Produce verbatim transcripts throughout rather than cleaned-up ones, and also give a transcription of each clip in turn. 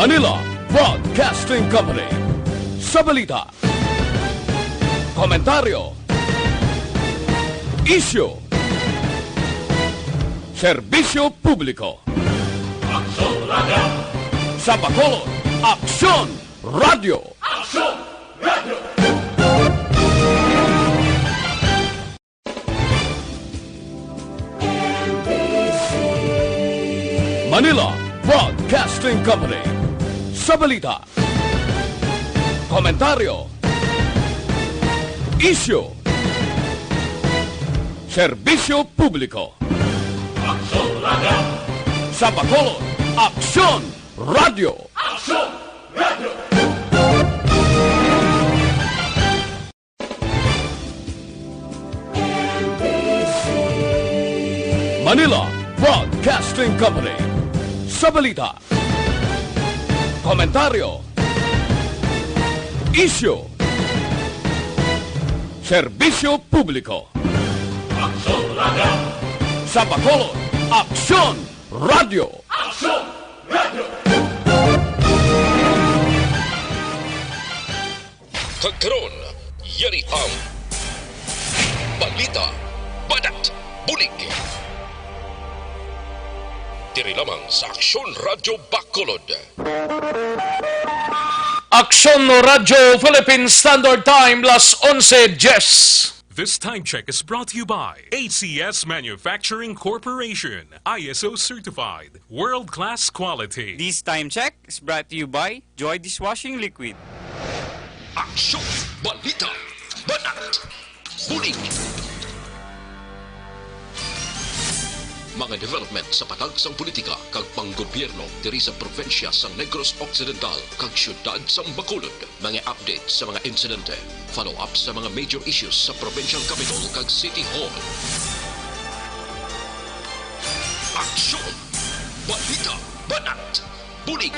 Manila Broadcasting Company. Sa balita, komentaryo, isyu, serbisyo publiko. Aksyon Radyo. Sa Bacolod, Aksyon Radyo. Aksyon Radyo. Manila Broadcasting Company. Sa balita, komentaryo, isyu, serbisyo publiko. Aksyon Radyo. Sa Bacolod, Aksyon Radyo. Aksyon Radyo. Manila Broadcasting Company. Sa balita, komentaryo, isyu, serbisyo publiko. Aksyon Radyo. Sa Bacolod, Aksyon Radyo. Aksyon Radyo. Kag karon, yari ang balita, banat, bulig. Diri lamang sa Aksyon Radyo Bacolod. Aksyon Radyo Philippine Standard Time, las onse diez. This time check is brought to you by A C S Manufacturing Corporation, I S O certified, world-class quality. This time check is brought to you by Joy Dishwashing Liquid. Aksyon, balita, banat, bulig. Mga development sa patag sang politika kag panggobyerno diri sa probinsya sang Negros Occidental kag siyudad sang Bacolod. Mga update sa mga insidente, follow-up sa mga major issues sa provincial capitol kag city hall. Aksyon, balita, banat, bulig.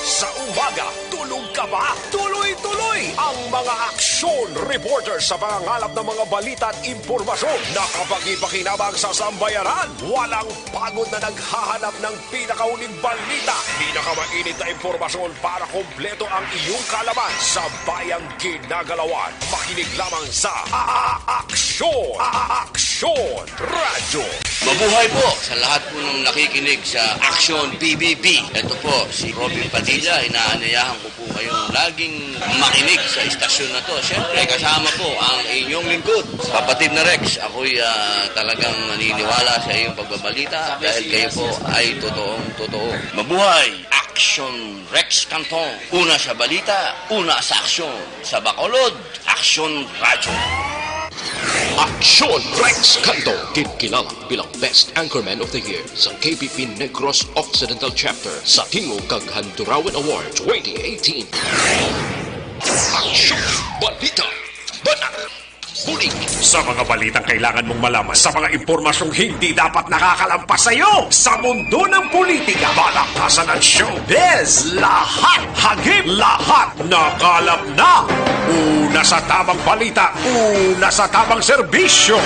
Sa umaga, tulog ka ba? Tuloy-tuloy ang mga aksyon reporter sa pangangalap ng mga balita at impormasyon na kapagi-pakinabang sa sambayanan. Walang pagod na naghahanap ng pinakahuling balita, pinakamainit na impormasyon para kompleto ang iyong kaalaman sa bayang ginagalawan. Makinig lamang sa A-, A-, Aksyon! A-, A-, Aksyon Radyo! Mabuhay po sa lahat po ng nakikinig sa Aksyon P B B. Ito po si Robin Padilla. Inaanyayahan ko po kayong laging makinig sa istasyon na to. Siyempre, kasama po ang inyong lingkod, Kapatid na Rex. Ako'y, ah, talagang naniniwala sa iyong pagbabalita dahil kayo po ay totoong totoo. Mabuhay! Aksyon Rex Canton. Una sa balita, una sa aksyon. Sa Bacolod, Aksyon Radyo. Aksyon Rex Canton, ginkilala bilang Best Anchorman of the Year sa K P P Negros Occidental Chapter sa Tingog kag Handurawan Award twenty eighteen. Aksyon, balita, banat, bulig. Sa mga balitang kailangan mong malaman, sa mga impormasyong hindi dapat nakakalampas sa iyo, sa mundo ng politika, balaktasan at showbiz, lahat, hagip, lahat, nakalap na. Una sa tamang balita, una sa tamang serbisyo.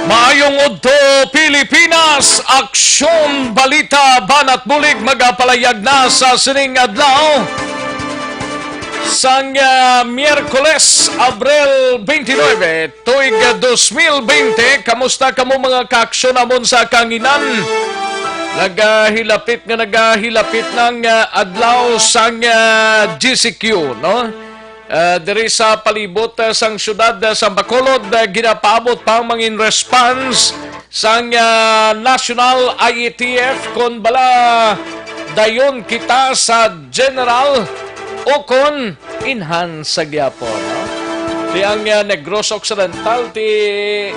Maayong udto, Pilipinas! Aksyon, balita, banat bulig magapalayag na sa sining adlaw sang, ah, Miyerkules, Abril twenty-nine, tuig dos mil bente. Kamusta kamo, mga kaaksyon namon sa kanginan? Nagahilapit nga nagahilapit nang, ah, adlaw sang, ah, G C Q, no? Ah, diri sa palibot, ah, sang siyudad, ah, sa Bacolod, ah, ginapaabot pa ang mangin response sang, ah, National I A T F kon bala dayon kita sa general o kon enhance sa gyapon, no? Di ang, ah, Negros Occidental, ti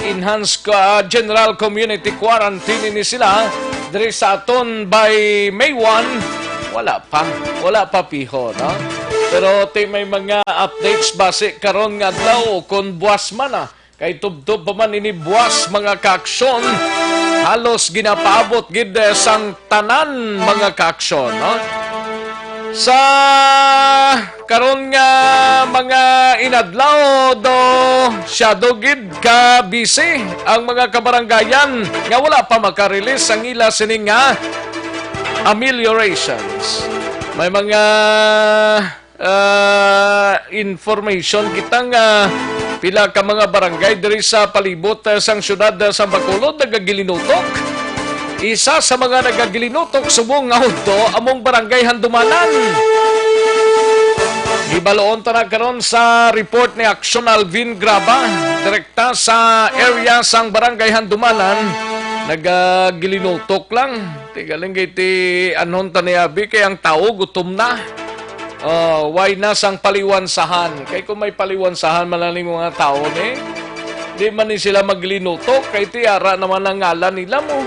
enhance ka, ah, general community quarantine ini sila diri sa aton by May one, Wala pa. Wala pa piho, no? Pero ti may mga updates basi karon nga adlaw kung buwas man, ah. Kay tubtob pa man ini buwas, mga kaaksyon. Halos ginapaabot gid, eh, sang tanan, mga kaaksyon, no? Sa karon nga mga inadlaw, do, syado gid ka busy ang mga kabaranggayan nga wala pa makarelease ang ila sini nga ameliorations. May mga, ah, information kita nga pila ka mga barangay diri sa palibot, ah, sang siyudad, ah, sa Bacolod nagagilinutok. Isa sa mga nagagilinutok subong nga udto among barangay Handumanan. Gibaloon ta na karon sa report ni Action Alvin Graba, direkta sa area sang barangay Handumanan. Nagagilinutok lang. Tigaling kay ti anhon ta ni abi kay ang tawo gutom na. Oh, why na sang paliwansahan? Kay kung may paliwansahan man lang ning mga tawo ni, di man ni sila maglinutok kay ti ara naman ang ngalan nila mo.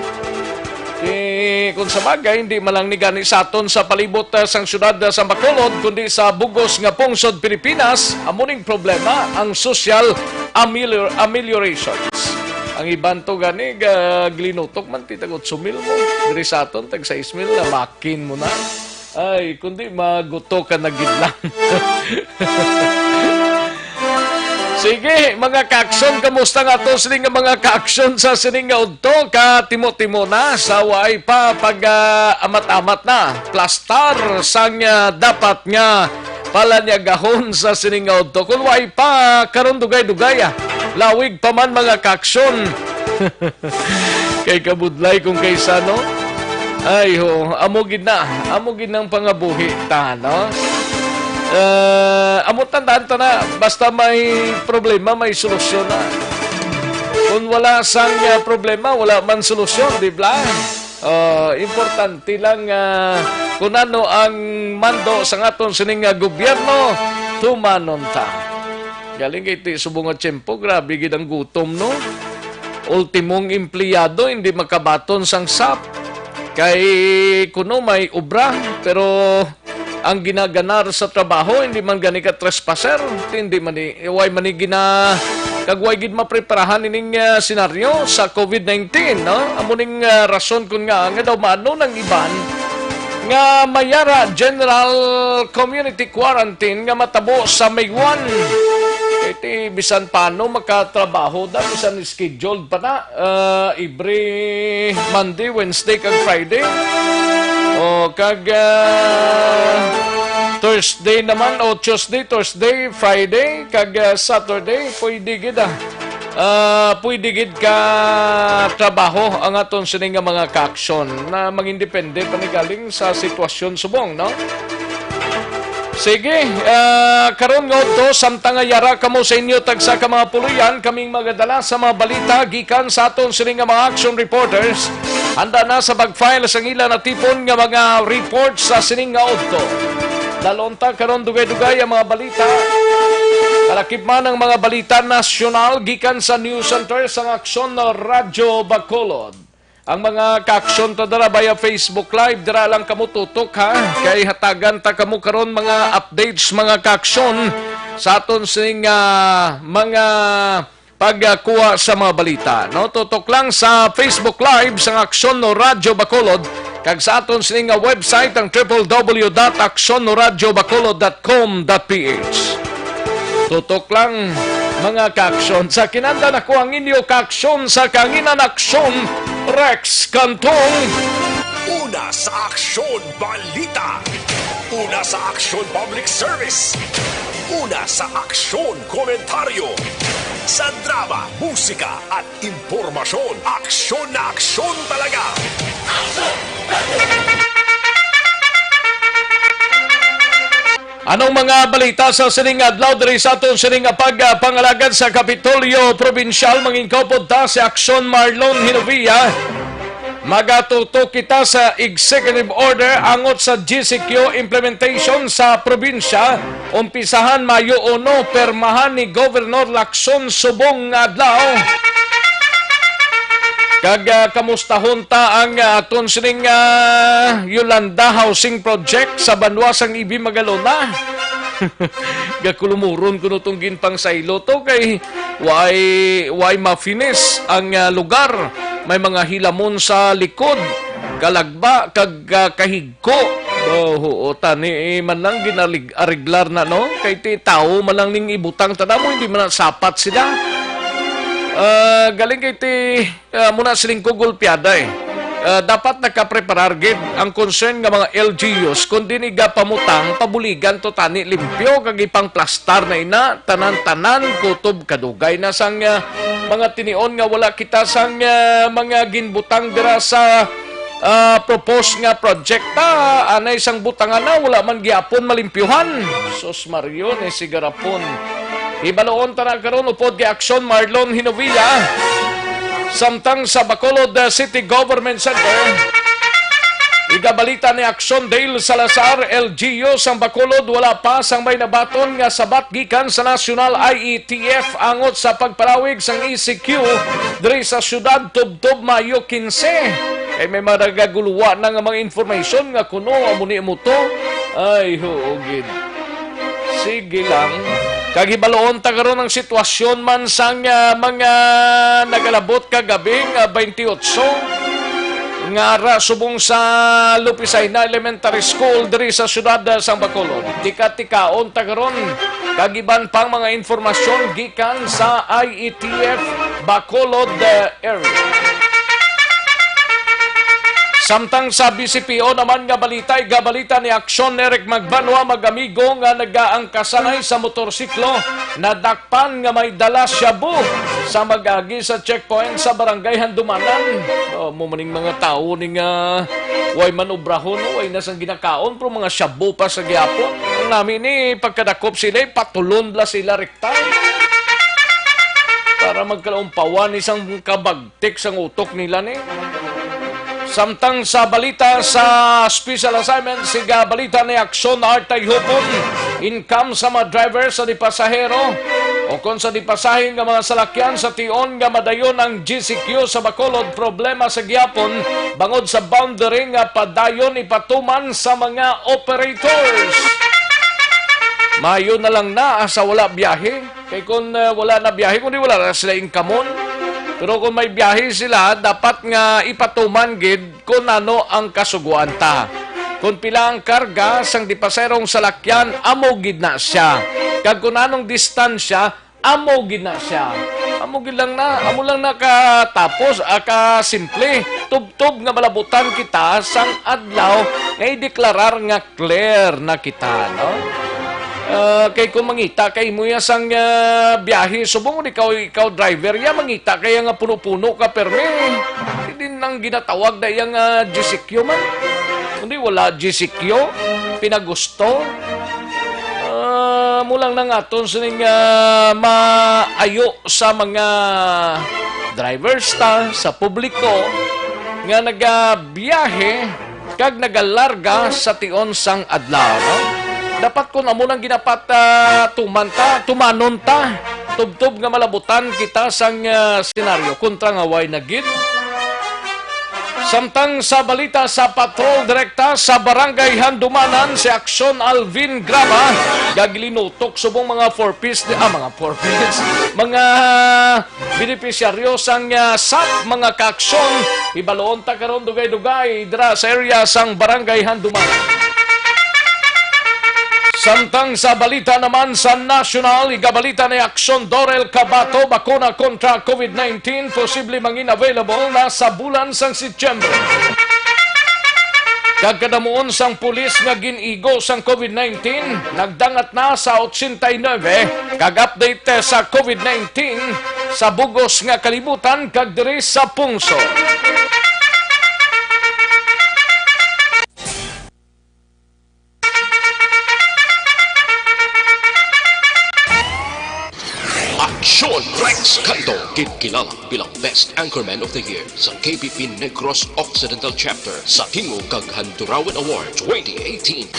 Eh, kung sa bagay, hindi man lang ni gani sa aton sa palibot, ah, sang siyudad, ah, sa Bacolod, kundi sa bugos nga pungsod Pilipinas, amo ning problema, ang social amelior-, ameliorations. Ang iban to gani, ga-, glinutok man, ti tag otso mil mo. Diri sa aton, tag sais mil, na makin mo na. Ay, kundi maguto ka na gid lang. Sige, mga kaaksyon, kamusta nga to sini nga mga kaaksyon sa sining nga udto? Katimo-timo na sa way pa pag, ah, amat-amat na. Plastar sang, ah, dapat nga palanyagahon sa sining nga udto. Kung way pa, karon dugay-dugay, ah. Lawig pa man, mga kaaksyon. Kay kabudlay kung kaysa, no? Ay, ho, amo gid na. Amo gid nang pangabuhi ta, no? Eh, amo tandaan ta na, basta may problema, may solusyon na. Kung wala sang, ah, problema, wala man solusyon, di ba? Ah, importante lang, ah, kung ano ang mando sa aton sining nga gobyerno, tumanon ta. Galing kay ti subong nga tiyempo, grabe gid ang gutom, no? Ultimong empleyado hindi makabaton sang sap. Kay kuno may obra, pero ang ginaganar sa trabaho hindi man gani ka trespasser, hindi man ni, way man ni gina-, kag way gid mapreparahan ining, ah, senaryo sa covid nineteen, no? Amo ning, ah, rason kun nga, nga daw maano nang iban nga mayara general community quarantine nga matabo sa May one. Kay ti bisan paano makatrabaho da, bisan scheduled pa na, ah, every Monday, Wednesday, kag Friday. O, kag, ah, Thursday naman, o Tuesday, Thursday, Friday, kag, ah, Saturday, pwede gid, ah. Ah, pwede gid ka trabaho ang aton sini nga mga kaaksyon na mangindepende pa ni galing sa sitwasyon subong, no? Sige, ah, karon nga udto, samtang nga yara kamo sa inyo tagsa ka mga puloy-an, kaming magadala sa mga balita gikan sa aton sini nga mga action reporters. Handa na sa pag-file sang ila natipon nga mga report sa sining nga udto. Dalon ta karon dugay-dugay ang mga balita. Kalakip man ang mga balita nasyonal gikan sa News Center sang Aksyon Radyo Bacolod. Ang mga kaaksyon ta dira via Facebook Live, dira lang kamo tutok, ha. Kay hatagan ta kamo karon mga updates, mga kaaksyon, sa aton sining, ah, mga pagkuha sa mga balita, no? Tutok lang sa Facebook Live sang Aksyon Radyo Bacolod, kag sa aton sini nga website, ang triple W dot aksyon radyo bacolod dot com dot P H. Tutok lang, mga kaaksyon. Sa kinanda nako ang inyo kaaksyon sa kanginan, Aksyon, Rex Cantong. Una sa Aksyon Balita. Una sa Aksyon Public Service. Una sa Aksyon Komentaryo. Sa drama, musika, at impormasyon, aksyon na aksyon talaga. Anong mga balita sa sining adlaw diri sa aton sining pagpangalagad sa Kapitolyo Probinsyal? Mangin kaupod ta si Aksyon Marlon Hinovia. Magatutok kita sa executive order angot sa G C Q implementation sa probinsya. Umpisahan Mayo uno, permahan ni Governor Lacson subong nga adlaw. Kag, ah, kamustahon ta ang, ah, aton sining, ah, Yolanda Housing Project sa banwa sang Ibi Magalona. Gakulumuron kuno tong ginpangsaylo to kay way, way ma-finish ang, ah, lugar. May mga hilamon sa likod, kalagba, kag, ah, kahig ko. Oh, oo, tani, eh, man lang ginalig-, ariglar na, no? Kay ti tawo man lang ning ibutang, tana mo, hindi man na sapat sila. Ah, galing kay ti, ah, muna siling ko gulpiada, eh. Ah, dapat nakapreparar gid ang concern nga mga L G Us, kundi ni gapamutang, pabuligan to tani limpyo, kag ipangplastar na ina, tanan-tanan, kutob kadugay na sang, ah, mga tinion nga wala kita sang, ah, mga ginbutang dira sa ah, propose nga project ta, anay sang butangan na, wala man gyapon malimpyuhan. Sus Mario, ni sigarapon. Ibaloon ta na karon upod kay Aksyon Marlon Hinovilla. Samtang sa Bacolod, uh, City Government Center, igabalita ni Aksyon Dale Salazar, L G U sang Bacolod, wala pa sang may nabaton nga sabat gikan sa National I E T F angot sa pagpalawig sang E C Q diri sa syudad tubtob Mayo quince. Kay may maragaguluwa na nga mga information nga kuno amo ni mo to. Ay, huo gid. Sige lang. Kag hibaloon ta karon ang sitwasyon man sang, ah, mga nagalabot kagabi nga twenty-eight nga ara subong sa Lupisayna Elementary School diri sa siyudad, ah, sang Bacolod. Tika-tikaon ta karon kag iban pang mga informasyon gikan sa I E T F Bacolod, ah, area. Samtang sa B C P O naman nga balita, igabalita ni Aksyon Eric Magbanwa, mag-amigo nga nagaangkasanay sa motorsiklo, nadakpan nga may dala shabu sa mag-agi sa checkpoint sa Barangay Handumanan. Oh, mo maning mga tawo ni nga way man obrahon, way na sang ginakaon, pero mga shabu pa sa gihapon. Ang nami ni pagkadakop sila, patulon bala sila rekta para magkalaumpawan isang kabag tik sang utok nila ni. Samtang sa balita sa special assignment, siga balita ni Aksyon Artay Hupon, income sa mga driver sa di pasahero o kon sa di pasahin nga mga salakyan sa tion nga madayon ang G C Q sa Bacolod, problema sa gihapon bangod sa boundary nga padayon ipatuman sa mga operators. Mayo na lang na sa wala biyahe. Kay kung, ah, wala na biyahe, kundi wala na sila income-on. Pero kung may biyahe sila, dapat nga ipatuman gid kung ano ang kasuguan ta. Kung pila ang karga sang dipaserong salakyan, amo gid na siya. Kag kung anong distansya, amo gid na siya. Amo gid lang na, amo lang na katapos, ah, kasimple. Tubtob nga malabutan kita sang adlaw nga ideklarar nga clear na kita, no? Ah, kay kung mangita kay mo ya sang, ah, biyahe, subong ikaw, ikaw driver ya, mangita kay nga puno-puno ka permi. Hindi nang ginatawag na iya nga G C Q man. Hindi, wala G C Q, pinagusto. Ah, mo lang nang aton sining, ah, maayo sa mga drivers ta, sa publiko nga nagabiyahe kag nagalarga sa tion sang adlaw, no? Dapat kun amo nang ginapat, ah, tuman ta, tumanon ta, tubtob nga malabutan kita sang, ah, senaryo, kontra nga way na gid. Samtang sa balita sa Patrol Direkta sa Barangay Handumanan, si Aksyon Alvin Graba, gagilinutok subong mga four Ps, ah, mga four Ps, mga benepisyaryo sang, ah, sap, mga kaaksyon. Ibaloon ta karon dugay-dugay dira sa area sang Barangay Handumanan. Samtang sa balita naman sa nasyonal, igabalita ni Aksyon Dorel Cabato, bakuna kontra COVID nineteen posible mangin available na sa bulan sang Setyembre. Kag kadamuon sang pulis nga gin-igo sang COVID nineteen, nagdangat na sa ochenta y nuebe, kag update sa COVID nineteen sa bugos nga kalibutan kag diri sa pungsod. Aksyon Rex Canto, ginkilala bilang Best Anchorman of the Year sa K B P Negros Occidental Chapter sa Tingog kag Handurawan Award twenty eighteen.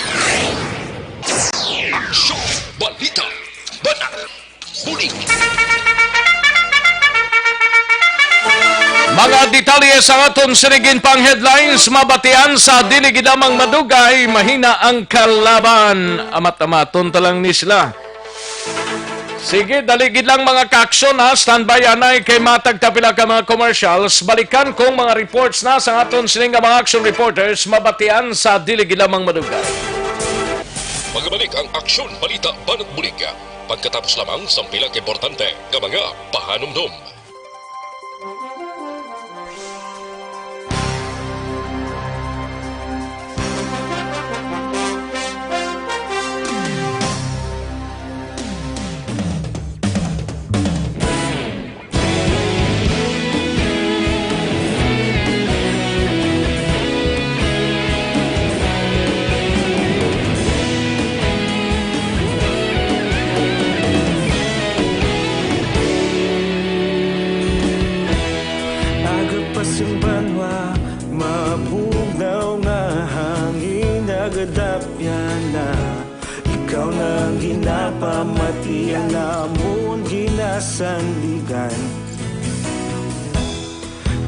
Aksyon, balita, banat, bulig. Mga detalye sa aton sining pang headlines, mabatian sa dili gid lamang madugay, mahina ang kalaban. Amat-amaton ta lang ni sila. Sige, dali gid lang mga ka-aksyon ha. Standby anay kay matag ta pila ka mga commercials. Balikan kong mga reports na sa aton sining nga mga action reporters, mabatian sa dili gid lamang madugay. Magabalik ang Aksyon Balita Banat Bulig pagkatapos lamang sang pila ka importante nga mga pahanumdom. Aga pa sing banwa, mabugnaw nga hangin, nagadapyan na. Ikaw na ang ginapamati, ang amon ginasandigan.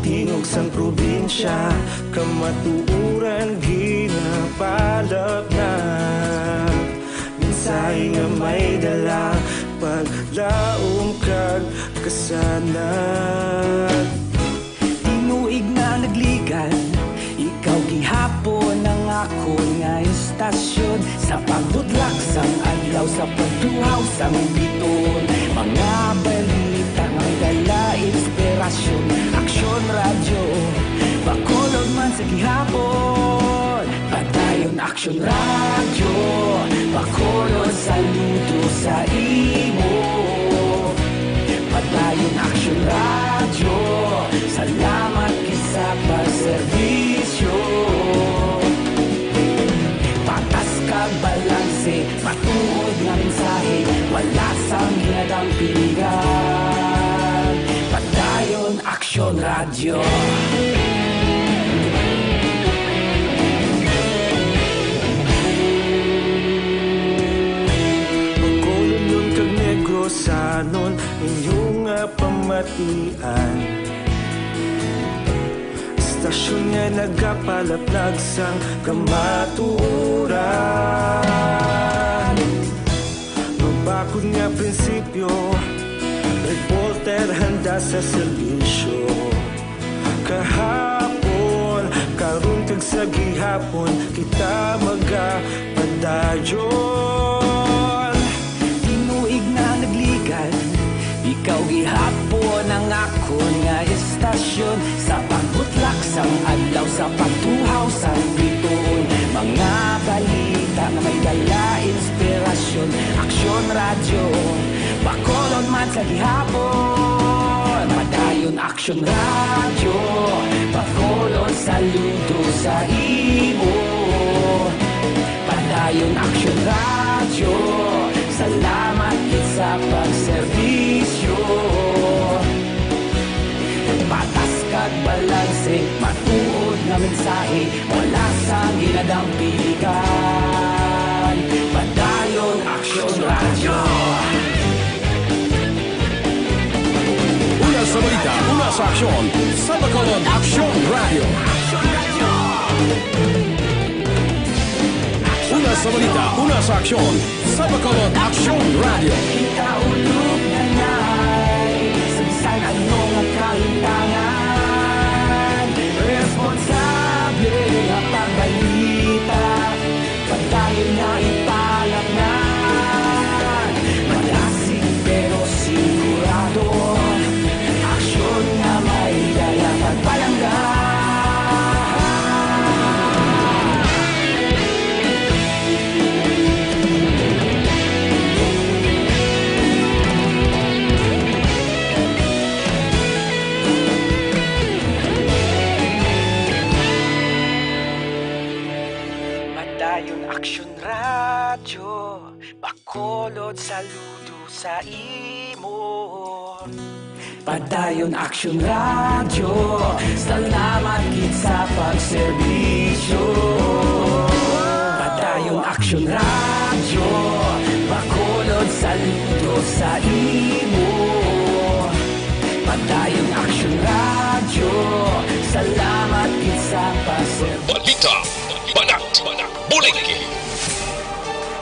Tingog sang probinsya, kamatuoran ginapalapnag. Mensahe nga may dala, paglaom kag kasanag. Tinuig na nagligan, ikaw gihapon ang akon nga istasyon. Sa pagbutlak sang adlaw, sa pagtuhaw sang bituon, mga balita nga may dala inspirasyon. Aksyon Radyo, Bacolod man sa gihapon. Padayon Aksyon Radyo, Bacolod, saludo sa imo. Padayon Aksyon Radyo, salamat gid sa pagserbisyo. Patas kag balanse, matuod nga mensahe, wala sang ginadang piligan. Padayon Aksyon Radyo. Bacolodnon kag Negrosanon, inyo nga pamatian. Istasyon nga nagapalaplag sang kamatuoran. Mabakod nga prinsipyo, reporter handa sa serbisyo. Kahapon, karon kag sa gihapon, kita magapadayon. Tinuig na nagligan, ikaw gihapon ang akon nga istasyon. Sa pagbutlak sang adlaw, sa pagtuhaw sang bituon, mga balita nga may dala inspirasyon. Aksyon Radyo, Bacolod man sa gihapon. Padayon Aksyon Radyo, Bacolod, saludo sa imo. Padayon Aksyon Radyo, salamat gid sa pagserbisyo. Patas kag balanse, matuod nga mensahe, wala sang ginadang piligan. Padayon Aksyon Radyo. Una sa balita, una sa aksyon, sa Bacolod Aksyon Radyo. Una sa balita, una sa aksyon, sa Bacolod Aksyon Radyo. Kita ulog na nai, sa bisan ano nga kahitangan, responsable nga pagbalita. Padayon nga ipalapngan, malasig pero sigurado. Aksyon nga may dala pagpalangga. Padayon Aksyon Radyo, Bacolod, saludo sa imo. Padayon Aksyon Radyo, salamat gid sa pagserbisyo. Padayon Aksyon Radyo, Bacolod, saludo sa imo. Padayon Aksyon Radyo, Balita, banat, bulig.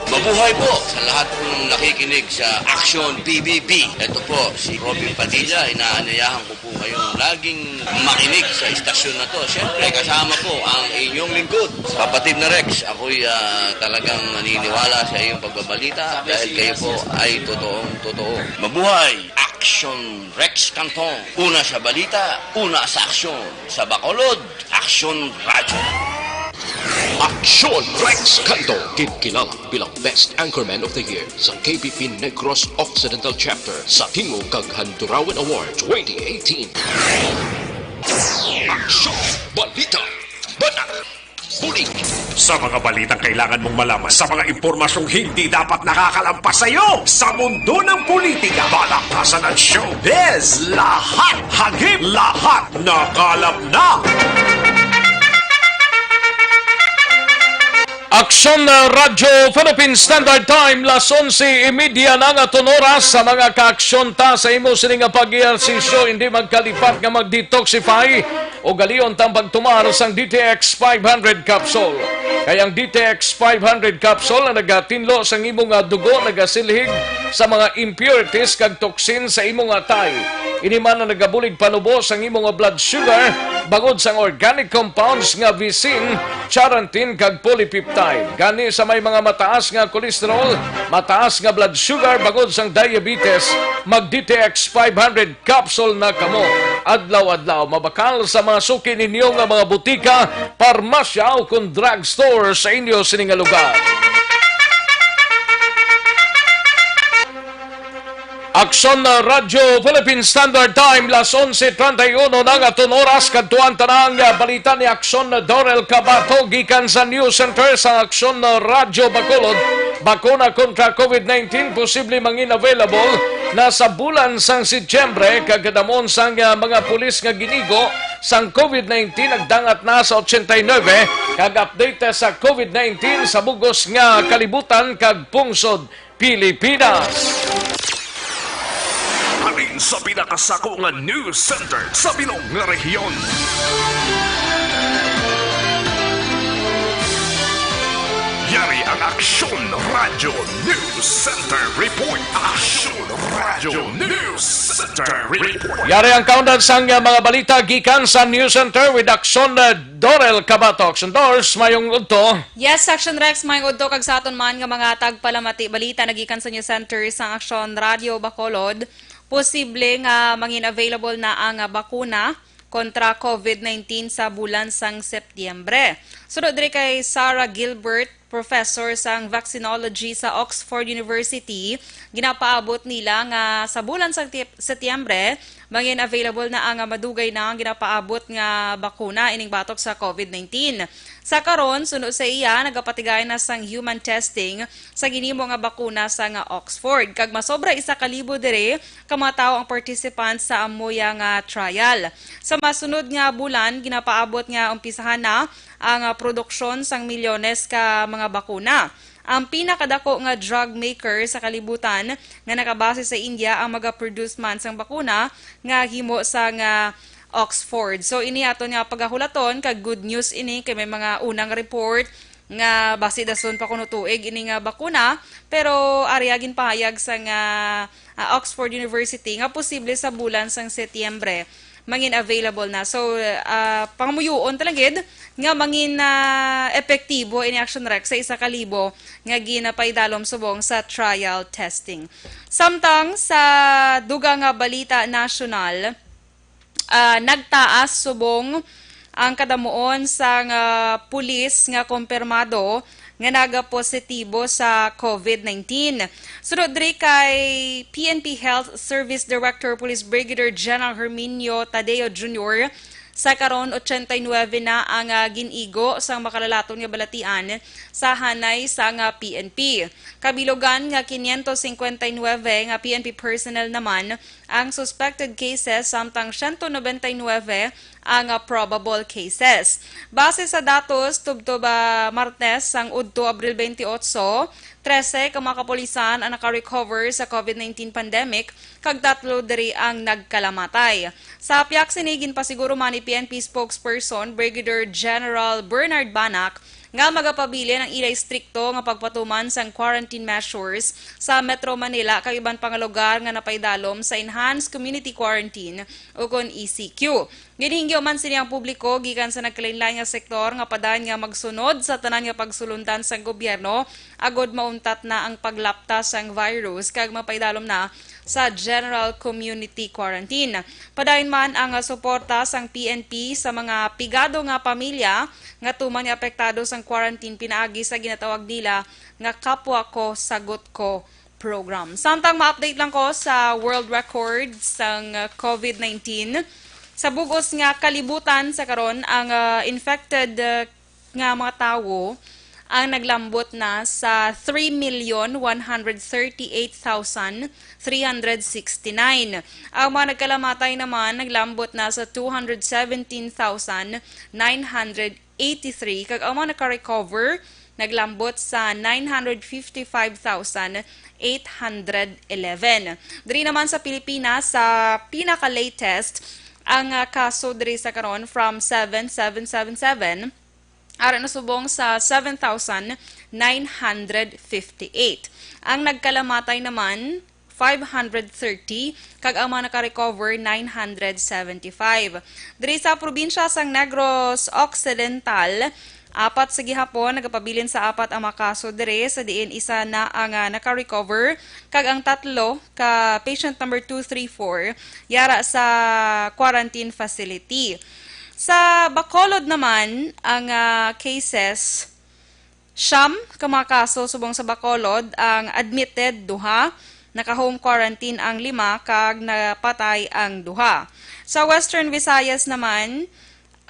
Mabuhay po sa lahat pong nakikinig sa Action P B B. Ito po si Robin Padilla. Inaanyayahan ko po kayong laging makinig sa istasyon na to. Siyempre, kasama po ang inyong lingkod, kapatid na Rex. Ako'y ah, talagang naniniwala sa iyong pagbabalita dahil kayo po ay totoong totoo. Mabuhay! Action Rex Canton. Una sa balita, una sa aksyon. Sa Bacolod, Aksyon Radyo. Aksyon Rex Canto, ginkilala bilang Best Anchorman of the Year sa K P P Negros Occidental Chapter sa Tingog kag Handurawan Award twenty eighteen. Aksyon, balita, banat, bulig. Sa mga balitang kailangan mong malaman, sa mga impormasyong hindi dapat nakakalampas sa iyo, sa mundo ng politika, balaktasan at showbiz, lahat hagip, lahat nakalap na. Aksyon na Radyo Philippine Standard Time, las onse y media na nga aton oras. Sa mga kaaksyon ta sa imo sini nga pag-ehersisyo, hindi magkalipat nga mag-detoxify o galion tang pagtumar sang D T X five hundred capsule. Kay ang D T X five hundred capsule ang nagatinlo sang imo nga dugo, nagasilhig sa mga impurities kag toxin sa imo nga atay. Ini man ang nagabulig panubo sang imo nga blood sugar bangod sang organic compounds nga visin, charantin kag polypeptide. Gani sa may mga mataas nga cholesterol, mataas nga blood sugar bangod sang diabetes, mag D T X five hundred capsule na kamo. Adlaw-adlaw, mabakal sa mga suki ninyo nga mga butika, parmasya o kon drugstore sa inyo sini nga lugar. Aksyon na Radyo Philippine Standard Time, las onse treinta y uno na nga aton oras. Kadtuan ta na ang balita ni Aksyon Dorel Cabato gikan sa News Center sa Aksyon Radyo Bacolod. Bakuna kontra COVID nineteen posible mangin available na sa bulan sang Setyembre, kag kadamon sang, ah, mga pulis nga ginigo sang COVID nineteen nagdangat na sa ochenta y nuebe, kag update sa COVID nineteen sa bugos nga kalibutan kag pungsod Pilipinas. Halin sa pinakasako nga news center sa bilog nga rehiyon. Yari ang Aksyon Radyo News Center Report. Aksyon Radyo News Center Report. Yari ang kaundan sang mga balita gikan sa News Center with Aksyon, uh, Dorel Cabato. Aksyon Dors, mayong udto. Yes, Aksyon Rex, mayong udto kag sa aton man nga mga tagpalamati balita nagikan sa News Center sang Aksyon Radyo Bacolod. Posible nga mangin available na ang, ah, bakuna kontra COVID nineteen sa bulan sang Setyembre. Suno diri kay Sarah Gilbert, professor sang vaccinology sa Oxford University, ginapaabot nila nga sa bulan sang Ti-, Setyembre, mangin available na ang madugay na ang ginapaabot nga bakuna ining batok sa COVID nineteen. Sa karon, suno sa iya, nagapatigay na sang human testing sa ginhimo nga bakuna sa nga Oxford, kag masobra isa ka libo diri ka mga tawo ang participants sa amuya nga trial. Sa masunod nga bulan, ginapaabot nga umpisahan na ang, ah, produksyon sang milyones ka mga bakuna. Ang pinakadako nga drug maker sa kalibutan nga nakabase sa India ang magaproduce man sang bakuna nga himo sa nga Oxford. So, ini aton nga pagahulaton, kag good news ini kay may mga unang report nga basi dason pa kuno tuig ini nga bakuna, pero ari ginpahayag sang, ah, ah, Oxford University nga posible sa bulan sang Setyembre mangin available na. So, ah, pangamuyoon ta lang gid nga mangin, ah, epektibo ini Action Rec sa isa ka libo nga ginapaidalom subong sa trial testing. Samtang sa dugang nga balita nasyonal, ah, nagtaas subong ang kadamuon sang, ah, pulis nga kompirmado nga nagapositibo sa COVID nineteen. Sunod diri kay P N P Health Service Director Police Brigadier General Herminio Tadeo Junior, sa karon, ochenta y nuebe na ang, ah, gin-igo sang makalalaton nga balatian sa hanay sang, ah, P N P. Kabilugan nga quinientos cincuenta y nueve nga P N P personnel naman ang suspected cases, samtang siyento nobenta y nuebe ang, ah, probable cases. Base sa datos, tubtob, ah, Martes, sang udto, Abril twenty-eight, trese ka mga kapulisan ang naka-recover sa COVID nineteen pandemic, kag tatlo diri ang nagkalamatay. Sa pihak sini, ginpasiguro man ni P N P spokesperson Brigadier General Bernard Banac nga magapabilin ang ila istrikto nga pagpatuman sang quarantine measures sa Metro Manila kag iban pa nga lugar nga napaidalom sa Enhanced Community Quarantine, ukon E C Q. Ginhingyo man sini ang publiko gikan sa nagkalainlain nga sektor nga padayon nga magsunod sa tanan nga pagsulundan sang gobyerno agod mauntat na ang paglapta sang virus kag mapaidalom na sa general community quarantine. Padayon man ang suporta sang P N P sa mga pigado nga pamilya nga tuman nga apektado sang quarantine pinaagi sa ginatawag nila nga Kapwa Ko, Sagot Ko program. Samtang ma-update lang ko sa world record sang, uh, COVID nineteen, sa bug-os nga kalibutan sa karon, ang, uh, infected, uh, nga mga tawo ang naglambot na sa three million one hundred thirty-eight thousand three hundred sixty-nine. Ang mga nagkalamatay naman naglambot na sa two hundred seventeen thousand nine hundred eighty-three, kag ang mga naka-recover naglambot sa nine hundred fifty-five thousand eight hundred eleven. Diri naman sa Pilipinas, sa pinaka-latest, ang, ah, kaso diri sa karon from seven seven seven seven, ara na subong sa seven thousand nine hundred fifty-eight. Ang nagkalamatay naman, five hundred thirty, kag ang mga naka-recover, nine hundred seventy-five. Diri sa probinsya sang Negros Occidental, apat sa gihapon nagapabilin sa apat ang mga kaso diri, sa diin isa na ang, ah, naka-recover, kag ang tatlo ka patient number two three four yara sa quarantine facility. Sa Bacolod naman, ang, ah, cases, siyam ka mga kaso subong sa Bacolod, ang admitted, duha, naka-home quarantine ang lima, kag napatay ang duha. Sa Western Visayas naman,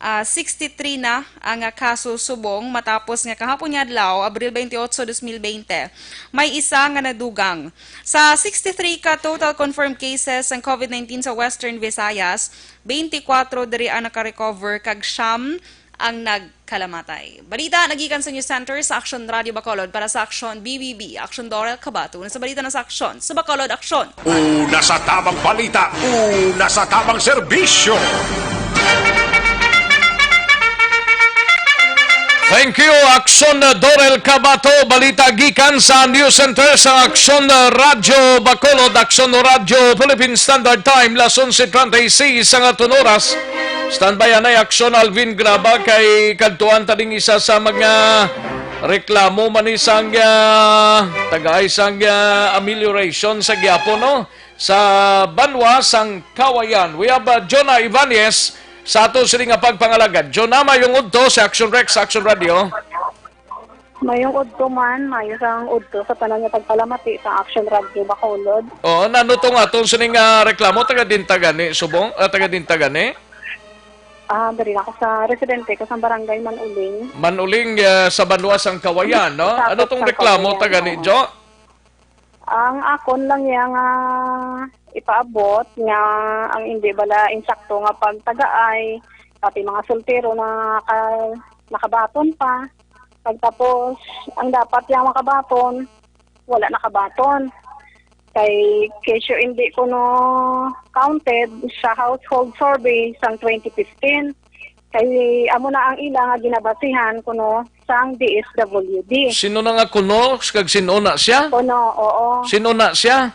ah, sixty-three na ang, ah, kaso subong matapos nga kahapon nga adlaw, Abril twenty-eight, dos mil bente, may isa nga nadugang. Sa sixty-three ka total confirmed cases sang COVID nineteen sa Western Visayas, twenty-four diri ang naka-recover kag siyam ang nagkalamatay. Balita nagikan sa News Center sa Aksyon Radio Bacolod para sa Aksyon B B B. Aksyon Dorel Cabato na sa balita na sa Aksyon sa Bacolod. Aksyon! Una sa tabang balita, una sa tabang serbisyo. Thank you, Aksyon Dorel Cabato. Balita gikan sa News Center sa Aksyon Radio Bacolod, Aksyon Radio Philippine Standard Time, las onse treinta y seis ang aton oras. Standby anay, Aksyon Alvin Graba, kay kadtuan ta ding isa sa mga reklamo man ni sang, ah, tagay sang, ah, amelioration sa Quiapo, no? Sa banwa sang Kawayan. We have, ah, Jonah Ibanez sa ato sini nga pagpangalagad. Jonah, mayong udto sa Action Rex, Action Radio. Mayong udto man, mayo sang udto sa tanan nga pagpalamati sa Action Radio Bacolod. Oo, nano tong aton sining, ah, reklamo, taga din, taga ni, subong, ah, taga din, taga ni? Ah, diri ako sa residente ko sa Barangay Manuling. Manuling, ah, sa banwa sang Kawayan, no? Sa Ano tong sa reklamo, Kawayan, taga ni, oo. Jo? Ang akon lang iya nga ipaabot nga ang indi bala insakto nga pagtagaay, pati mga soltero na ka-, nakabaton pa. Pagtapos, ang dapat yang makabaton, wala nakabaton. Kay kesyo indi kuno counted sa household survey sang twenty fifteen. Kay amo na ang ila nga ginabasihan kuno sang D S W D. Sino na nga kuno? Kag sino na siya? Kuno, oo. Sino na siya?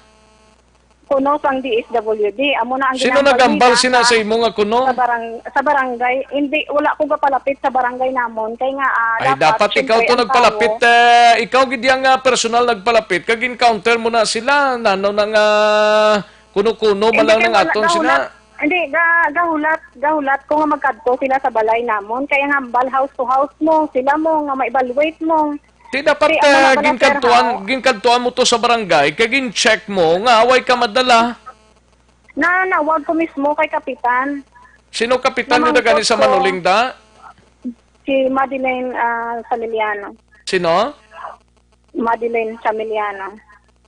Kuno sang D S W D. Amo na ang Sino ginambal nagambal nila sina sa sa, imo nga kuno? sa barang-, sa barangay. Hindi, wala ko gapalapit sa barangay namon. Kay nga, ah, Ay, dapat, dapat syempre, ikaw to ang nagpalapit, tawo. Eh, ikaw gid yang, ah, personal nagpalapit. Kag encounter mo na sila. Nano na nga kuno-kuno man Hindi lang kay nang wala, aton sina. gahulat. Hindi, ga-, gahulat, gahulat ko nga magkadto sila sa balay namon. Kay ang hambal house to house mo, sila mo nga ma-evaluate mo. Di dapat, Di, ang mga ah, pala, ginkadtuan, sir, ha? ginkadtuan mo to sa barangay, kay gin-check mo nga away ka madala. Nanawag ko mismo kay Kapitan. Sino kapitan nyo Namangkot na gani sa ko. Manuling da? Si Madeline, ah, Samiliano. Sino? Madeline Samiliano.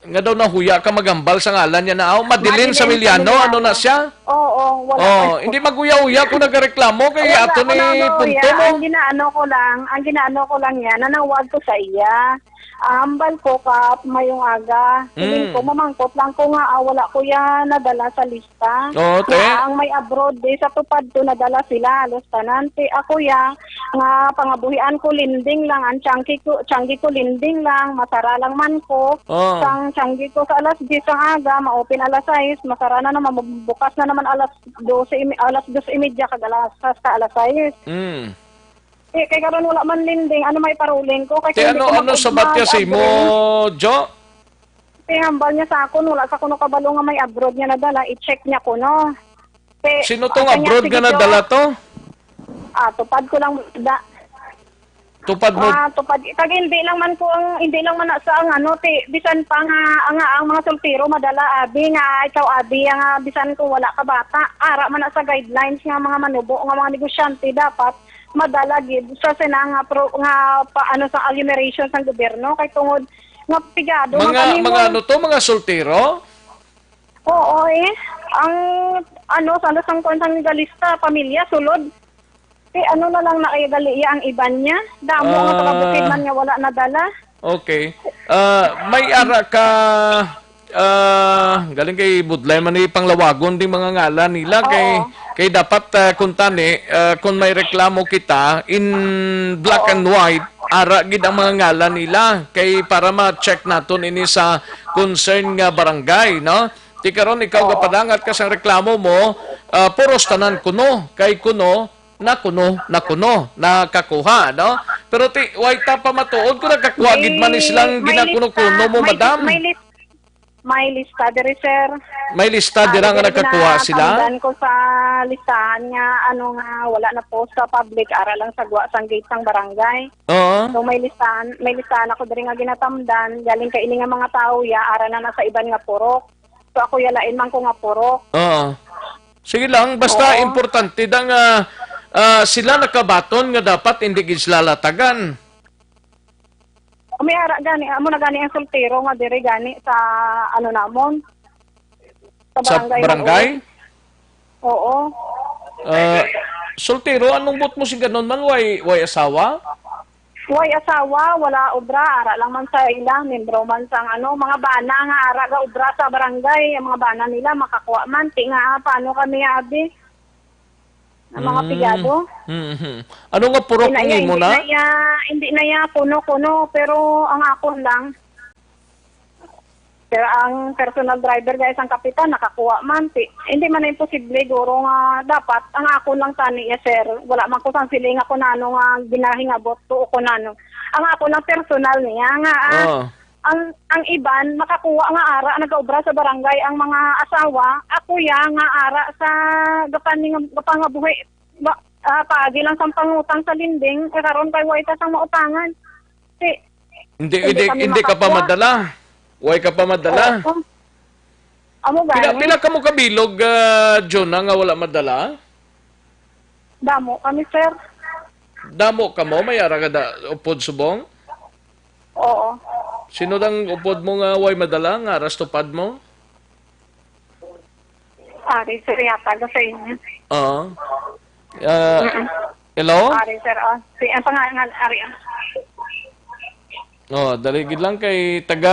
Nga daw nahuya ka maghambal sa ngalan niya na, aw, Madeline Madeline Samiliano, Samiliano. Ano na siya? Oo, wala Oh, pa. Hindi mag-uya-uya kung nagareklamo kay Wala ato ko ni na, ano, punto ya, mo. Ang ginaano ko lang, ang ginaano ko lang yan, nanawag ko sa iya. Ambal ko ka, mayong aga. Siling Mm. ko, mamangkot lang ko nga, ah, wala ko yan nadala sa lista. Oo, te. Nga ang may abroad, di sa tupad ko nadala sila, halos tanan. Ti ako ya, nga pangabuhian ko lending lang, ang tiyangki ko, tiyangki ko lending lang, masara lang man ko. Oo. Sang tiyangki ko sa alas diyes ang aga, ma-open alas sais, masara na naman, bukas na naman alas dose, imi- alas dos y media, kag alas, hasta alas sais. Mm. Eh, kay karon wala man lending, ano may paruling ko? Kay Te, kung hindi ano, ko ano sa batya sa imo, abroad. Jo? Te, hambal niya sa akon, wala sa kuno kabalo nga may abroad niya nadala, i-check niya kuno. Te, Sino to ang nga kanya, abroad sige, nga Jo. Nadala to? Ah, tupad ko lang da. Tupad mo? Ah, tupad. Kag hindi lang man ko ang, hindi lang man na sa ang ano, te, bisan pa nga, nga ang mga soltero madala, abi, nga ikaw, abi, nga bisan kung wala ka bata, ara man na sa guidelines nga mga manubo, nga mga negosyante, dapat madala gid sa sina nga pro, nga pa, ano, sa enumeration sang gobyerno, kay tungod nga pigado man Mga, kami mga mo. Ano to, mga soltero? Oo, eh. Ang, ano, sa ano, sang kwan sang legalista, pamilya, sulod. Eh, ano na lang na kaya gali iya ang iban niya? Damo nga Ah. taga-bukid man nga wala nadala. Okay. Ah, may ara ka, ah, galing kay budlay man ni panglawagon ding mga ngalan nila kay, Oo. kay dapat, ah, kung tani, ah, kung may reklamo kita in black Oo. and white, ara gid ang mga ngalan nila kay para ma-check naton ini sa concern nga barangay, no? Ti karon ikaw Oo. gapadangat ka sang reklamo mo, ah, puros tanan kuno, kay kuno, na kuno, na kuno, nakakuha, no? Pero ti, way ta pa matuod kung nakakuha May, gid man ni silang may ginakuno-kuno lista, mo, may, madam. May lis-, may lista diri, sir. May lista Ah, dira nga diri nakakuha na, sila? Tamdan ko sa listahan nga, ano nga, wala na po sa public, ara lang sa gwa sang gate sang barangay. Oo. So, may listahan, may listahan ako diri nga ginatamdan, galing kay ini nga mga tawo, ya, ara na na sa iban nga purok. So, ako ya, lain man ko nga purok. Oo. Sige lang, basta Oo. importante da nga, ah, sila nakabaton nga dapat hindi gid sila latagan. May ara gani, amo na gani ang soltero nga diri gani sa, ano, namon. Sa Sa barangay barangay? hall. Oo. Ah, soltero, anong buot mo sing ganon man? Way, way asawa? Way asawa, wala obra, ara lang man sa ila, membro man sang ano, mga bana nga ara ga obra sa barangay, ang mga bana nila makakuha man, ti nga, ah, paano kami, abi? Ang mga Mm. pigado? Mm-hmm. Ano nga purok Hindi na ang ya, imo hindi na? na ya, hindi na ya, kuno, kuno, pero ang akon lang. Pero ang personal driver, guys, ang kapitan, nakakuha man. Ti-, hindi man na imposible, guro nga dapat. Ang akon lang tani, yes, sir. Wala man ko sang siling ako na ano nga ginahingabot to o kung ano. Ang ako lang personal niya nga, ah, Oh. ang, ang iban, makakuha nga ara, nagaobra sa barangay ang mga asawa. Ako ya nga ara sa gapaning-, gapangabuhi. Ba, ah, paagi lang sang pangutang sa lending, eh, karon kay way ta sang mautangan. Ti-, Hindi, hindi hindi, kami hindi ka pa makakuha. madala. Way ka pa madala. Oo. Amo Pila, gani? pila ka mo kabilog, ah, Jonah, nga wala madala? Damo kami, sir. Damo ka mo? May ara ka da, upod subong? Oo. Sino lang upod mo nga way madala, nga aras tupad mo? Ari, sir, yata ga sa inyo. Oo. Ah, Mm-mm. hello? Ari, sir, oh. Si, ang pangalan, Ari, ah. Oh, dali gid lang kay taga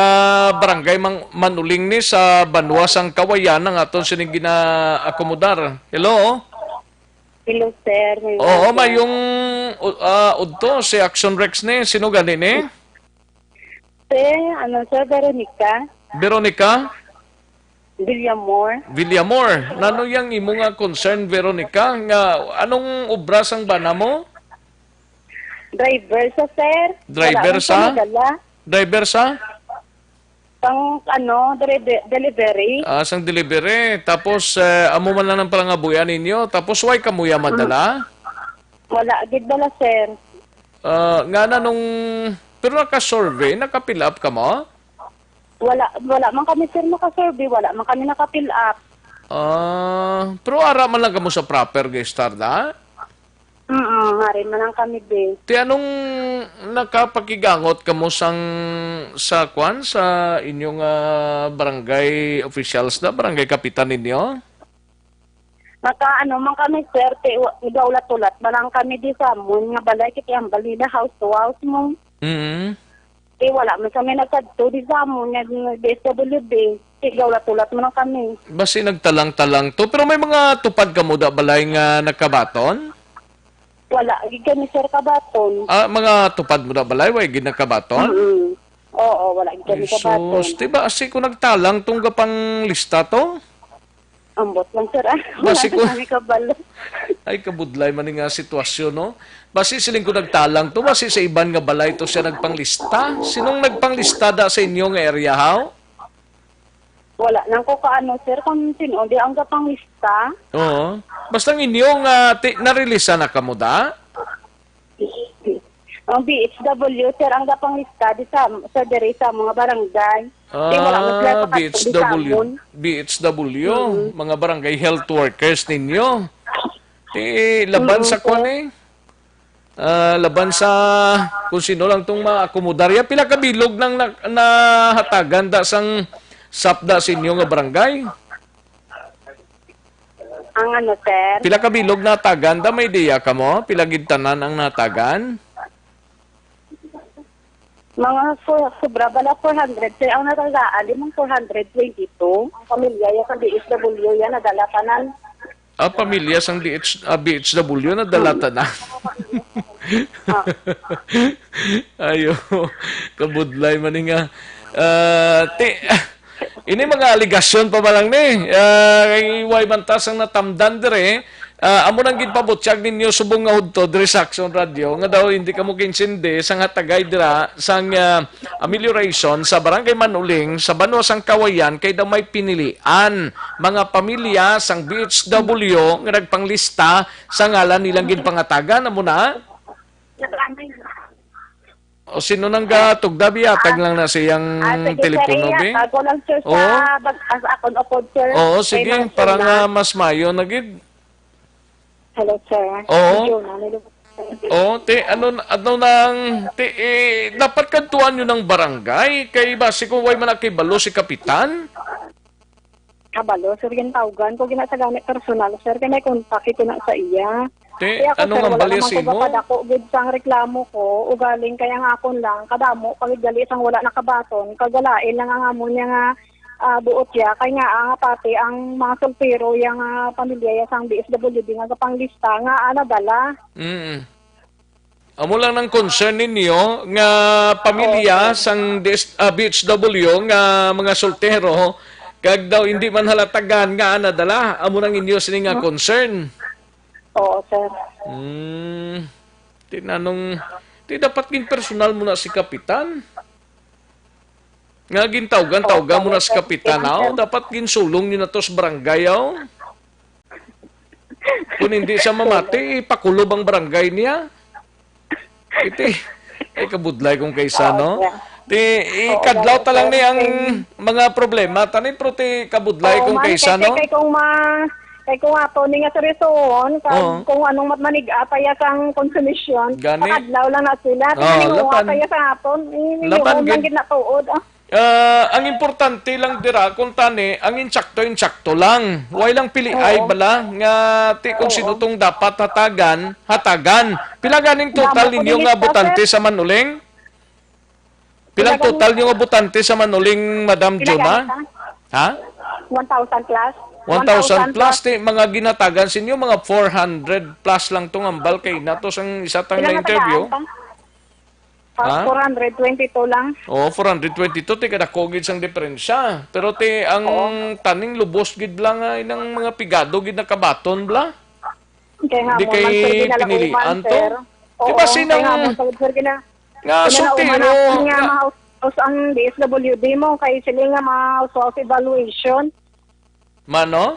Barangay Mang-, Manuling ni sa Banwa sang Kawayan ang aton sining ginaakomodar. Hello? Hello, sir. May Oo, mga mayong, uh, ah, udto si Action Rex ni. Sino gani ni? Sir, ano, sir, Veronica? Veronica? Villamor. Villamor, nano yang imo nga concern, Veronica? Nga anong obra sang bana mo? Driver sa, sir. Driver Wala man sa? siya nadala. Driver sa? Pang, ano, delive-, delivery. Ah, sang delivery. Tapos, eh, amo man lang ang palangabuyan ninyo. Tapos, why kamuya madala? Wala gid dala, sir. Ah, nga na nung, pero naka-survey, naka-fill up ka mo? Wala, wala man kami, sir, naka-survey. Wala man kami naka-fill up. Ah, pero ara man lang kamo sa proper, guys, tarda? Mm, mari man lang kami, be. Ti anong nakapakigangot kamo sang, sa kwan, sa inyong, ah, barangay officials na, barangay kapitan ninyo? Naka, ano man kami, sir, ti wa-, nagaulat-ulat man lang kami di sa amon nga balay, kay ambal nila house to house mo. Mm. Ti wala man kami nagkadto di sa amon nga D S W D. Ti gaulat-ulat man lang kami. Basi nagtalang-talang to. Pero may mga tupad kamo da balay nga nagkabaton? Wala gid kami, sir, kabaton. Ah, mga tupad mo da balay, way gid nagkabaton? Mm-mm. Oo, wala gid kami Ay, kabaton. Sus, di ba, asi ko nagtalang tong gapanglista to? Ambot lang, sir, ah. Basi Wala ko kami kabalo. Ay, kabudlay man ni nga sitwasyon, no? Basi siling ko nagtalang to, basi sa iban nga balay to siya nagpanglista. Sinong nagpanglista da sa inyo nga area, haw? Wala lang ko kaano, sir, kung sino di ang gapanglista. Oo. Basta ang inyo nga ti-, narelisa na kamo da? Ang B H W, sir, ang gapanglista di sa, sa diri sa mga barangay. Di wala mo sila Ah, pakatuli sa B H W. amon. B H W, Mm. mga barangay health workers ninyo. Ti, laban Mm, sa kwan sir. eh. Ah, laban sa kung sino lang tong maakomodar. Ya, pila ka bilog nang na-, nahatagan da sang sapda sa inyo nga barangay? Ang ano, sir? Pila ka bilog nahatagan da? May ideya ka mo? Pila gid tanan ang nahatagan? Mga four, sobra bala four hundred, sir. Ang natagaan, di man four hundred twenty-two. Ang pamilya ya sa D S W yan, nadala tanan. Ah, pamilya sang D H, ah, B H W, nadala tanan. Ah. Ayo, kabudlay man ni nga. Ah, ti, ini mga aligasyon pa ba lang ni? Ah, kay way man ta sang natamdan dire. Ah, amo nang ginpabutyag ninyo subong nga udto diri sa Action Radio nga daw hindi kamo kinsindi sang hatagay dira sang, ah, amelioration sa Barangay Manuling sa banwa sang Kawayan kay daw may pinilian mga pamilya sang B H W nga nagpanglista sa ngalan nilang ginpangatagan. Amo na? O sino nang gatugda, biatag lang na siyang Ah, sige, sir, telepono, be? Iyatag ko lang, sir, sa Oo. bag-, sa akon upod, sir. Oo, Kay sige, Mang para Jonah. nga mas mayo na gid. Hello, sir. Oo. Mang Jonah, may lumabas. Oo, ti, ano, ano nang, ti, eh, dapat kadtuan nyo ng barangay, kay basi kung way man nakibalo si kapitan. Kabalo, sir, gintawgan ko gina sa gamit personal, sir, kay may contact ko na sa iya. Te, Kaya ako, ano sir, nga wala balya naman ko simo? Mapadako gid sang reklamo ko, ugaling kaya nga akon lang, kadamo pa gid gali sang wala nakabaton, kagalain lang ang amo niya nga, ah, buot ya, kay nga, ah, nga pati ang mga soltero ya nga pamilya ya sang D S W D nga gapanglista nga, ah, nadala. Mm. Amo lang nang concern ninyo nga pamilya Oo, sir. sang D S, ah, B H W nga mga soltero, kag daw hindi man halatagan nga nadala, amo nang inyo sini nga Hmm? concern. Oo, sir. Hmm. Ti nanong, ti dapat gin personal mo na si kapitan? Nga gintawgan-tawgan mo na si kapitan, aw? Dapat ginsulong niyo na to sa barangay, aw? Kung hindi siya mamati, ipakulob ang barangay niya. Iti, ay, kabudlay kung kaysa, Oo, no? Sir. Ti, Oo, ikadlaw ta lang ni ang mga problema, tani, pero ti, kabudlay kung kaysa, no? Kay kung ma-, kay kung ato ni nga seryosohon, kag Oo. kung anong mat-, manig-a pa ya sang konsumisyon, Gani. pakadlaw lang na sila. Oo, Tinaninguha laban. pa ya sa aton, eh, Laban, yung man gid. gid na tuod, ah. Ah, ang importante lang dira, kung tani, ang insakto, insakto lang. Way lang piliay Oo. bala nga ti kung Oo. sino tong dapat hatagan, hatagan. Pila ganing total Damo ko ninyo din nga ito, botante sir. sa Manuling? Pilang Pila total ganing nyo nga botante sa Manuling, Madam Pila Juna? ganing ta? Ha? One thousand plus? One thousand plus, ti mga ginatagan sa inyo, mga four hundred plus lang tong ambal kay nato sang isa tang Pila na-interview. natagaan ta? Ah, Ha? four hundred twenty-two lang. Oo, four hundred twenty-two, ti kadako gid sang diferensya. Pero ti ang Oo. taning lubos gid lang nga inang mga pigado gid nakabaton bla. Kaya nga Di mo kay man, sir, pinilian ginalauman, to. sir. Di Oo, ba sinang kaya nga mo, sir, sir, gina-, nga ginalauman soltero natin nga nga mahaus-, ang D S W D mo, kay sila nga mahaus-haus evaluation. Mano?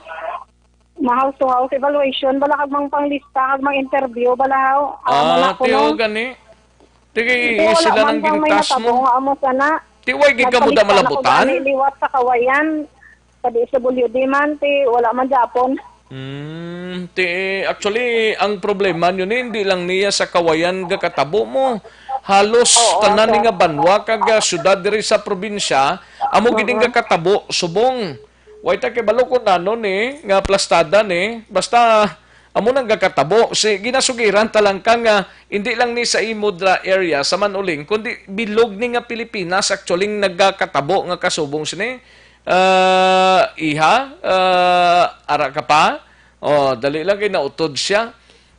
Mahaw-haw sa evaluation, bala kag mang panglista, kag mang interview, bala haw. Ah, Ah, muna ko, tiyo no? gani. Tigi, Hindi, wala sila man nang kang may gintas natabo mo. nga amo sana. Ti, way gid kamo da Nagpalista na ko malabutan? gani liwat sa Kawayan. Sa D S W D man, ti, wala man Japon. Mm, ti, actually, ang problema nyo ni, hindi lang niya sa Kawayan gakatabo mo. Halos Oo, tanan ni sir. nga banwa kag, ah, syudad diri sa probinsya, amo gid ang Oo. gakatabo subong. Way ta kay balo kung ano ni, nga plastada ni. Basta, amo nang gakatabo. Si, ginasugiran ta lang ka nga, hindi lang ni sa imo dra area, sa Manuling, kundi bilog ni nga Pilipinas, actually, nagakatabo nga kasubong sini. Ah, iha, ah, ara ka pa? Oh, dali lang kay nautod siya.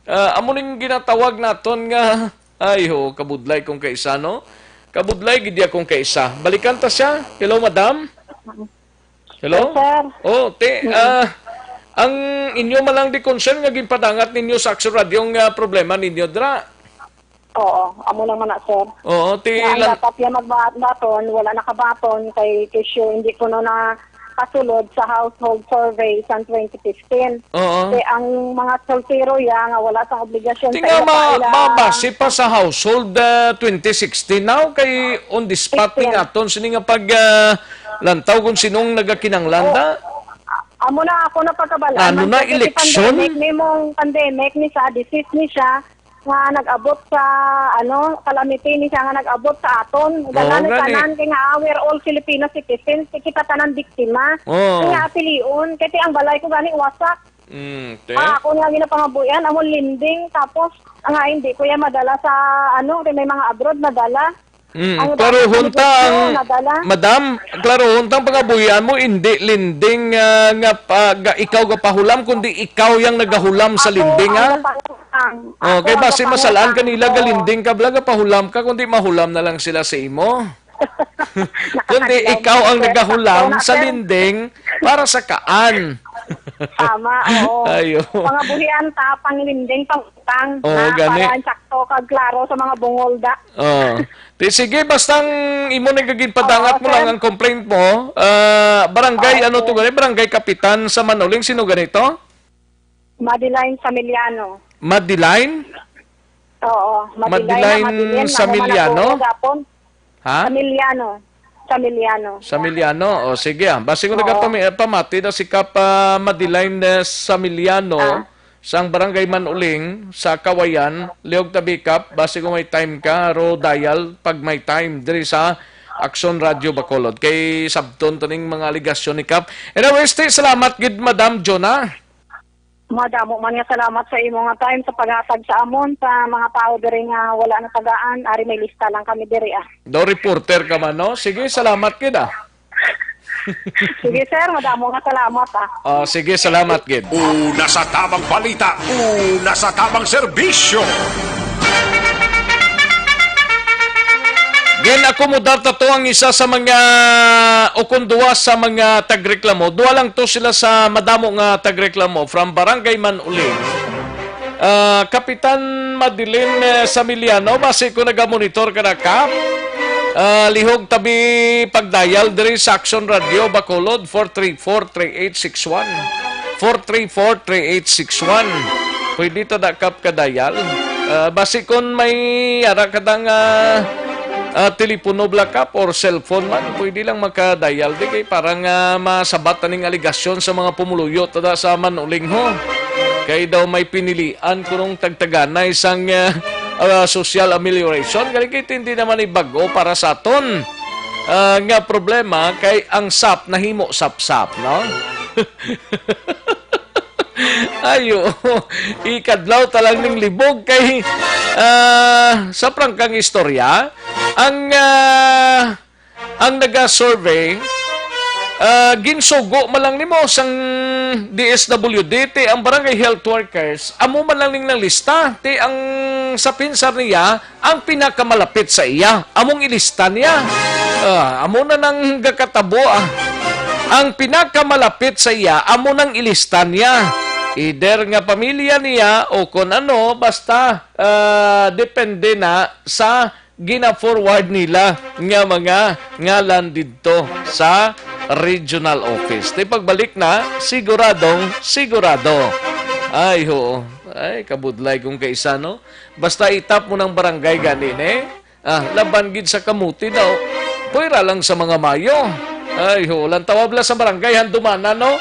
Ah, amo ning ginatawag naton nga, ay ho, kabudlay kung kaisa, no? Kabudlay gid ya kung kaisa. Balikan ta siya. Hello, madam? Hello? Yes, sir. Oh, te, Mm. ah, ang inyo man lang di concern nga ginpadangat ninyo sa Action Radio nga problema ninyo, dra? Oo, amo lang man na, sir. Oo, ti Nga ang lang dapat niya magbaton, wala nakabaton kay, kay sure hindi ko no na kasulod sa household survey sa twenty fifteen. Oo. Kay ang mga soltero ya nga wala sa obligasyon Ti sa nga ila ma-, pa ila. mabase pa sa household, ah, twenty sixteen now kay on the spot ni Sixteen. nga aton sini nga pag, ah, lantaw kung sinong nagakinanglan Oo. da. Amo na ako na pagkabalaan Ano man na, ko, kasi eleksyon? pandemic ni mong pandemic ni sa disease ni siya nga nag-abot sa, ano, calamity ni siya nga nag-abot sa aton. Oo, Gana ni gani. tanan kay nga, ah, we're all Filipino citizens, kay kita tanan biktima. Oo. Kaya apilion, kay ti ang balay ko gani wasak. Mm, te. Ah, ako nga ginapangabuyan, amo lending, tapos nga hindi ko yan madala sa, ano, kay may mga abroad madala. Mm, Ang klarohon dami ta ang, ko nadala. madam, klarohon ta ang pangabuhian mo, hindi lending, ah, nga pa, ga, ikaw gapahulam, kundi ikaw yang nagahulam sa Ako lending, ang ha? gapahulam. Oh, Ako kay ang basi gapahulam. masalaan kanila Oo. galending ka, bla, gapahulam ka, kundi mahulam na lang sila sa imo. Kundi Nakakadlaw ikaw mo, ang sir. nagahulam Sakto na, sa sir. lending para sa kaan. Tama, oo. Ayo. Pangabuhian ta, panglending, pangutang, Oo, na gani. para sakto kag klaro sa mga bungol da. Oh. Ti, sige, basta ang imo nagaginpadangat Oo, mo lang sir. ang complaint mo, ah, barangay, Oo, ano to sir. gani? Barangay Kapitan sa Manuling, sino ganito? Madeline Samiliano. Madeline? Oo, Madeline, Madeline Madeline, Samiliano? Madeline, Madeline. Ha? Samiliano. Samiliano. Samiliano. O, sige, ah. Basi ko Oo. nagapami-, pamati na si Kap, ah, Madeline, eh, Samiliano, Ah. sang Barangay Manuling, sa Kawayan, Liog Tabi, Kap. Basi kung may time ka, ro dial, pag may time, diri sa Action Radio Bacolod. Kay sabton to ning mga aligasyon ni Kap. Anyways, ti, salamat gid, Madam Jonah. Madamo man nga salamat sa imo nga time sa paghatag sa amon sa mga tao diri nga wala natagaan. Ari may lista lang kami diri, ah. Do reporter ka man, no? Sige, salamat gid, ah. Sige, sir, madamo nga salamat, ah. Oh, sige, salamat gid. Una sa tabang balita, una sa tabang serbisyo. Gin-akomodar ta to ang isa sa mga, o kung duwa sa mga tagreklamo. Duwa lang to sila sa madamo nga tagreklamo from Barangay Manuling. Ah, Kapitan Madeline, eh, Samiliano, basi ko nagamonitor ka na, Kap. Ah, lihog tabi pagdial diri sa Action Radio Bacolod, four three four, three eight six one. Four three four, three eight six one. Pwede to da, Kap, ka-dial. Ah, basi kon may ara ka dang, ah, ah, telepono, bla, Kap, or cellphone man, pwede lang maka-dial di kay para nga masabat aning aligasyon sa mga pumuluyo tada sa Manuling, ho. Kay daw may pinilian kunong tagtaganay sang, ah, ah, social amelioration. Galing kay hindi naman ibag-o para sa aton, ah, nga problema kay ang sap nahimo sapsap, no? Ayo, ikadlaw ta lang ning libog kay, ah, sa prangkang istorya, ang, ah, ang naga-survey, ah, ginsugo man lang nimo sang D S W D, ti ang barangay health workers, amo man lang ning nanglista, ti ang sa pinsar niya, ang pinakamalapit sa iya, among ilista niya. Ah, amo na nang gakatabo, ah. Ang pinakamalapit sa iya, amo nang ilista niya. Either nga pamilya niya o kon ano, basta, ah, depende na sa gina-forward nila nga mga ngalan didto sa regional office. Ti pagbalik na, siguradong sigurado. Ay, oo. Ay, kabudlay kung kaisa, no? Basta itap mo ng barangay gani, ne? Ah, laban gid sa kamuti daw. Pwera lang sa mga mayo. Ay, ho, lang tawag lang sa barangay, handumanan, no?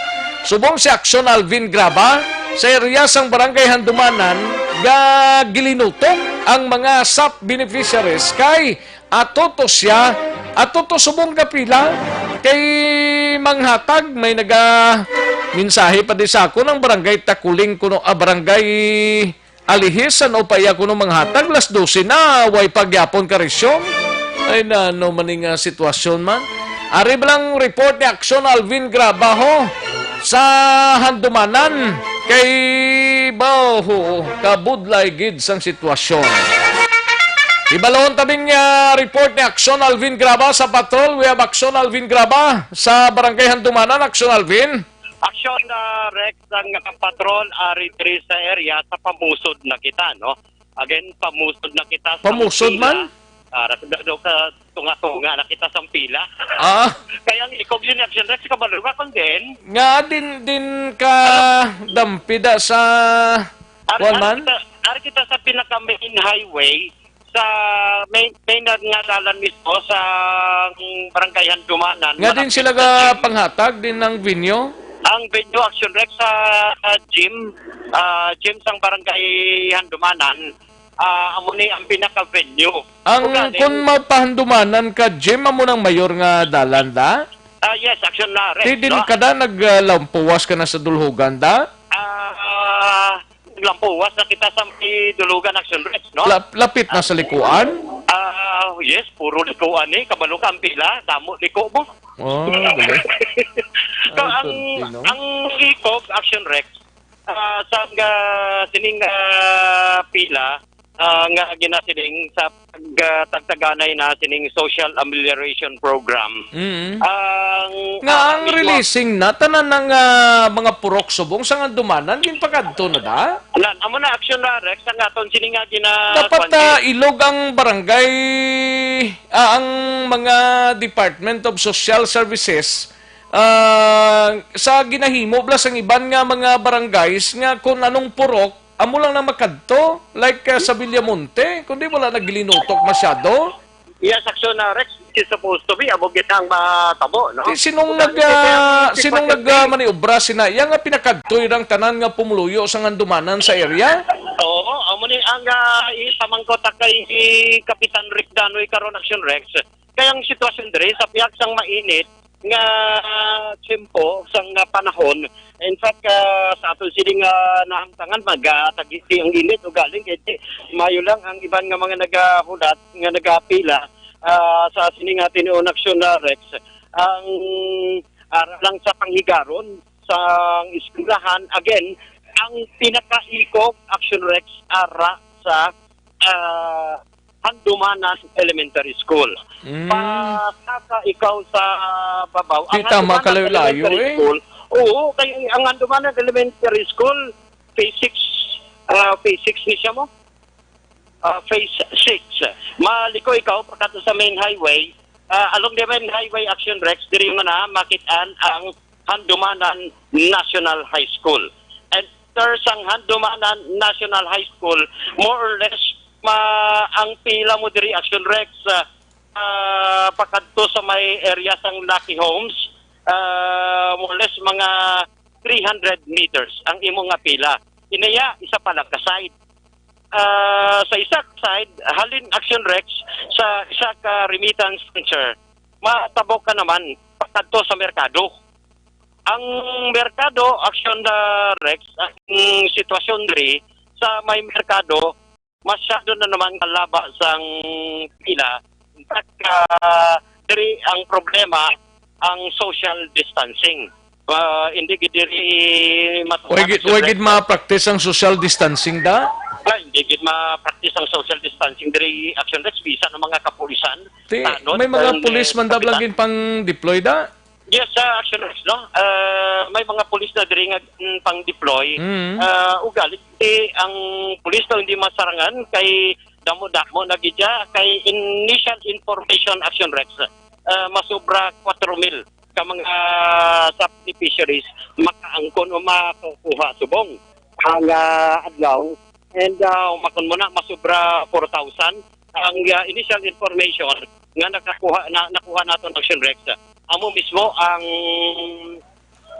Subong si Action Alvin Graba, sa area sang Barangay Handumanan, ga gilinutok ang mga sap beneficiaries kay ato to siya, ato to subong ga pila kay manghatag. May naga mensahe pa di sa ako ng Barangay Takuling kuno, ah, Barangay Alihis, ano pa iya kuno manghatag? Las dose na, way pa gyapon ka resume. Ay, nano man ni nga sitwasyon man. Ari ba lang report ni Action Alvin Grabaho sa Handumanan? Kay baho, kabudlay gid sang sitwasyon. Ibalon tabing, ah, report ni Action Alvin Graba sa patrol. We have Action Alvin Graba sa Barangay Handumanan. Action Alvin. Action, ah, Rex, ang patrol ari diri sa area sa pamusod na kita, no? Again, pamusod na kita sa Pamusod pila. Man? Ah, ras-, do, do ka tunga-tunga na kita sa pila. Ah. Kaya ang ikog yun, Action Rex, kabalo ka kung din. Nga din, din ka Ano? Dampida sa Ari, kuwan ari man? Kita, ari kita sa pinaka main highway sa may, may na nga dalan mismo sa barangay Handumanan. Nga din malapit sila sa ga gym. Panghatag din ng venue? Ang venue, Action Rex, sa, sa gym, ah, gym sang barangay Handumanan, ah, amo ni ang pinaka-venue. Ang Ugaling, kung mapahandumanan ka, gym, amo nang mayor nga dalan da? Ah, yes, Action na, Rex, Di din no? Kada naglampuwas ka na sa Dulhugan da? Ah, naglampuwas na kita sa may Dulugan Action Rex, no? Lap-, lapit na sa likuan? Ah, yes, puro likuan eh. Kabalo ka ang pila, damo liko mo. Oh, dali. So, Ah, ang, perti, no? Ang ikog Action Rex, ah, sa ga-, sining, ah, pila, ah, nga ginasiling sa pag-, ah, tagtaganay na sining social amelioration program. Mm. Ang, Nga ah, ang mismo releasing na, tanan ng, ah, mga purok subong sa nga dumanan, ginpakadto na da? Nan, amo na action na, Rex, ang aton sini nga gina-, Dapat, kwan, ah, eh. Ilog ang barangay, ah, ang mga Department of Social Services, ah, sa ginahimo bala sang iban nga mga barangays nga kung anong purok, amo lang na makadto, like, ah, sa Villamonte, kundi wala naglinutok masyado. Yes, action na, Rex, is supposed to be, amo gid ang matabo, no? Di, sinong Kung nag, ano, ah, kaya, sinong nag, ah, maniobra sina iya nga pinakadto irang tanan nga pumuluyo sa ngandumanan sa area? Oo, amo ni ang, ah, ipamangkot ta kay Kapitan Rick Danoy karon, action, Rex. Kay ang sitwasyon diri sa pihak sang mainit, nga tiyempo sang, ah, panahon. In fact, ah, sa aton sini nga nahamtangan, magatagiti ang init, ugaling kay di, mayo lang ang iban nga mga nagahulat nga nagapila, ah, sa sini nga tinuon aksyon na, Rex. Ang ara lang sa panghigaron sa eskwelahan, again, ang pinakaikog action, Rex, ara sa, ah, Handumanan Elementary School. Mm. Pakaka ikaw sa babaw. Di, ang tama Handumanan ka, layo-layo, Elementary eh. School, oo, kay ang Handumanan Elementary School, phase six, ah, phase six ni siya mo? Ah, phase six. Maliko ikaw, pagkadto sa main highway, ah, along the main highway, action, Rex, diri mo na makit-an ang Handumanan National High School. After sang Handumanan National High School, more or less, ma-, ang pila mo diri, action, Rex, ah, ah, pakadto sa may area sang Lucky Homes, ah, more or less mga three hundred meters ang imo nga pila. Inaya, isa pa lang ka side. Ah, sa isa ka side, halin, action, Rex, sa isa ka remittance center, matabok ka naman pakadto sa merkado. Ang merkado, action, ah, Rex, ang sitwasyon diri sa may merkado, masyado na naman kalaba sang pila. In fact, ah, diri ang problema, ang social distancing. Ah, hindi gid diri matuman, Way gid, sir, way gid ma-practice ang social distancing, da? Ah, hindi gid ma-practice ang social distancing diri, action, Rex, bisan ang mga kapulisan. Ti, tanod may mga ang, pulis eh, man da kapitan. Lagi pang deploy, da? Yes, sa action, Rex, no? Ah, may mga pulis na diri nga, mm, pang-deploy. Mm. Ah, ugalit, eh, ang pulis daw hindi masarangan kay damo-damo na gid siya. Kay initial information, action, Rex, ah, masobra kwatro mil ka mga sap beneficiaries makaangkon o makakuha subong ang, ah, adlaw. And, ah, umakon mo na, masobra four thousand. Ang, ah, initial information nga nakakuha, na, nakuha naton, action, Rex, amo mismo ang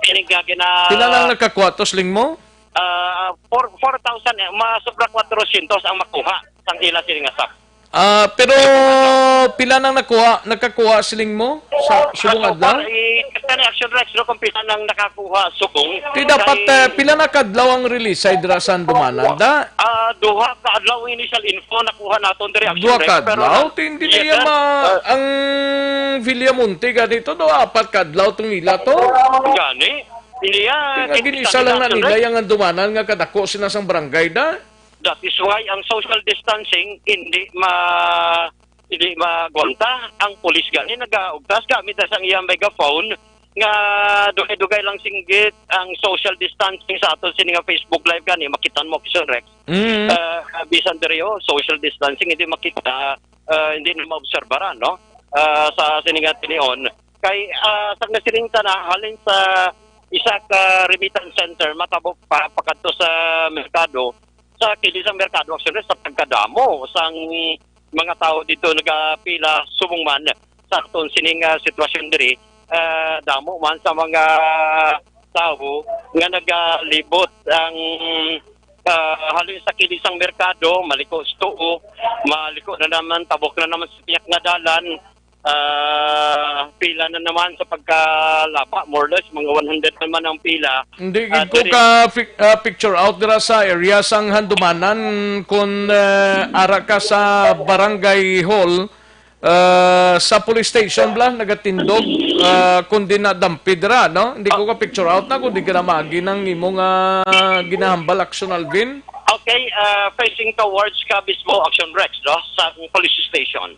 Ini nga gina- Pila lang nagkakuha to, siling mo? Ah, four, four thousand, eh, masobra four hundred ang makuha sang ila sini nga sap. Ah, pero pila nang nakuha, nagkakuha, siling mo, sa subong adlaw? I-check na ni Action Rex, no, kung pila nang nakakuha subong. Di dapat, Kay eh, pila na kadlaw ang release ay dira sa Handumanan, da? Ah, duha ka adlaw ang initial info nakuha naton diri, Action Duha Rex, ka pero adlaw? na- Ti hindi na Yes, iya sir. ma... Ah, Ang Villamonte ganito, no? Apat ka adlaw tong ila to. Gani. Hindi yan. Kaya gin-isa lang na nila yung Handumanan nga kadako sila sang barangay, da? That is why ang social distancing hindi ma hindi magwanta. Ang pulis gani nagaugtas gamit na sang iyang megaphone nga dugay-dugay lang singgit ang social distancing sa aton sini nga Facebook Live gani, makitan mo, Officer Rex. Mm. Ah, bisan diri, oh, social distancing, hindi makita, ah, hindi na maobserbaran, no? Ah, sa sini nga tinion. Kay, ah, sa nasiling ta na, halin sa isa ka remittance center, matabok pa, pakadto sa merkado, sa kilid sang merkado, actually, sa pagkadamo sang mga tawo dito nagapila subong man sa aton sining, ah, sitwasyon diri, ah, damo man sa mga tawo nga nagalibot ang, ah, halin sa kilid sang merkado, maliko sa tuo, maliko na naman, tabok na naman sa piyak nga dalan, ah, pila na naman sa pagkalaba, more or less, mga one hundred naman ang pila. Hindi Ah, gid ko diri- ka pic- ah, picture out dira sa area sang Handumanan, kung ah, ara ka sa barangay hall, ah, sa police station bla nagatindog, ah, kung di na dampi dira, no? Hindi ko ka picture out na kung di ka na maagi nang imo nga ginahambal, Action Alvin. Okay, ah, facing towards ka mismo, Action Rex, no? Sa police station.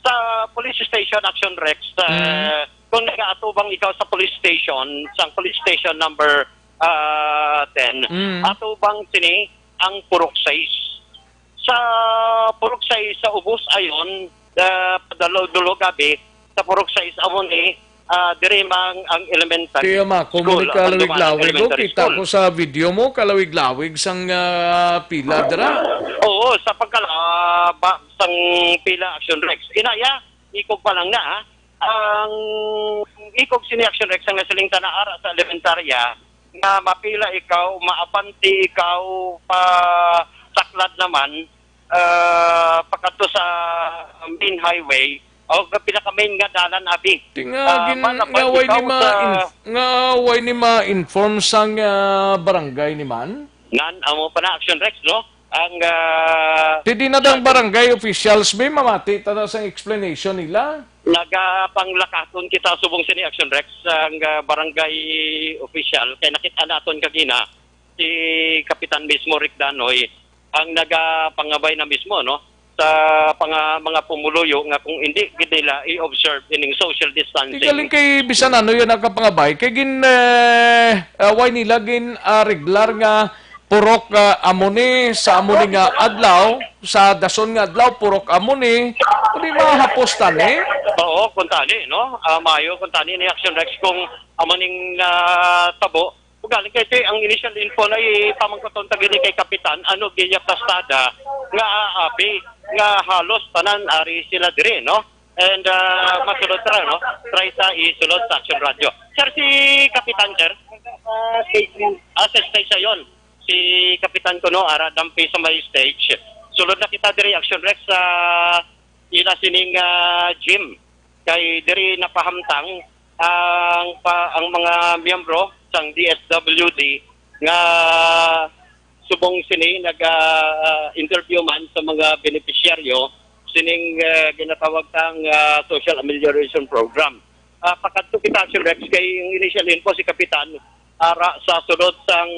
Sa police station, Action Rex, ah, Mm. kung nagaatubang ikaw sa police station, sa police station number ah, ten, Mm. atubang sini ang Purok sais. Sa Purok sais, sa ubos ayon, ah, padulog-dulog abi, sa Purok sais, amo ni, ah, diri man ang elementary Kaya ma, kung school, muli ang Bandumanan kalawig-lawig, oh, Elementary kita School. ko sa video mo, kalawig-lawig sang ah, pila dira. Oo, sa pagkalaba sang pila, Action Rex. Inaya, ikog pa lang na, ha? Ang ikog sini, Action Rex, ang nasiling ta na ara sa elementarya, nga mapila ikaw, maabante ikaw pa saklad naman, ah, pakadto sa main highway, o pinaka-main nga dalan, abi. Ti nga Ah, gin- man, nga way ikaw ni ma sa inf- nga way ni ma-inform sang ah, barangay ni man? Nan, amo pa na, Action Rex, no? Ang ah, Ti di na dang barangay officials, be, mamati ta na sang explanation nila. Nagapanglakaton kita subong sini, Action Rex, ang ah, barangay official kay nakita naton kagina si Kapitan mismo Rick Danoy ang nagapangabay na mismo, no, sa panga, mga pumuluyo nga kung hindi gid nila i-observe ining social distancing. Di galing kay bisan ano yun nakapangabay kay gin eh, ah, way nila gin ah, regular nga purok ah, amo ni sa amo ni nga adlaw, sa dason nga adlaw purok amo ni, di mahapos tani. Oo, kung tani, no? Ah, maayo kung tani ni Action Rex kung amo ning ah, tabo. Ugali kay ti ang initial info na ipamangkuton ta gini kay Kapitan, ano giya plastada nga aapi nga halos tanan ari sila diri, no? And ah, masulod ta, no? Try sa isulod sa Action Radio. Sir, si Kapitan, sir? Ah, statement. Ah, sa station. Si Kapitan ko, no, ara dampi sa may stage. Sulod na kita diri, Action Rex, sa ila sining ah, gym. Kay diri napahamtang ang pa, ang mga miyembro sang D S W D nga subong sini nag ah, interview man sa mga benepisyaryo sining ah, ginatawag sang ah, social amelioration program. Ah, pakadto kita, Sir Rex, kay ang initial info si Kapitan ara sa sulod sang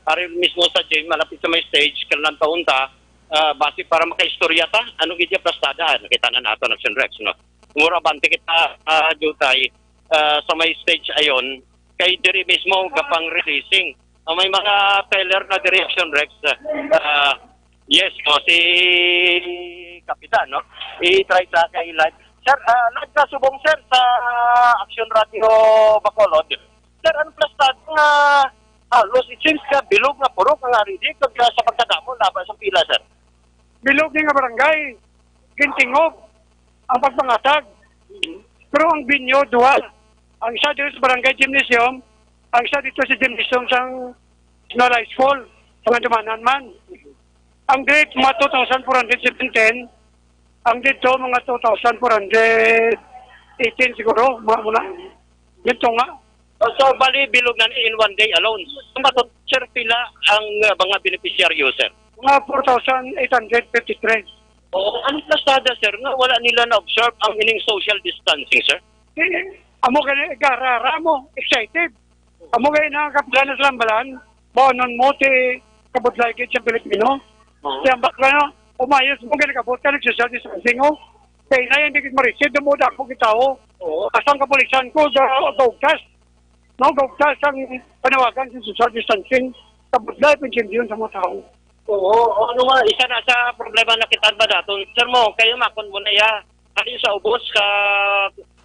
ari mismo sa gym malapit sa may stage, kanang taon ta, ah, basi para makaistorya ta, ano gid yung plastada, nakita na nato, Action Rex, no? Mura bante kita, ah, Jutay, ah, sa may stage ayon, kay diri mismo gapang releasing. Ah, may mga teller na diri, Action Rex. Ah, yes, no, si Kapitan, no? I-try sa kay live. Sir, ah, live ka subong, sir, sa Action Radio Bacolod. Sir, ang plastada nga halos, it seems nga bilog nga purok ang ari di, kag, ah, sa pagkadamo laban sa pila, sir. Bilog ni nga barangay, gintingog ang pagpangatag. Pero ang venue, duha. Ang isa diri sa barangay gymnasium, Ang isa dito si Jameson sang National High School, sa Mandumanan man. Ang date, mga two thousand four hundred seventeen, ang dito, mga two thousand four hundred eighteen siguro, mga muna. Dito nga. Oh, so, bali, bilog na in one day alone. Ang bato, sir, pila ang uh, mga beneficiaryo, sir? Mga four thousand eight hundred fifty-three. Oh, anong plasada, sir, nga wala nila na-observe ang ining social distancing, sir? Eh, amo gani, garara mo, excited. Amo gani, nakakapila na sa lambalan. Baonon mo, ti kabudlay gid sa Pilipino. Oo. Kaya bak na, umayos mo, gani kabot ka, nag-social distancing, oh. Kaya na yan, di gid marisid, mo dako kita, oh. Oo. Asang kapulisan ko, ga-, gaugtas. No, gaugtas ang panawagan sa social distancing. Kabudlay, pinsindiyon sa mga tao. Oo, ano nga, isa na sa problema na kita ba daton? Sir mo, kayo makon mo na ya. Kali sa ubos ka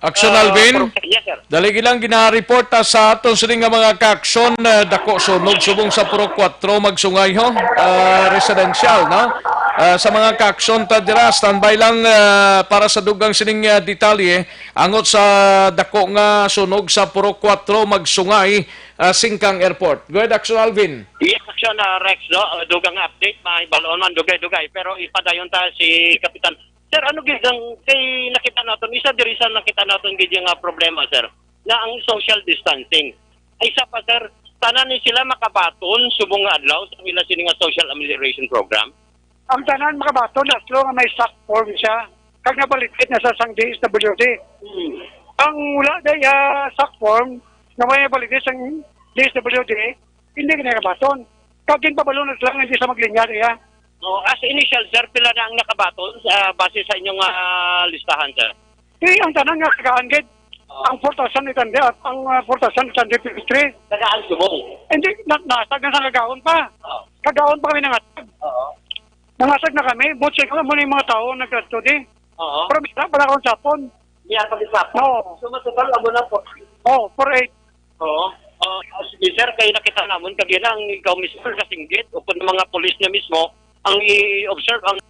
Action, ah, Alvin. Pro-, yes, sir. Dali gilang gina-report ta sa aton sini nga mga ka-action, ah, dako sunog subong sa Purok Kuwatro, Magsungay, ho. Ah, residential, no? Ah, sa mga ka-action ta dira, standby lang, ah, para sa dugang sining, ah, detalye angot sa dako nga sunog sa Purok Kuwatro, Magsungay, ah, Singkang Airport. Go ahead, Action Alvin. Yes, Action, ah, Rex, no? Ah, dugang update, may balon man, dugay-dugay. Pero ipadayon ta si Kapitan. Sir, ano gid ang kay nakita naton? Isa diri sa nakita naton gid nga problema, sir, na ang social distancing. Ay, isa pa, sir, tanan ni sila makabaton subong nga adlaw sa ila sini nga social amelioration program. Ang tanan makabaton as long nga may SAC form siya, kag na-validate na sa sang D S W D. Hmm. Ang wala day, ah, SAC form nga may validate sang D S W D, hindi ka nakabaton. Kag ginpabalo na sila nga hindi sa maglinya niya. No, as initial, sir, pila na ang nakabaton, ah, base sa inyong, ah, listahan, sir? Eh, ang tanan nga kagaan gid, ang four thousand eight hundred, ang, ah, four thousand eight hundred fifty-three. Kagaan subong? Hindi, na, nasag na sa kagaon pa. Oo. Kagaon pa kami nangatag. Oo. Nangatag na kami, butsik mo muna yung mga tao nagkadto di. Oo. Pero may sarap pala akong sapon. Niya pag-isap. Oo. So, matotal, amo na po. Oo, four eight. Oo. Ah, sige, sir, kay nakita namon kagina ang ikaw mismo nakasinggit o kung mga pulis niya mismo ang i-observe ang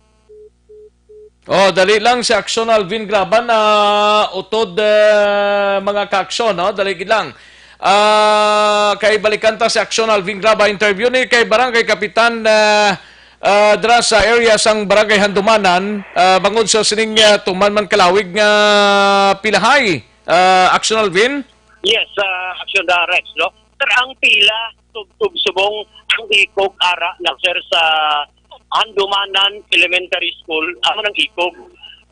Oh, dali lang si Action Alvin Graban na utod, eh, mga ka-aksyon, no? Dali gid lang. Ah, kay balikan ta si Action Alvin Graban interview ni kay Barangay Kapitan, ah, ah, dira sa area sang Barangay Handumanan, ah, bangod sa sining, ah, tuman man kalawig nga pilahay. Ah, Action Alvin? Yes, ah, Action, ah, Rex, no? Sir, ang pila, tubtob subong ang ikog ara na, sir, sa Handumanan Elementary School, amo nang ikog.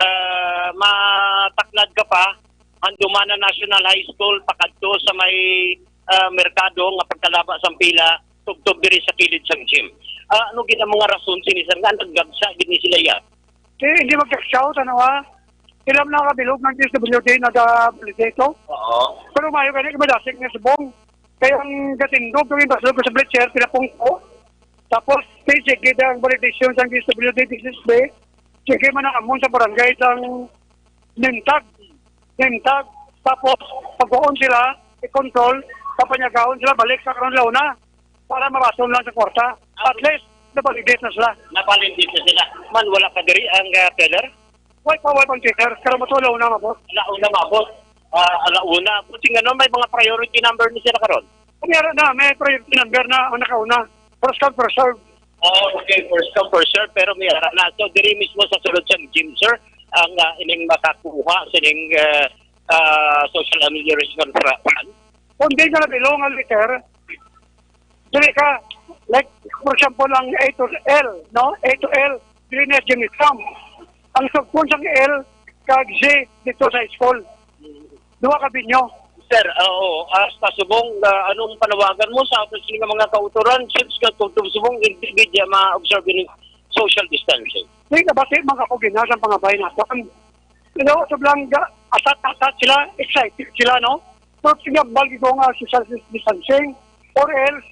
Ah, mataklad ka pa, Handumanan National High School, pakadto sa may, ah, merkado nga pagkalaba sang pila, tubtob diri sa kilid sang gym. Ah, ano gid ang mga rason sini, sir, nga nagagsa gid ni sila iya? Di, hindi magkaksaw, tanawa. Sila man nakabilog ng D S W D, nag-validate to. Oo. Pero maayo gani, kay madasig nga subong. Kaya ang gatindog, kung ibasulog ko sa bleacher, pinapungko. Tapos, sige, ang validation sa D S W D, D S S B, sige man ang amon sa barangay, sang nintag. Nintag. Tapos, pagkuon sila, i-control, papanyagaon sila, balik sa karon launa. Para mabaton lang sa kwarta. At least, na-validate na sila. Na-validate na sila. Man, wala pa diri ang, ah, teller? Way pa, way pang teller. Karon mo to, alauna mabot. Alauna mabot. Ah, alauna. Buti nga, no, may mga priority number ni sila karon. Kanyara na, may priority number na ang nakauna. First come, first serve. Oh, okay. First come, first serve. Pero may ara na. So, diri mismo sa sulod sa gym, sir, ang, ah, ining makakuha sa ining, ah, ah, social amelioration fund. Kung di na nabilong ang letter, dili ka, like, for example, ang A to L, no? A to L, dili na gymnasium. Ang sugpon sang L, kag G, dito sa school. Duha ka binyo. Sir, ah, oo. Hasta subong, ah, anong panawagan mo sa aton sini nga mga kautoran? Since nga tubtob subong, hindi gid niya ma-observe yung social distancing. Di, nabati man ako gina sa pangabay natin. Pero, sobrang ga-, atat-atat sila, excited sila, no? Pero, tinambal ko nga social distancing, or else,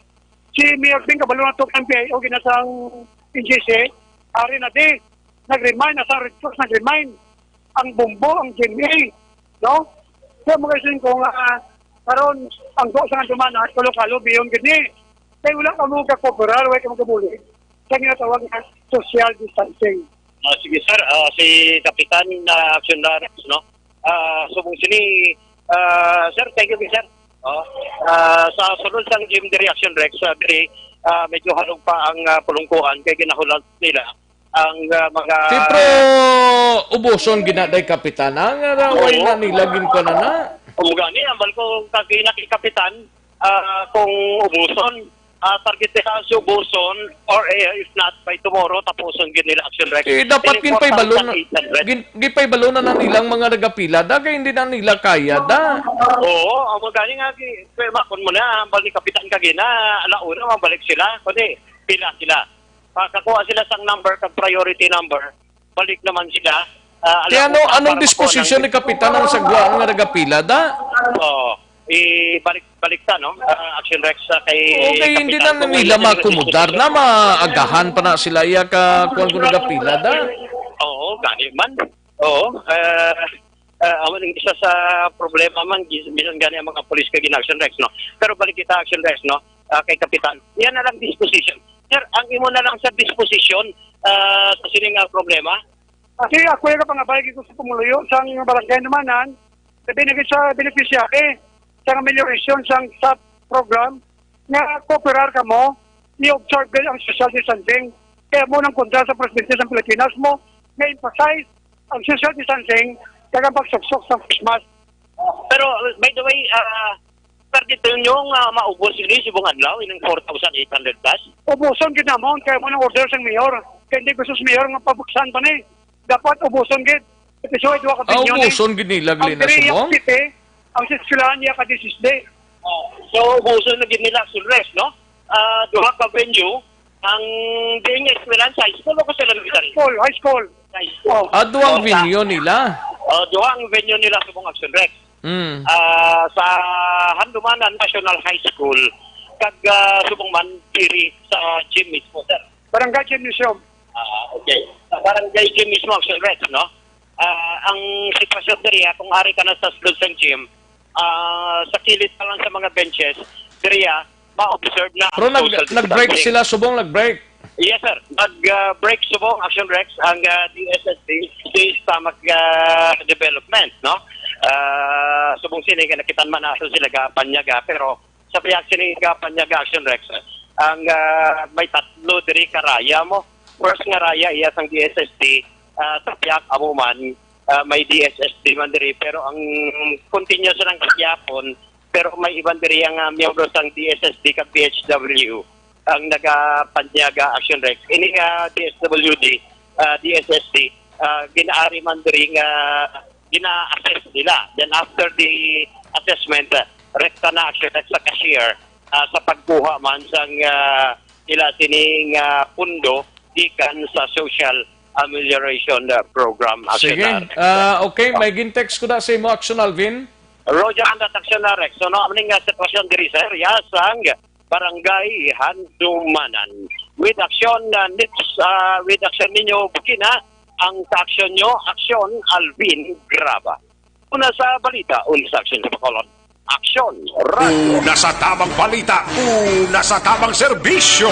si Mayor Bing, kabalo na to, ang P I O, ginasang N G C, ari na di, nag-remind, nasa Red Cross, nag-remind, ang bombo, ang G M A, no? Kaya mga isin ko nga, ah, karon, ang do sa nga dumana, kalo-kalo, biyon gini. Kaya wala ka mo kakooperar, wala ka mo kabulig. Sa ginatawag nga social distancing. Ah, sige, sir. Ah, si Kapitan, ah, Action Dara, no? Ah, subong sini, ah, sir, thank you, sir. Oh. Ah, sa sulod sang gym diri, Action Rex, ah, diri, ah, medyo halog pa ang, ah, pulungkuan kay ginahulat nila ang, ah, mga Ti, pero ubuson ginaday kapitana nga ra-, way Oo. na nila ginkuan na. Kung gani, ambal ko kag ina kay kapitan, ah, kung ubuson, ah, target nila si ubuson or, eh, if not by tomorrow, tapuson gid nila, Action Rex. Eh, dapat Ini ginpaibalo na, four thousand eight hundred. gin-, ginpaibalo na na nilang mga nagapila da, kay hindi na nila kaya da. Oo, ang mga gani nga, gi-, kaya makon mo na, ambal ni Kapitan kagina, alauna, mabalik sila, kundi pila sila. Pagkakuha sila sang number, kag priority number, balik naman sila. Ah, Ti, alam ano, mo, anong para makuha disposisyon ng ni Kapitan ang sagwa nga nagapila da? Oo. Ibalik, balik ta, no? Ah, Action Rex, ah, kay Okay, hindi Kapitan na kung nila may makumudar na maagahan pa na sila iya ka kuwan kung nagapila da. Oo, gani man. Oo. Ah, ah, amo ning isa sa problema man, gis-, bisan gani ang mga pulis kag in Action Rex, no? Pero balik kita, Action Rex, no? Ah, kay Kapitan. Yan na lang disposition. Sir, ang imo na lang sa disposition, ah, sa sining, ah, problema? Kasi ako yung kapangabay ko sa pumuluyo sa barangay Handumanan, sabi na sa beneficiary sa amelioration sang SAP program nga kooperar kamo, i-observe gid ang social distancing. Kaya mo nang kontra sa presidente sa Pilipinas mo nga emphasize ang social distancing kag ang pagsuksok sa face mask. Pero, by the way, ah, pwede to nyo nga maubos ini subong adlaw, ining four thousand eight hundred plus? Ubuson gid namon, kaya mo nang order sang mayor. Kaya hindi gusto sa mayor nga pabuksan pa ni. Dapat ubuson gid. Kasi so, duha ka Ah, venue ni. Ubuson gid nila, Ang Lina diri, Subong? City, ang sa eskwelahan niya ka disease day. Oh, so, ubuson na gid nila, Action Rex, no? Ah, duha ka venue, ang diin nga eskwelahan sa high school o sa elementary? High school, high school. High school. Oh. Ah, duha ang Oh, sa venue nila. Oh, duha ang venue nila subong, Action Rex. Mm. Ah, sa Handumanan National High School, kag, ah, subong man diri sa gym mismo, sir. Barangay Gymnasium. Ah, okay. Sa Barangay Gym mismo, Action Rex, no? Ah, ang sitwasyon diri, ah, kung ari ka na sa sulod sang gym, ah, sa kilid pa lang sa mga benches, diri, ah, ma-observe na ang Pero nag-, social nag-break distancing. sila, subong nag-break. Yes, sir. Nag, ah, break subong, Action Rex, ang, ah, D S S D, District Stomach, ah, Development, no? Ah, subong sini, kay nakitaan man nato sila gapanyaga, pero sa pihak sini gapanyaga, Action Rex, ang, ah, may tatlo diri ka raya mo. First nga raya, iya sang D S S D, ah, sa pihak amo man, ah, may D S S D man diri, pero ang continuous lang sa gihapon, pero may iban diri ang, ah, miyembro sang D S S D kag D H W ang nagapanyaga, Action Rex. Ini nga D S W D, ah, D S S D, ah, ginaari man diri nga gina-assess nila. Then after the assessment, ah, rekta na, Action Rex, sa cashier, ah, sa pagkuha man sang, ah, ila sining, ah, pundo gikan sa social amelioration, ah, program, Action Sige. Rex. Ah, okay, may gintext ko na sa imo, Action Alvin. Roger, and that, Action Rex. So, no, ning, ah, sitwasyon diri, sir, ya sang Barangay Handumanan. With action, uh, needs, uh, with action ninyo, bukina ang sa aksyon nyo, aksyon, Alvin Graba. Una sa balita, una sa aksyon sa Bacolod. Aksyon, radyo. Una sa tamang balita, una sa tamang serbisyo.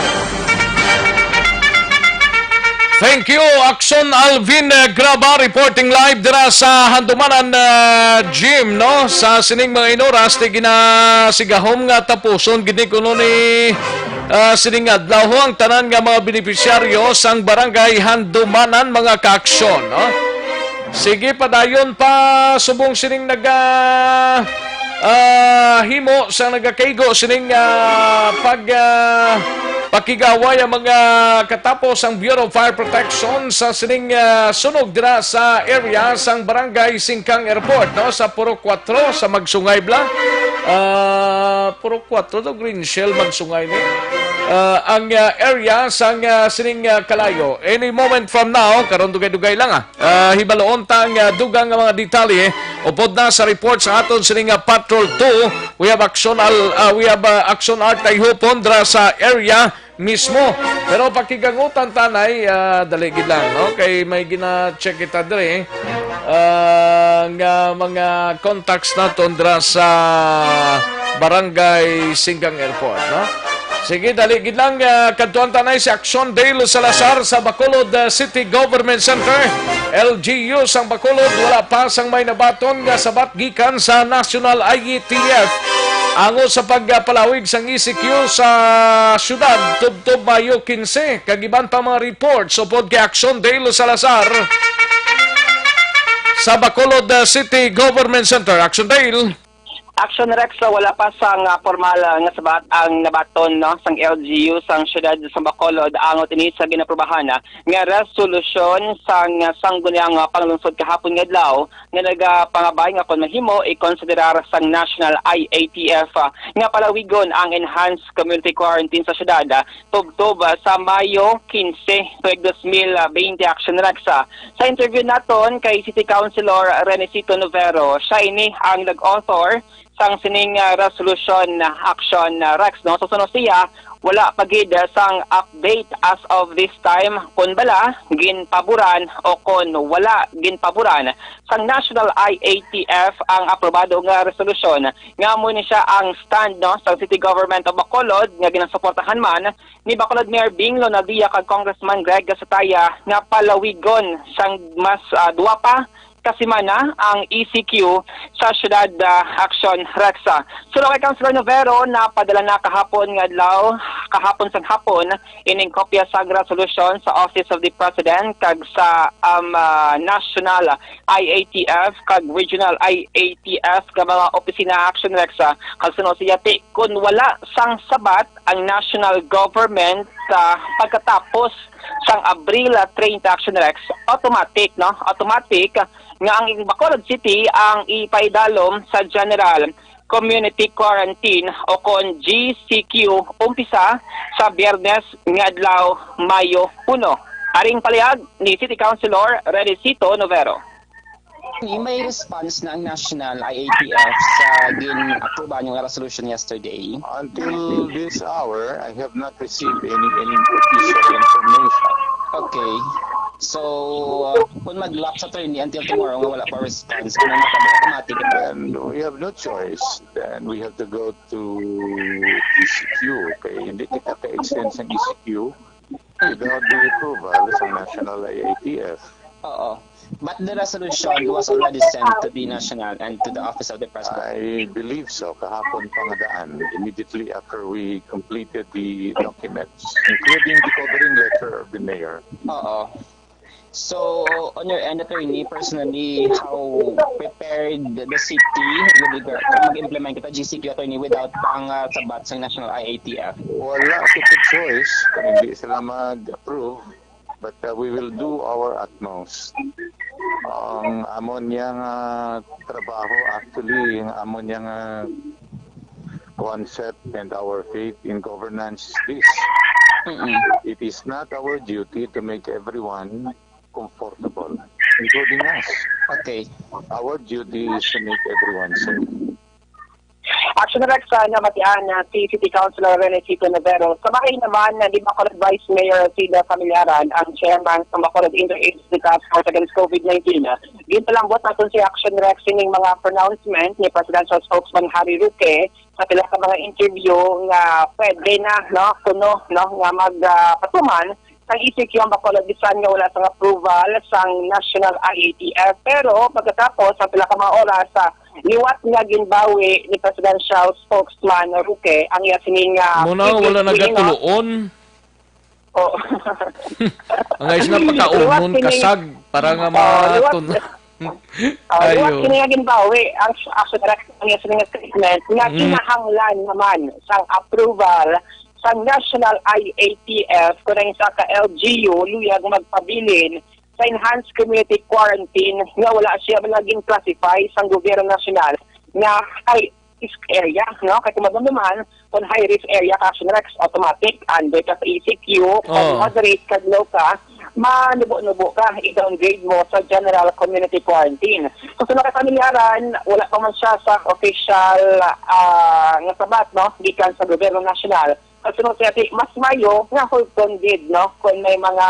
Thank you, Action Alvin, eh, Graba, reporting live dira sa Handumanan, eh, Gym, no? Sa sining mga inoras, ti ginasigahom nga tapuson gid ni kuno ni, ah, sining adlaw ho ang tanan nga mga benepisyaryo sang Barangay Handumanan, mga ka-aksyon, no? Sige, padayon pa subong sining naga, ah, himo sang nagakaigo sining, ah, pag, ah, pakig-away ang mga katapos ang Bureau of Fire Protection sa sining, ah, sunog dira sa area sang Barangay Singkang Airport, no, sa Purok Kuwatro sa Magsungay bla. Ah, Purok Kuwatro to, Green Shell, Magsungay ni. Ah, ang, ah, area sang, ah, sining, ah, kalayo. Any moment from now, karon dugay-dugay lang, ah. Ah, hibaloon ta ang, ah, dugang nga mga detalye upod na sa report sa aton sining, ah, Patrol two. We have action al-, ah, we have, ah, action art ay hupon dra sa area mismo. Pero pakigangutan tanay, ah, dali gid lang, no? Kay may gina-check kita dre, ah, nga mga contacts naton dra sa Barangay Singgang Airport, no? Sige, dali gid lang, ah, kadtuan tanay si Action Dale Salazar sa Bacolod, ah, City Government Center, L G U sang Bacolod. Wala pa sang may nabaton nga sabat gikan sa National I E T F. Angot sa pagpalawig sang E C Q sa syudad, tubtob Mayo quince, kag iban pa mga reports upod kay Action Dale Salazar sa Bacolod, uh, City Government Center. Action Dale. Action Rex, sa wala pa sang, ah, formal, ah, nga sabat ang nabaton, no, sang L G U sang siyudad sa Bacolod, angot ini sa ginaprobahan, ah, nga resolusyon sang, ah, sangguniang, ah, panglungsod kahapon nga adlaw nga nagapangabay nga kon mahimo ikonsiderar sang National I A T F, ah, nga palawigon ang enhanced community quarantine sa siyudad, ah, tubtob, ah, sa Mayo quince, tuig dos mil bente, Action Rex. Ah, sa interview naton kay City Councilor Renesito Novero, siya ini ang nag-author sang sining, ah, resolution, ah, Action, ah, Rex, no? So, suno siya, wala pa gid, ah, sang update as of this time kon bala ginpaboran o kon wala ginpaboran sang National I A T F ang aprobado nga resolusyon, nga amo ni siya ang stand, no, sa City Government of Bacolod nga ginasuportahan man ni Bacolod Mayor Bing Lonadia kag Congressman Greg Gasataya nga palawigon sang mas, ah, duwa pa ka semana ang E C Q sa siyudad, ah, Action Rex. Suno kay Councilor Novero, napadala na kahapon nga adlaw, kahapon sang hapon, ining kopya sang resolusyon sa Office of the President kag sa, um, ah, National I A T F kag Regional I A T F nga mga opisina, Action Rex. Kag suno siya, ti, kun wala sang sabat ang national government, ah, pagkatapos sang Abril, ah, treinta, Action Rex, automatic, no? Automatic nga ang Bacolod City ang ipaidalom sa General Community Quarantine o kon G C Q umpisa sa Biyernes nga adlaw, Mayo uno. Aring pahayag ni City Councilor Renisito Novero. Ni may response na ang National I A T F sa gin-aprubahan nga resolution yesterday? Until this hour, I have not received any, any official information. Okay. So, uh, kung mag-lapse, attorney, until tomorrow nga wala pa response, ano na kami, automatic? Then we have no choice. Then we have to go to E C Q. Okay, hindi kita ka-extend sa E C Q without the approval sa National I A T F. Oo. But the resolution was already sent to the national and to the office of the president. I believe so. Kahapon pa nga daan, immediately after we completed the documents, including the covering letter of the mayor. Oo. So, on your end, attorney, personally, how prepared the city with regard to mag-implement kita G C Q, attorney, without pang, uh, sabat sa National I A T F? Wala kita choice kung hindi sila mag-approve. But, uh, we will do our utmost. Ang amon yang, uh, trabaho, actually, ang amon yang, uh, concept and our faith in governance is this. Mm-mm. It is not our duty to make everyone comfortable, including us. Okay. Our duty is to make everyone safe. Action Rex, uh, namatian na si City Councilor Renesito Novero. Sa bahin naman, uh, ni Bacolod Vice Mayor Alcida Familiaran, ang chairman sa Bacolod Interagency Task Force Against COVID nineteen, uh, ginpalambot naton si Action Rex sining mga pronouncement ni Presidential Spokesman Harry Roque sa pila ka mga interview nga pwede na, no, kuno, no, nga mag, ah, patuman sang E C Q ang Bacolod bisan nga wala sang approval sang National I A T F. Pero pagkatapos sa pila ka mga oras, ah, liwat nga ginbawi ni Presidential Spokesman Roque ang iya sining, ah, Muna, previous wala way nga nagatuloon. Oh. Ang ayos na pagkaumon, kasag, para nga matun-, oh, liwat kini nga ginbawi ang, ang, ang statement nga kinahanglan naman sang approval sa National I A T F kung ang isa ka L G U luyag magpabilin sa enhanced community quarantine nga wala siya man naging classify sang gobyerno nasyonal nga high risk area, no? Kay kung madumduman, kung high risk area ka, Action Rex, automatic, under ka sa E C Q, kung moderate ka, low ka, manubo-nubo ka, i-downgrade mo sa general community quarantine. Kung sa mga kasamilyaran, wala pa man siya sa official, ah, nga sabat, no? Gikan sa gobyerno nasyonal. Ang sunod siya, ti, mas mayo nga hulton gid, no? Kung may mga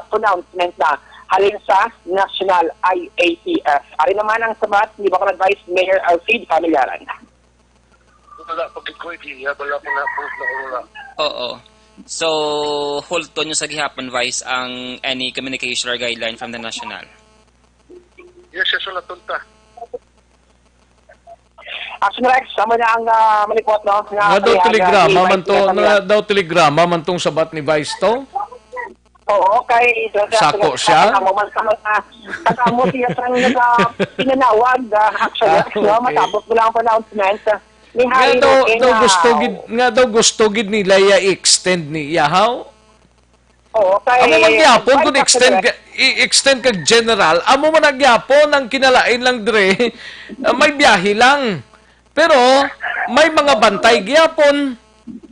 pronouncement na halin sa National I A T F. Ari naman ang sabat ni Bacolod Vice Mayor Alfred Familiaran. Wala pa gid ko, iya, wala pa na-approve na corona. Oo. So, hulton nyo sa gihapon, Vice, ang any communication or guideline from the national? Yes, yes, wala tunta. Action Rex, amo na ang, ah, malipot, no? Nga daw kay telegrama man to, nga daw telegrama man tong sabat ni Vice to? Oo, kay Sako siya? Kamo man sa mga, kamo siya sa mga pinanawag, ah, Action Rex, no? Ah, okay. Matapos mo lang ang pronouncement, ah, ni Nga Harry daw, Roque daw na gusto gid, nga daw gusto gid nila i-extend ni iyahaw. Oo, kay Amo man gyapon kung extend ka, i-extend kag general, amo man na gyapon ang kinalain lang dire. Ah, may biyahe lang. Pero may mga bantay gyapon.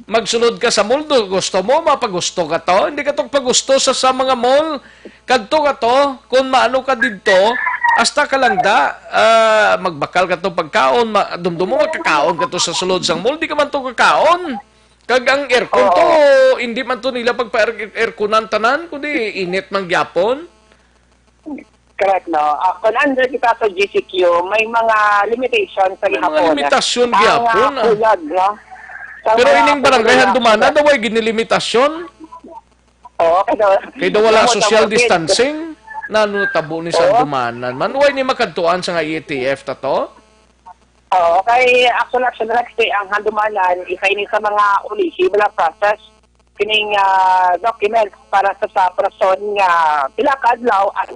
Magsulod ka sa mall, do, gusto mo, mapagusto ka to. Hindi ka to pagusto sa, sa mga mall. Kadto ka to, kung maano ka didto, hasta ka lang da, ah, magbakal ka to pagkaon, ma, dumdum mo, makakaon ka to sa sulod sang mall, di ka man to kakaon. Kag ang aircon to, hindi man to nila pagpa-air-, airconan tanan, kundi init man gyapon. Correct, no? Ah, kung under kita sa G C Q, may mga limitation sa May mga gihapon. Limitasyon Ang, gihapon, ah, ah. Kuyag, no? Sa Pero mga ining barangay kuyag, Handumanan, daw ay ginilimitasyon? Oo, kay daw, Kay daw wala wala social mo sa COVID. Distancing? Nano tabo ni Oo. Sandumanan? Man, way ni makadtuan sa nga E T F ta to? Oo, kay Action Action Rex, eh, ang Handumanan, isa ini sa mga ulihi, wala process. Kining, ah, document para sa, sa rason nga pila ka adlaw ang,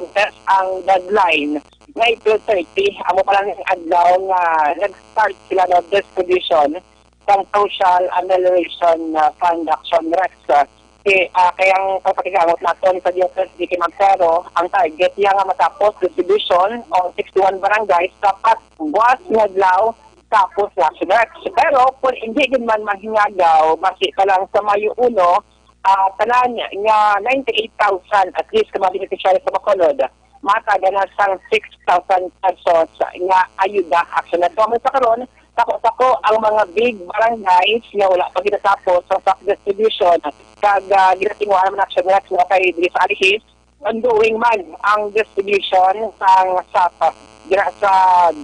ang deadline nga April thirty. Amo pa lang ang adlaw nga nag-start sila, no, distribution sang Social Amelioration, ah, Fund Action Rex. Ah, kay, ah, kay ang pagpatigamot naton sa Diocese D K Magtero, ang target niya nga matapos distribution on sixty-one barangays sa patbuas nga adlaw, tapos na si Rex. Pero kung hindi gid man mahingagaw, basi pa lang sa Mayo uno, ah, tanan nga ninety-eight thousand at least ka mga beneficiary sa Bacolod, mataga na sang six thousand pesos nga ayuda. Actually, na sa karon, sako-sako ang mga big barangays nga wala pa ginatapos sa stock distribution. Kag, ah, ginatinguha naman, actually, na kay diri sa Alihis, ongoing man ang distribution sang sapa dira sa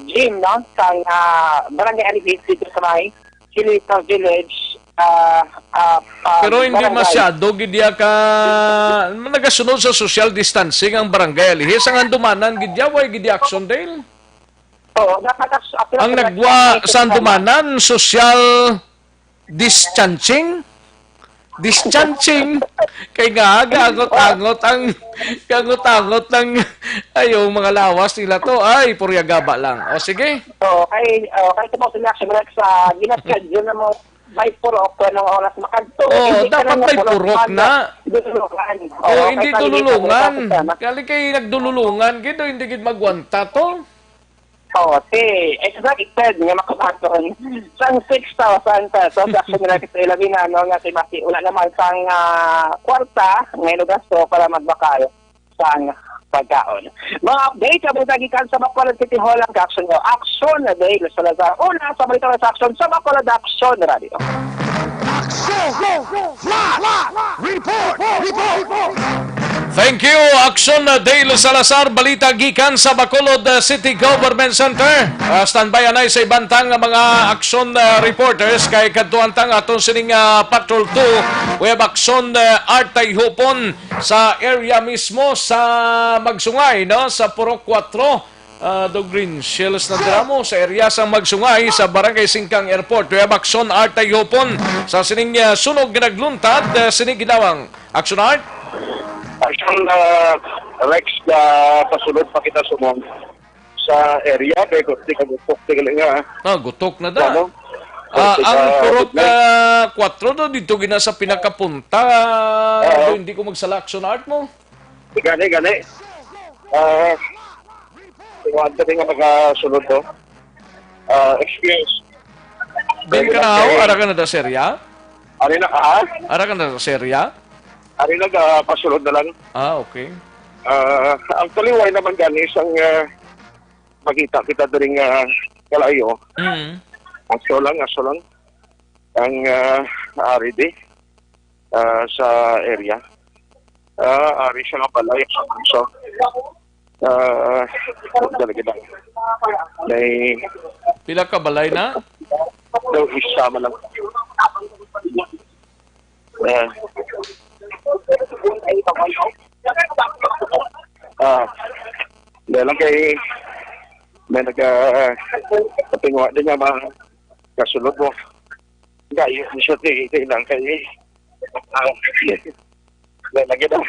gym, no, sang, ah, Barangay Alihis dito sa may Kilita Village, ah, ah, ah, Pero hindi barangay. Masyado gid ya ka nagasunod sa social distancing ang Barangay Alihis. Ang Handumanan gid ya, way gid ya, Action Dale. Oo, dapat as-, as-, Ang as-, nagwa as-, sa Handumanan, social distancing? Distancing? Kay nga, gaangot-angot ang, gaangot-angot ang, ay, yung mga lawas nila to. Ay, purya gaba lang. O, sige. Oo, kay, oo, kay ito po sila, siyempre, sa ginaschedule na mo, by four o'clock, anong oras makadto? Oo, Hindi ka dapat na may napulot purok man na. Dululungan. Oo, Oo, hindi kay dululungan. Kali kay nagdululungan, gid, hindi gid magwanta to. Oo, ti, excited nga makabaton sang six thousand pesos. Actually, like, sa ilabi na, no, nga si Maki, wala naman sang, ah, kwarta nga inugasto para magbakal sang pagkaon. Mga update, ang balita gikan sa Bacolod City Hall, ang kaaksyon nyo. Action na Dale Salazar. Una sa balita sa aksyon sa Bacolod Action Radio. Action! Flash! Report! Report! Thank you, Action na Dale Salazar. Balita gikan sa Bacolod, uh, City Government Center. Uh, standby anay sa ibantang mga action, uh, reporters kay kadtuan tang aton sining, uh, Patrol two. We have Action, uh, Artay Hupon sa area mismo sa Magsungay, no? Sa Purok Kuwatro, ah, do Green Shells na dramo sa area sang Magsungay sa Barangay Singkang Airport. We have Action Artay Hupon sa sining, ah, sunog nga nagluntad, ah, sini ginawang Action Art. Action, ah, Rex, ah, pasulod pa kita sumong sa area, kay gusto ka gusto, gali nga. Ah, gutok na da. Ano? Ah, ang Purok, ah, kuwatro do, dito gina sa pinakapunta. Oo. Do, hindi ko magsala, Action Art mo. Gani, gani. Ah, kuwan ka din nga magasunod, no? Ah, experience. Din ka na, oh, ara ka na da serya? Ano na, ah? Ara ka na da serya? Ano na, ah, pasunod na lang. Ah, okay. Ah, actually, why naman gani isang, ah, makita kita diri nga kalayo. Mm. Aso lang, aso lang. Ang, ah, ari di, ah, sa area. Ah, ari siya nga balay. So, ah, dali kita. May Pila ka balay na? Daw isa man lang. Ah. Ah, dahil lang kay may nag, ah, katingwa din nga mga Kasunod mo. Gayo, siya, ti-, ti-, lang kay, ah, na, lagi na.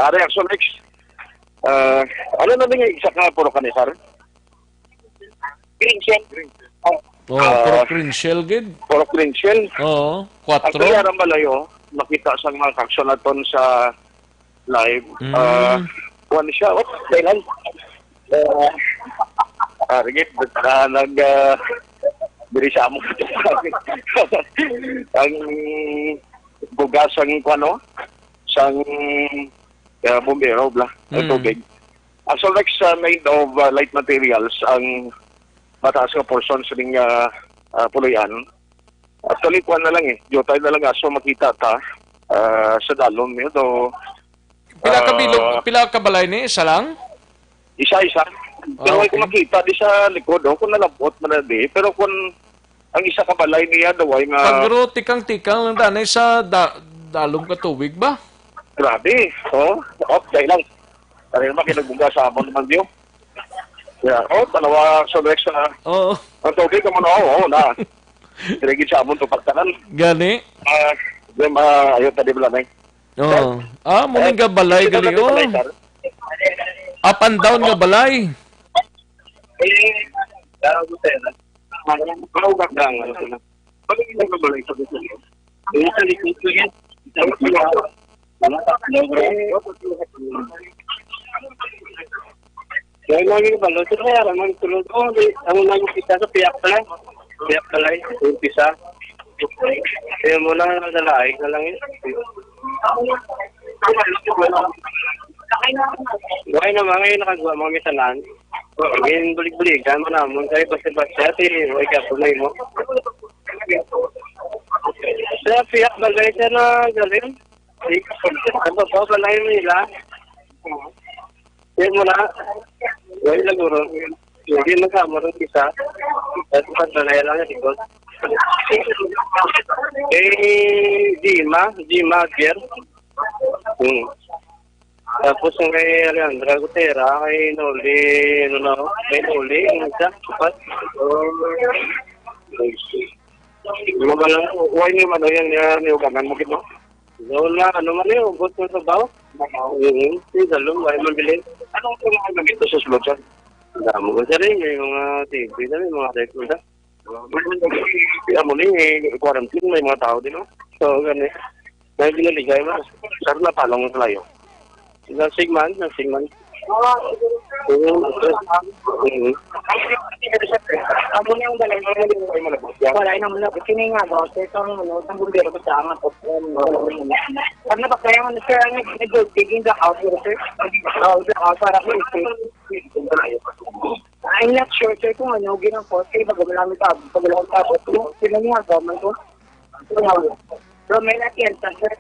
Ari, Action X. Ah, ano na nga isa ka puro kanisar? Green shell. Oh, puro Ah, green shell gid. Puro green shell. Oo, Ang kwatro. Kaya ng balayo, makita sa mga kaksyon naton sa live. Mm. Ah, kuwan siya, oh, kailan? Ah, ah, rigid, ah, nag, ah, diri sa amo. Ang bugas ang kuwan, oh, sang, ah, bumbero, bla, ang Mm. tubig. Ang Solex, ah, made of, ah, light materials ang mataas nga portion sa ning, ah, ah, puloy-an. Actually, kuwan na lang eh. Diutay na lang aso makita ta, ah, sa dalom, you know. Pila ka bilog, Ah, pila ka balay ni? Isa lang? Isa-isa. Pero Ah, way ko okay. Makita di sa likod, oh, kung nalabot man na di. Pero kung ang isa ka balay niya, daw ay nga Pagro, tikang-tikang lang danay sa da-, dalom ka tubig ba? Grabe, oh. Oh, dahil lang. Dahil lang, kinagbuga sa amon naman, Dio. Yeah. Oh, tanawa sa Rex, ah. Oo. Ang tubig, amo na, oo, na. Dirigid sa amon, to pagtanan. Gani? Ah, di ma-, ayaw, tadi bala, nay. Oo. Ah, mo Eh, nga balay, ito gali, na, oh. Balay, sir. Up and down nga balay. Eh, ah, gusto yun. Ano, ano, ano, ano, ano. Pag hindi ka balay sa gusto mo. Yung sa likod ko yan. Sa likod ko yan. Wala, tatlo, bro. Kaya mo yung balo, sir, kaya lang ang tulog ko, di, ang nagkita sa piyak pala. Piyak pala, eh, umpisa. Kaya mo na, nagdalaig na lang yun. Why naman ngayon nakagawa mga misanan? Ngayon, bulig-buligan mo naman. Kaya basta-basta, ate, why ka po na mo? Sa piyak balay siya na galing. Ano ba, balay nila? Yan mo na. Wala lang, guro. Hindi na sa mo rin isa. At pagbalay lang yung likod. Eh, Dima, Dima, Pier. Hmm. Tapos yung kay Alejandra Gutera, kay Noli, ano na, kay Noli, yung isa, supat. Mga lang, why ni ano yan, yan, yung gangan mo, gito? Wala, ano man yun, ubos ng sabaw. Mm, si Dalong, why man bilhin? Anong kailangan na gito sa sulod, sir? Damo ko, sir, eh, may mga T V na, may mga record, ah. Amo ni, eh, quarantine, may mga tao din, no? So, gani. May binaligay mo. Sir, napalong sa layo. Nasing man, nasing man. Oo, sir. Mm. Amo ni ang balay. Wala naman na. Kini nga, no? Sir, itong, ano, itong bumbero ko sa angat. Pag napagkaya mo, sir, ang nag-, nag-, digging the house, sir. Oh, the house, para po, sir. I'm not sure, sir, kung ano, ginang ko. Kasi bago mo namin pa, bago lang pa ako. Sino niya, gaman ko? Romel Atienza, sir.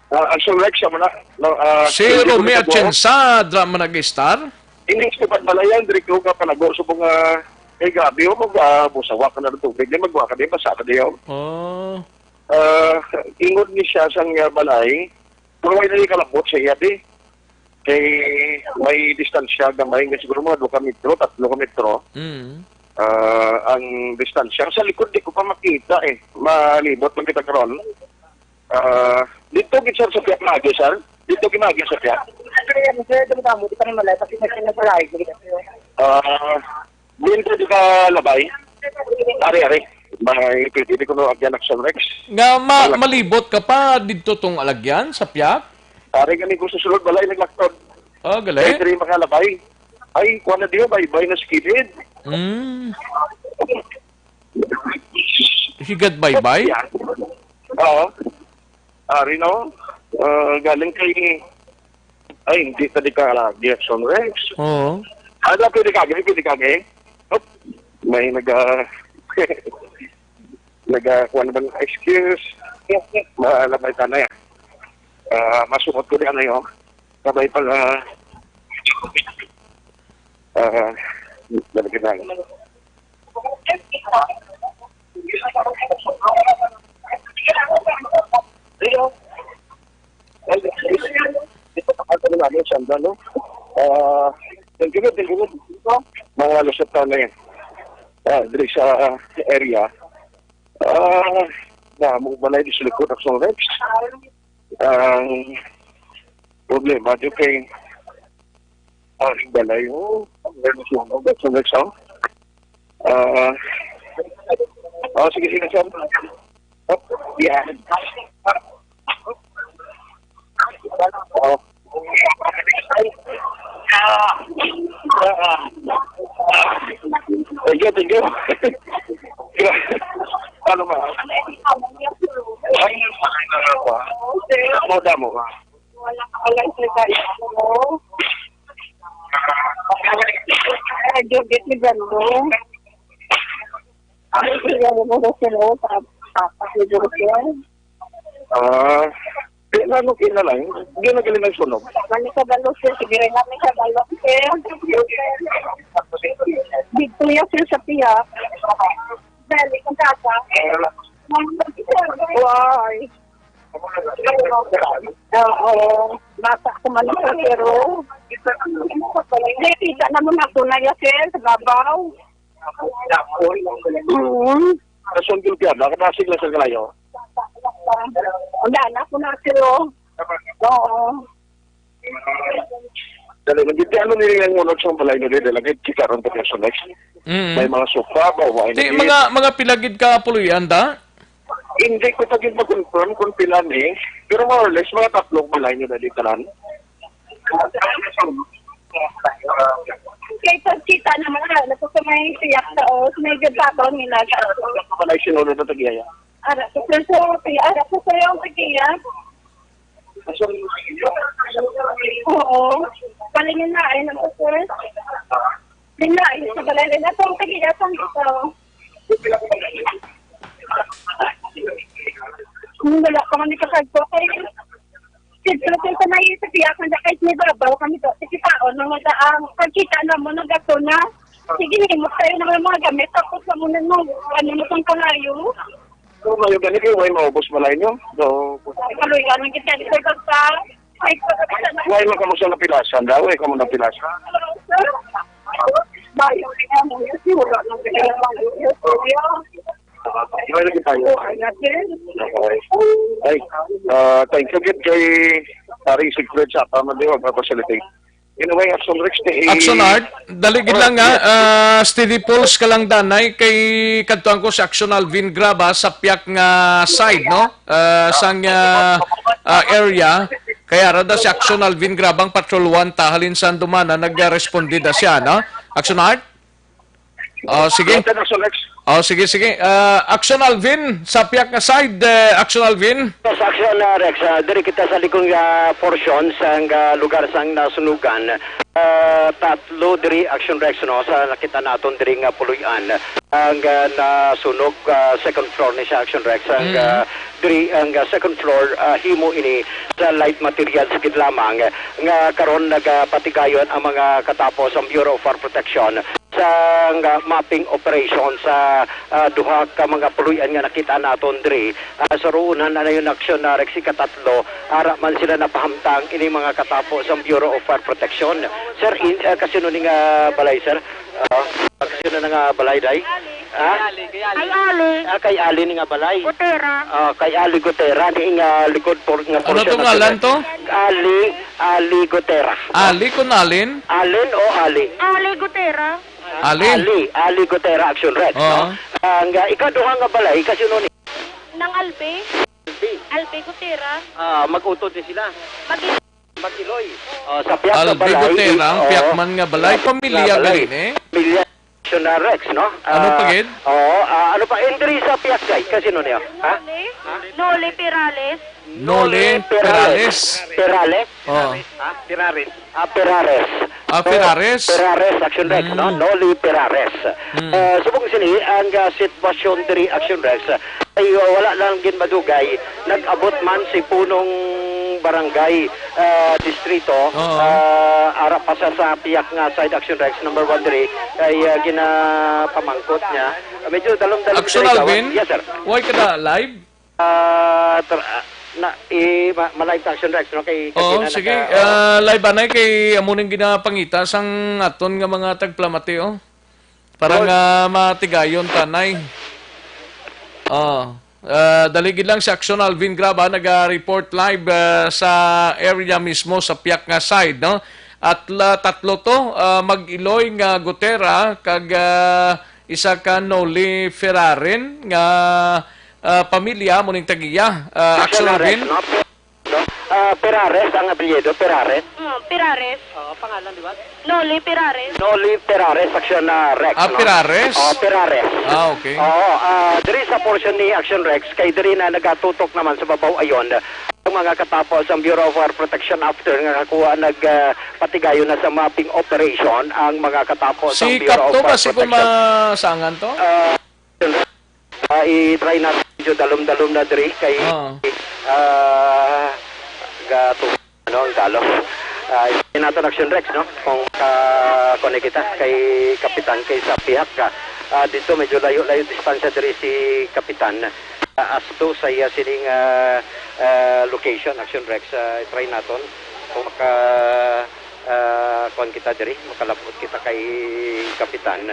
Ah, ah, so, Rex, amo na. No, ah, Si yung Romy dito sa Atienza, dra man nag-star? Hindi ko pagmalayan, diri ko ka palago sa mga, eh, grabe, oh, mag, ah, musawa ka na ng tubig, di magwa ka, di basa ka, di, oh. Oh. Ah, ingod ni siya sa nga balay, pero wala na kalabot sa iya, di. Kay may distansya gamay nga siguro mga dua ka metro, tatlo ka metro. Mm. Ah, ang distansya. Sa likod, di ko pa makita, eh. Malibot lang kita karon. Ah, dito gid, sir, sa piyak maagi, sir. Dito gid maagi sa piyak. Sir, dito kamo, di pa naman, kasi may sinasalay, di ba, sir? Ah, Din ka di ka labay? Ari, ari. May pwede ko no agyan action, Rex. Nga ma-, Wala. Malibot ka pa didto tong alagyan sa piyak? Ari gani ko sa sulod balay naglaktod. Oh, gali. Kay diri makalabay. Ay, kuha na diyo, bay-bay na sa kilid. Mm. Higad bay-bay? Yeah. Oo. Ari, no? Ah, galing kay, ay, hindi ka di ka lagi, Action Rex. Oo. Ano, pwede ka, pwede ka, eh? Oop, may naga, naga, kuha naman, excuse. Malabay ka na yan. Ah, masuot ko na yan, oh. Sabay pala. Ah, lalagyan na. Ito, ang ano namin, sanda, no? Ah, thank you, thank you. Mga lusot na yan. ah, diri sa area. Ah, na mo balay di sa likod sa Rex. Ang problema di kay ang balay, oh, ang Rex, ang Rex, oh. Ah, oh, sige, sige, sir. Oh, yeah. Oh. Thank you, thank you. Ano ma? Ay, damo, damo ka. Wala ka pala sa kaya mo. Ay, Judith ni Brando. Ay, siya mo sa sila sa papa ni Judith. Ah, di na, okay na lang. Di na galing ang sunog. Kami sa Balos, sir. Sige rin kami sa Balos, sir. Dito yung sir sa Pia. Dali, kung kasa. Why? Oo. Bata ko man ako, pero nakita naman ako na iya, sir, sa babaw. Mm. Rason gulpihan, nakadasig lang sa kalayo. Wala na ako na, sir, oh. Oo. Dali, nagitian mo nila yung unod sa balay nila, dali, lagi, chika ron pa sa next. Mm. May mga sofa ba, wala Ti, na mga, mga pilagid ka puloy-an, da? Hindi ko pa gid ma-confirm kung pila ni, pero more or less, mga tatlo balay nyo na di tanan. Kay pagkita na mga, ano po sa may siyak sa os, may gagbabaw nila sa os. Balay sinunod na tag-iya. Ara po sa so, ara po sa yung tag-iya. Oo. Palingin na, ayun ang po, sir. Yun na, ayun sa balay nila. Sa tag-iya, sa ito. Kung wala pa kami kakagpo, kay dito sa sa may sa tiyak na kahit may babaw kami to, sige taon, nang wala ang pagkita na mo, nagato na. Sige, himot tayo ng mga gamit, tapos na muna nung ano mo pang kalayo. So, mayo gani kayo, way maubos balay nyo? So, Kaluy, anong kita, sir, basta, ay, Way mo kamo sa napilasan daw, way kamo napilasan. Bayo, kaya mo, yun, wala nang kaya, bayo, yun, kuya. May lagi tayo. Okay. Ay, ah, thank you, gid kay Pari Secret sa pa man, di ba, facility. Anyway, Action Rex, eh, Action Art, dali gid lang nga, ah, steady pulse ka lang, Danay, kay kadtuan ko si Action Alvin Graba sa piyak nga side, no? Ah, sang, ah, ah, area. Kaya ra da si Action Alvin Grabang Patrol one ta halin sa Andumana, nagresponde da siya, no? Action Art? Oh, sige. Action Rex. Oh, sige, sige. Ah, Action Alvin, sa piyak nga side, eh, Action Alvin. Yes, Action, ah, Rex. Ah, diri kita sa likong, ah, portion sang, ah, lugar sang nasunugan. Ah, tatlo diri, Action Rex, no, sa nakita naton diri nga puloy-an. Ang, ah, nasunog, ah, second floor ni siya, Action Rex. Ang, Mm. ah, diri ang, ah, second floor, ah, himo ini sa light materials gid lamang nga karon nagapatigayon ang mga katapo sa Bureau of Fire Protection sang, ah, mapping operation sa, ah, duha ka mga puloy-an nga nakita naton diri. Ah, sa ruunan na yung aksyon na Rex ikatatlo, ara man sila napahamtang ini mga katapo sa Bureau of Fire Protection. Sir, in, ah, kasino ni nga balay, sir? Ah, kasino na nga balay, day? Ha? Kay Ali. Ah, kay Ali ni nga balay. Gutera. Ah, kay Ali Gutera ni nga likod por, nga Ano portion tong na ngalan sila. To? Ali, Ali Gutera. Ali kun Alin? Alin o Ali? Ali Gutera. Alin? Ali, Ali Gutera, Action Rex, Oo. no? Ang, ah, ikaduha nga balay, kasino ni? Nang Alpi. Alpi. Alpi Gutera. Ah, mag-utod ni sila. Mag- Bakiloy. Oh, sa piyak nga Albi balay, Gutera, ang oo. piyak man nga balay, Nga pamilya balay. Gali ni? Pamilya Missionaries, no? Ano Ah, pa gid? Oo, ah, ano pa? Entry sa piyak, guys. Kasino niya? Ha? Noli? Ha? Noli Perales. Noli Perales. Perales. Perales? Oh. Ha? Perales. Ah, Perales. Ah, So, Perales? Perales, Action Rex, no? Mm. Noli Perales. Mm. Ah, subong sini, ang, ah, sitwasyon diri, Action Rex, ay wala lang gid madugay. Nag-abot man si punong barangay, ah, distrito, Oo. ah, ara pa sa, sa piyak nga side, Action Rex, number one diri, kay, ah, ginapamangkot niya. Ah, medyo dalom-dalom Action diri, Alvin? Yes, sir. Why ka na live? Ah, tra-, ah, na, i-, ma-, ma-live ka, Action Rex, no? Kay, kay Oo, na sige. naka-, oo. Ah, live anay kay amo ning ginapangita sang aton nga mga tagpalamati, oh. Para nga matigayon ta, Nay. Oh. Ah, dali gid lang si Action Alvin Graba, naga-report live, ah, sa area mismo sa piyak nga side, no? At la, tatlo to, ah, mag-iloy nga gotera kag, ah, isa ka noliferaren nga, ah, pamilya mo ning tagiya. Ah, Action Alvin? No? Ah, Perares ang apelyido, Perares. Hmm, Pirares. Oo, pangalan, di ba? Noli Pirares. Noli Perares, Action, ah, Rex, Ah, no? Perares? Oh, Perares. Ah, okay. Oo, ah, diri sa portion ni Action Rex, kay diri na nagatutok naman sa babaw ayon ang mga katapo sang Bureau of Fire Protection after nga kakuha nag, ah, patigayon na sa mapping operation ang mga katapo sang Si Bureau of Kapto Fire kasi kung Protection. Masangan to? Ah, Ah, i-try natin medyo dalom-dalom na diri kay, Oo. ah, ga-, ano, ang Tagalog. Ah, i-try natin Action Rex, no? Kung ka-, connect kita kay Kapitan, kay sa pihak ka. Ah, dito medyo layo-layo distansya diri si Kapitan. Ah, as to sa iya sining, ah, ah, location, Action Rex, ah, i-try naton kung maka, ah, kuwan kita diri, makalabot kita kay Kapitan.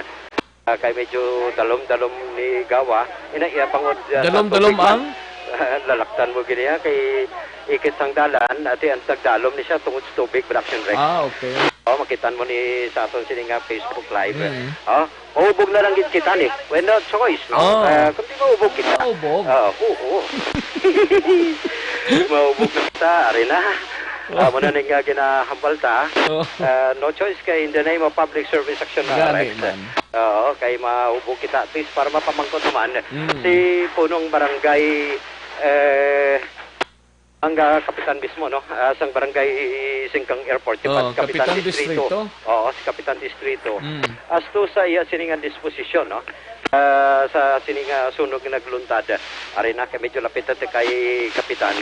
Ah, kay medyo dalom-dalom ni Gawa. Ina iya bangod, ah, sa Dalom-dalom tubig man. Ang? Lalaktan mo gini, ha, kay ikit sang dalan, ati ang nagdalom ni siya tungod sa tubig, production Rex. Ah, okay. Oh, makitan mo ni sa aton sini nga Facebook Live. Mm. Oh, mahubog na lang gid kita ni. Well, no choice, no? Oh. Ah, kundi mahubog kita. Mahubog. Ah, oo. Mahubog na kita, ari na. Ah, muna ning, ah, ginahambal ta. Oh. Ah, no choice kay in the name of Public Service Action, ah, Gani Rex. Man. Oo, kay mahubog kita at least para mapamangkot naman Mm. si punong barangay, eh, ang, ah, kapitan mismo, no? Ah, sang barangay Singkang Airport, si Oo, Pat-, Kapitan Kapitan Distrito. Distrito. Oo, si Kapitan Distrito. Mm. As to sa iya sining, ah, disposisyon, no? Ah, sa sining, ah, sunog nga nagluntad, ari na kay medyo lapit na ti kay Kapitan.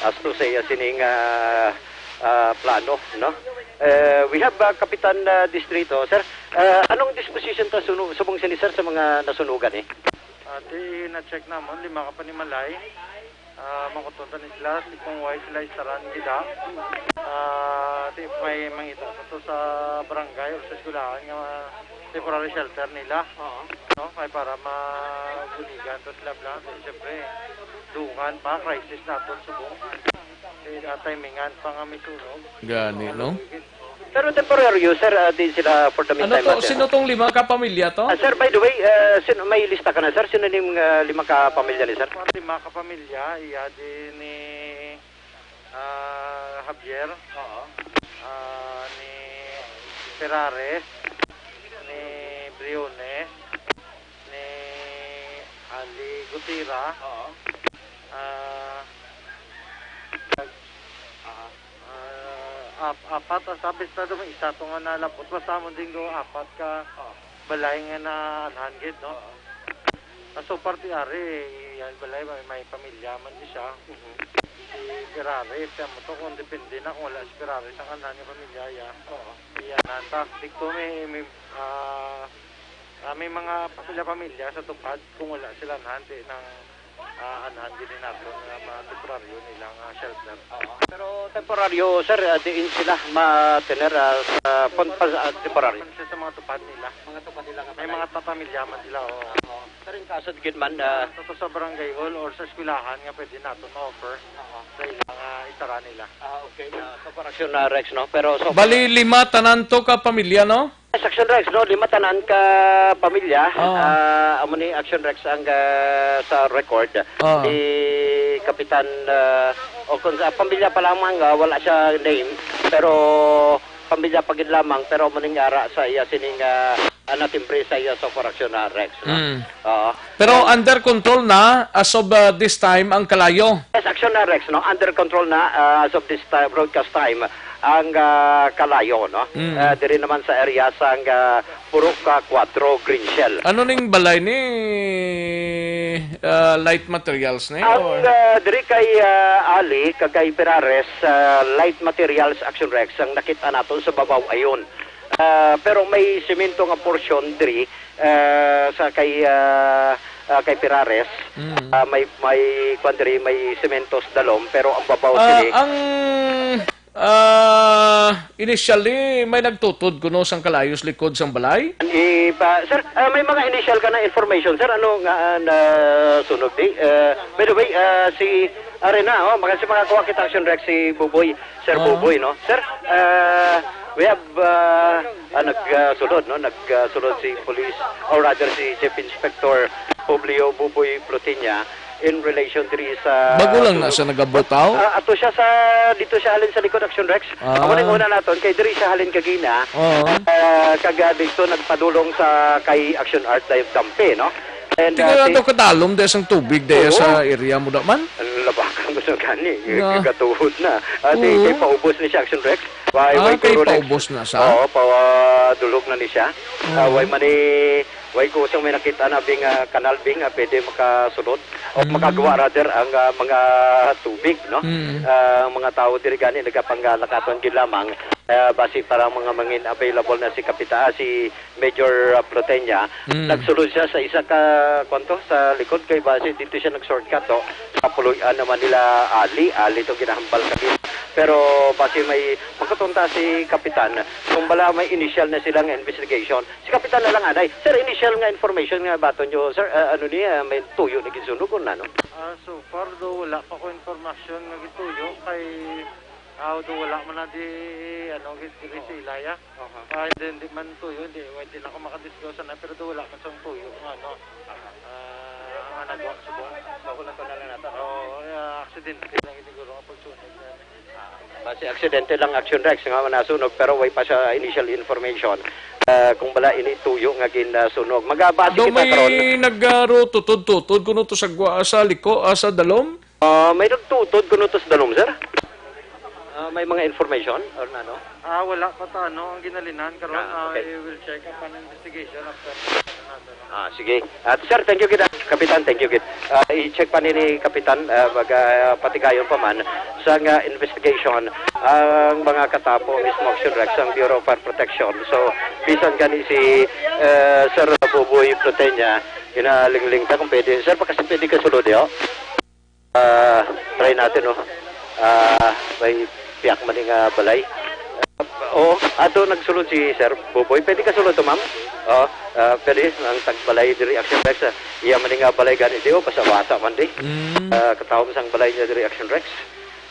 As to sa iya sining, ah, ah, plano, no? Eh, we have, ah, Kapitan, ah, Distrito. Sir, ah, anong disposition ta sunu-, subong sini, sir, sa mga nasunugan, eh? Ah, di na-check namon, lima ka panimalay. Ah, mangkuton ta ni sila, si kung why sila istaran gida. Ah, di may mangita sa to sa barangay o sa eskwelahan nga temporary shelter nila. Oo. No? May para mabuligan to sila bla. Siyempre, dungan pa, crisis naton subong. Di, ah, timingan pa nga may sunog. Gani, no? Pero temporaryo, sir, ah, di sila for the Ano meantime, to? ah, sir. Sino tong lima ka pamilya to? Ah, sir, by the way, ah, sino, may lista ka na, sir? Sino ning, ah, lima ka pamilya ni, sir? Mga lima ka pamilya, iya di ni, ah, Javier, Oo. ah, ni Ferrares, ni Briones, ni Ali Gutira, Oo. ah, Aha. Ah, ap-, apat, ah, sabi sa dumi, isa to nga nalabot. Basta mo din go, apat ka Oo. balay nga naanhan gid, no? Oo. Ah, so, parte ari, yan balay, may, may pamilya man di siya. Mhm. Si Ferrari, siya mo to, kung depende na kung wala si Ferrari sa kanan yung pamilya, ya. Oo. Yan, nata. Dito may, may, ah, ah, may mga pamilya-pamilya sa tupad, kung wala sila anhan, di nang, ah, anhan, gini nato nga mga temporaryo nilang, ah, shelter. Oo. Pero temporaryo, sir, ah, diin sila ma-tener, ah, sa pon-, pa-, ah, temporaryo? Siya sa mga tupad nila. Mga tupad nila nga May balay. mga papamilya man sila, oo. Oo. Pero yung kasad gid man, ah, Sa, sa barangay hall or sa eskwelahan nga pwede nato ma-offer Oo. sa ilang, ah, itara nila. Ah, okay. Ah, so, correction na, Rex, no? Pero so Bali, lima tanan to ka pamilya, no? Yes, Action Rex, no? Lima tanan ka pamilya. Oo. Ah, amo ni Action Rex ang, ah, sa record. Oo. Si Kapitan, ah, o kung sa pamilya pa lamang, ah, wala siya name, pero pamilya pa gid lamang, pero amo ning ara sa iya sining, ah, ah, natimbre sa iya sa correction na Rex, no? Mm. Oo. Pero And under control na as of, ah, this time ang Kalayo? Yes, Action na Rex, no? Under control na, ah, as of this time, broadcast time, ang, ah, Kalayo, no? Mm. Ah, diri naman sa area sang, ah, Purok, ah, Cuatro, Green Shell. Ano ning balay ni, ah, Light Materials ni? Ang, Or? ah, diri kay, ah, Ali, kag kay Perares, ah, Light Materials, Action Rex, ang nakita nato sa babaw ayon. Ah, pero may semento nga portion diri, ah, sa kay, ah, ah, kay Perares. Mm. Ah, may, may kwan diri, may semento sa dalom, pero ang babaw Ah, sini ang Ah, initially, may nagtutod kuno sang kalayo sa likod sang balay? Iba, sir, ah, may mga initial ka na information, sir? Ano nga, ah, nasunog di? Ah, by the way, ah, si Arena, oh, makasi makakuha kita, Action Rex, si Buboy, Sir Ah. Buboy, no? Sir, ah, we have, ah, ah, nagsulod, no? Nagsulod si police, or rather si Chief Inspector Publio Buboy Plutinia in relation diri sa Bago lang na sulod. Siya nagabutaw? Ah, ato siya sa, dito siya halin sa likod, Action Rex. Ah. Amo nang una naton, kay diri siya halin kagina. Oo. Ah, kag, ah, dito nagpadulong sa kay Action Art Dive Dampi, no? And, Tingnan ah, na si daw kadalom dahil sang tubig dahil Oo. Sa area mo da man? Ang labakan ko sa gani, Nga. Gatuhod na. Ah, si, Oo. Kay paubos ni siya, Action Rex. Why, Ah, why kay guro next? Paubos na siya? Oo, pa, ah, dulog na ni siya. Ah, Oo. Why mani, why ko usang may nakita na bing, ah, kanal bing, ah, pwede makasulod o Mm. makagawa rather ang, ah, mga tubig, no? Mm. Ah, ang mga tao diri gani nagapanggalakaton gid lamang, ah, basi para mga mangin available na si Kapita, ah, si Major, ah, Plotenia, Mm. nagsulod siya sa isa ka, kwan to, sa likod kay base dito siya nag-shortcut to. Sa puloy-an naman nila Ali, Ali to ginahambal kami. Pero base may pagkatunta si Kapitan, kung bala may initial na sila nga investigation. Si Kapitan na lang anay. Sir, initial nga information nga baton nyo, sir, ah, ano niya, may tuyo ni ginsunog o nano? Ah, so far do, wala pa ko informasyon nga gituyo kay, ah, do wala man na di, ano, gid, diri sa Oo. Ilaya. Aha. Ah, hindi, hindi man tuyo, hindi, hindi na ako makadisclose na, pero do wala man sang tuyo nga, ano, ah, nga nagawa subong. Bako lang to na lang natin. Oo, ah, aksidente lang siguro ang pagsunog na. Basi aksidente lang, Action Rex, nga nasunog, pero way pa sa initial information, ah, kung bala ini tuyo nga ginasunog. Magabasi Do kita may karon. Nagaro tutod-tutod kuno to sa gwa-, sa liko, ah, sa dalom? Ah, may nagtutod kuno to sa dalom, sir? Ah, may mga information or nano? Ah, wala pa ta, ano, ang ginalinan karon. Ah, okay. Ah, I will check upon investigation after nato, no? Ah, sige. At sir, thank you gid, ah. Kapitan, thank you gid. Ah, i-check pa ni, ni Kapitan, ah, mag, ah, patigayon pa man sa nga investigation ang mga katapo mismo Action Rex ang Bureau of Fire Protection. So, bisan gani si, eh, Sir Buboy Plutenia, ginalingling ta kung pwede. Sir, baka si pwede ka sulod, yo? Ah, try natin, no? Ah, may piyak man nga balay. Ah, oo, ato nagsulod si Sir Buboy. Pwede ka sulod to, ma'am? Oo, ah, pwede. Ang tagbalay diri, Action Rex, ah, iya man nga balay gani di, oh, basa-basa man di. Mm. Ah, katawom sang balay niya diri, Action Rex.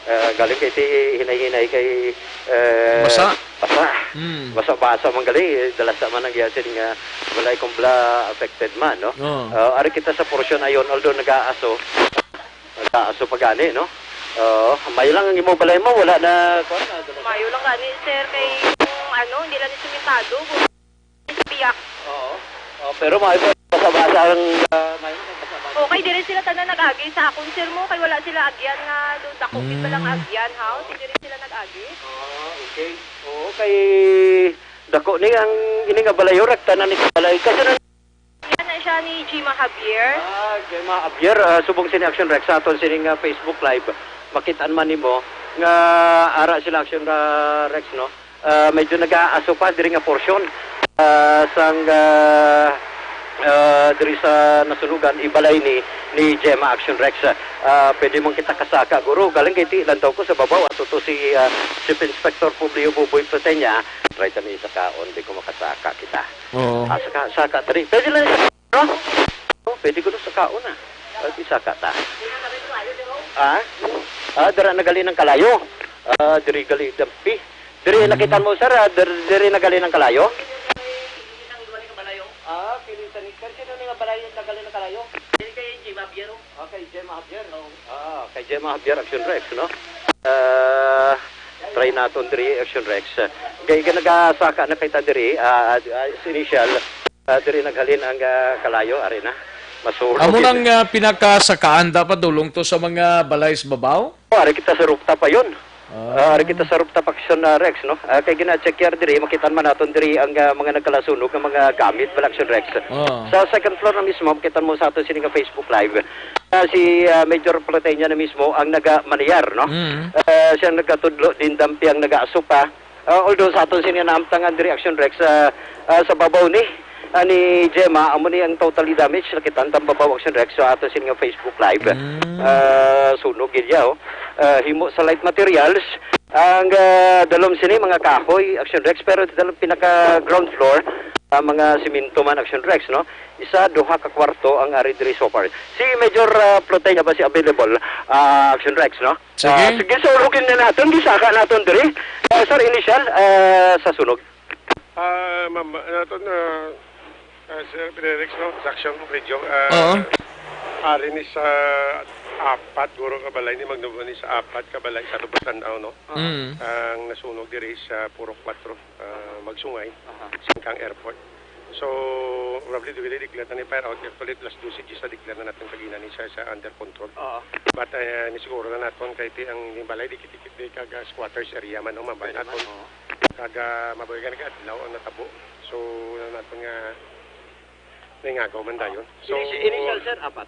Ah, galing kay ti hinay-hinay kay, eh, Basa. Basa. Mm. Basa-basa man gali, eh, dalasa man ang giyasin nga balay kung bala affected man, no? Oo. Ah, ari kita sa porsyon ayon, although nag-aaso, nag-aaso pa gani, no? Oo, may lang ang imo balay mo, wala na, kuwan na, Mayo lang gani, sir, kay kung ano, hindi lang ni simentado, kung sa biyak. Oo. Oh, pero may basa-basa ang, ah, may basa-basa. Okay, diri sila tanan nag-agi sa akon, sir, mo, kay wala sila agyan nga do-, dako gid ba lang Mm. Agyan, ha? Si diri sila nag-agi. Ah, okay. Oo, kay dako ni ang ini nga balay, orak tanan ni balay. Kasi na Yan na siya ni Jima Javier. Ah, Gemma Javier, ah, subong sini Action Rex sa aton sini nga Facebook Live. Makit-an man nimo nga ara sila Action, ah, Rex, no? Ah, medyo nag-aaso pa diri nga porsyon, ah, sang, ah, ah, diri sa nasunugan, ibalay ni, ni Gemma Action Rex. Ah, pwede mong kita kasaka, guro. Galing kay ti, lantaw ko sa babaw, ato to si, ah, Chief Inspector Publio Buboy Plutenia. Try kami sa kaon, di ko makasaka kita. Oo. Ah, saka, saka, tari. Pwede lang sa, no? Oh, pwede ko sa kaon, ah. Pwede saka ta. Ah? Ah, dira na gali ng kalayo. Ah, diri gali dampi. Diri Hmm. nakita mo, sir, ah, dir-, diri na gali ng kalayo? Ah, pili sa ni-, pero sino ni nga balay yung nagali ng kalayo? Diri kay Jim Javier, oh. Ah, kay Gemma Javier. Oo. Ah, kay Gemma Javier, Action Rex, no? Ah, try naton diri, Action Rex. Kay, kay nagasaka na kay ta diri, ah, ah, sa initial, ah, diri naghalin ang, ah, kalayo, ari na. Masulog Amo yun. Nang, ah, pinakasakaan, dapat dulong to sa mga balay sa babaw? Oh, ari kita sa rooftop pa yun. Ah. Ah, ari kita sa rooftop, Action, ah, Rex, no? Ah, kay gina-check yar diri, makita man naton diri ang, ah, mga nagkalasunog nga mga gamit, bala, Action Rex. Ah. Sa second floor na mismo, makita mo sa aton sini nga Facebook Live. Ah, si, ah, Major Platenia na mismo ang nagamaniyar, no? Mm. Ah, siya ang nagatudlo, din dampi ang nagaasupa. Ah, although sa aton sini naamtangan diri, Action Rex, ah, ah, sa babaw ni, ah, ni Gemma, amo ni ang totally damage, nakita ang babaw, Action Rex, sa aton sini nga Facebook Live. Mm. Ah, sunog gid ya, oh. Ah, himo sa light materials, Ang, ah, dalom sini, mga kahoy, Action Rex, pero dalom pinaka ground floor, ah, mga simento man, Action Rex, no? Isa, duha ka kwarto ang ari diri so far. Si Major, ah, Plotenya ba si available, ah, Action Rex, no? Sige. Ah, sige, sulugin na naton, gisaka naton diri. Ah, sir, initial, ah, sa sunog. Ah, ma'am, ano to na, ah, Sir Frederick, no? Sa Action Radio, ah, Oo. Ari ni sa apat, guro ka balay ni Magnobo ni sa apat ka balay sa Lubos Tanaw, no? Mm. Ang nasunog diri sa Purok Kuwatro, ah, Magsungay, Aha. Singkang Airport. So, probably, dili, declare na ni fire out. Actually, alas dose diyes sa declare na natin kagina ni sa, sa under control. Oo. But, eh, ni siguro na naton kay ti ang ining balay, di kiti-kiti kag, ah, squatters area man, no? Maban Pwede man, naton. Oo. Kag, ah, mabuhay ka nag-adlaw ang natabo. So, ano naton nga, nangagaw man dayon. So, Initial, initial, sir, apat.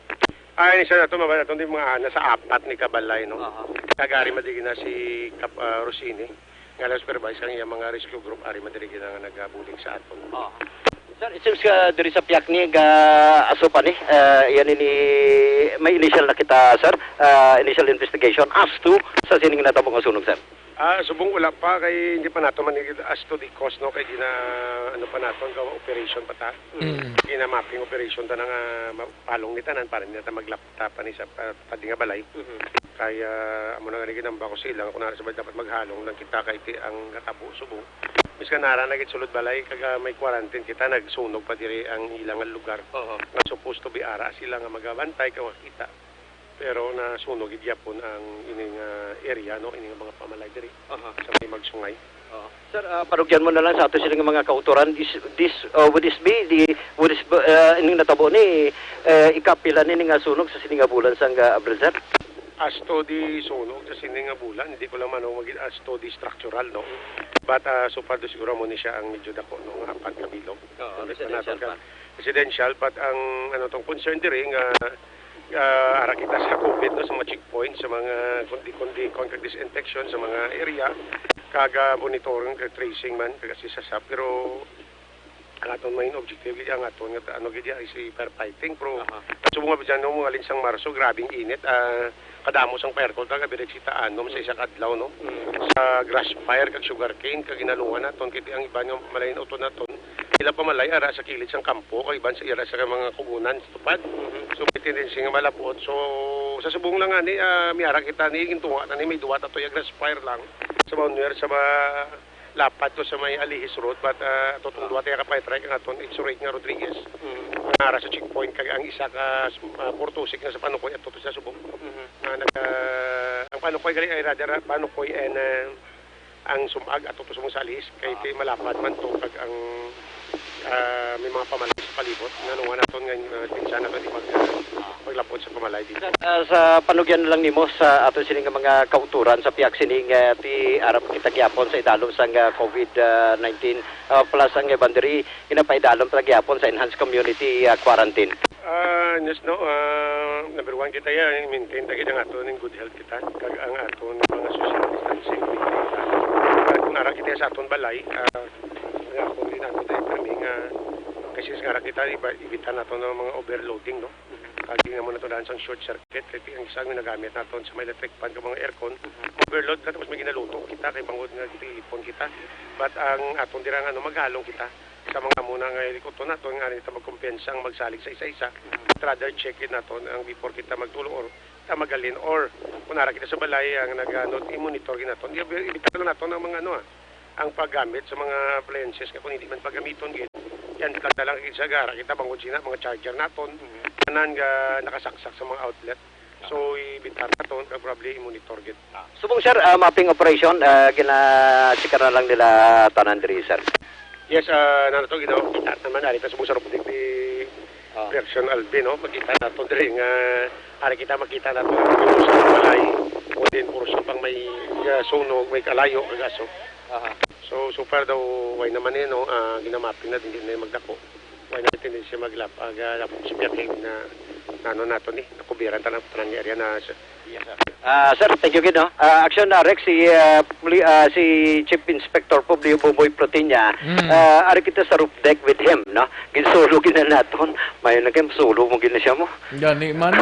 Ah, initial naton, maban naton, di mga nasa apat ni kabalay, no? Aha. Kag ari madigi na si Kap, ah, Rosini. Nga lang supervise ang iyang mga rescue group, ari madiri na nga nagabulig sa aton. Oo. Sir, it seems ka diri sa piyak ni ga aso pa ni, ah, yan ini, may initial na kita, sir. Ah, initial investigation as to sa sining natabo nga sunog, sir. Ah, subong wala pa kay hindi pa nato man as to the cause, no, kay gina, ano pa naton, gawa operation pa ta. Mm. Gina mapping operation ta na nga mapalong ni tanan para hindi na ta maglap-, ta pa ni sa pa-, padi nga balay. Mhm. Kay, ah, amo na nga ni ginamba ko sa ila nga kung nara sa balay dapat maghalong lang kita kay ti ang natabo subong. Miskan nara na gid sulod balay kag, ah, may quarantine kita, nagsunog pa diri ang ilang lugar. Oho. Nga supposed to be ara sila nga magabantay kay makita. Pero nasunog gid gyapon ang ining, ah, area, no, ining mga pamalay diri Aha. sa may Magsungay. Oo. Sir, ah, panugyan mo na lang sa ato sila nga mga kautoran, this, this, uh, would this be the, would this be, uh, ining natabo ni, eh, ikapila ni nga sunog sa sini nga bulan sang, ah, Abril, sir? As to the sunog sa sini nga bulan, hindi ko lang man mag as to the structural, no? But, ah, so far, do siguro mo ni siya ang medyo dako, no? Nga apat ka bilog. Oo, Hindi pa residential natin ka-, pa. Residential, but ang, ano, tong concern diri nga ah, ara kita sa COVID, no, sa mga checkpoint, sa mga kundi-kundi, kon kag disinfection sa mga area, kag, ah, monitoring, kag tracing man, kag assist sa sap. Pero ang aton main objective, gid ang aton nga, ano, gid, is firefighting. Pero Aha. subong nga dyan, no, mga linsang Marso, grabing init, ah, kadamo sang fire call, kag average kita anom sa isa ka adlaw, no? Mm. Sa grass fire, kag sugarcane, kag ginaluhan naton, kay ang iban nga malain uton naton, ila pamalay ara sa kilid sang kampo, kag iban sa ira sa mga kugunan sa tupad. Mhm. So, may tendency nga malabot. So, sa subong lang ani, ah, may ara kita ni, gintunga na ni, may duwa ta to ya grass fire lang. Sa Maunwer, sa ma-, lapad to sa may Alihis Road, but, ah, to tong duwa ta ya ka fire truck, ang aton, it's right nga Rodriguez. Mhm. Nga ara sa checkpoint, kag ang isa ka, ah, Portosic na sa Panukoy, at to sa subong. Mhm. Nga nag-, ah, ang Panukoy gali ay rather, ah, Panukoy and, ah, ang sumag ato to sa mga salis, kay Ah. ti malapad man to, kag ang, ah, may mga pamalay sa palibot. Nga nung naton nga, ah, pinsan naton di mag, ah, maglapod sa pamalay dito. Sir, ah, sa panugyan lang nimo sa ato sini nga mga kauturan sa piyak sini nga ti arap kita gyapon sa idalom sang, ah, COVID nineteen, ah, plus ang banderi, ginapaidalom ta gyapon sa enhanced community, ah, quarantine. Ah, yes, no. Ah, number one kita ya, maintain ta gid ang ato ning good health kita, kag ang aton mga social distancing, maintain ta. Kag kung ara kita sa aton balay, ah, nga kung di nato tayo kami nga, kasi nga ara kita, iba-, ibita nato ng mga overloading, no? Kag di naman nato daan sang short circuit, kay ang isang ginagamit naton sa may electric fan kag mga aircon, overload na, tapos may ginaluto kita, kay bangod nga gilipon kita. But ang aton dirang, ano, maghalong kita sa mga muna nga helicopter naton, nga nito magkumpiyansa ang magsalig sa isa-isa. But rather check it naton ang before kita magtulo or ta magalin, or kung ara kita sa balay, ang nag-, ano, i-monitor gid naton. I-, ibitaw lang naton ang mga, ano, ah, ang paggamit sa mga appliances nga kung hindi man paggamiton gid, yan, plug na lang gid sa gara kita, bangod sina, mga charger naton, tanan nga nakasaksak sa mga outlet. So, ibitaw naton, kag probably i-monitor gid. Subong, sir, ah, mapping operation, ah, gina-check na lang nila tanan diri, sir. Yes, ah, nano to, ginawa kita naman, ari ta subong sa roof deck ni Ah. Version Alvin, no? Makita nato diri nga, ari kita, makita nato ang sa balay, o din portion pang may, ah, sunog, may kalayo, kag aso. Aha. So, so far daw, way naman eh, no? Ah, ginamapping na, hindi na magdako. Way na tendency maglap, aga, lapok si Piaking na, nano nato ni, nakubiran ta ng, ng area na sa, Yes, sir. Ah, sir, thank you gid, no? Ah, action, ah, Rex, si, ah, Puli-, ah, si Chief Inspector Publio Buboy Plutinia, Mm. ah, ari kita sa roof deck with him, no? Ginsolo gid na naton. Mayo na kay solo mo gid na siya mo. Gani man.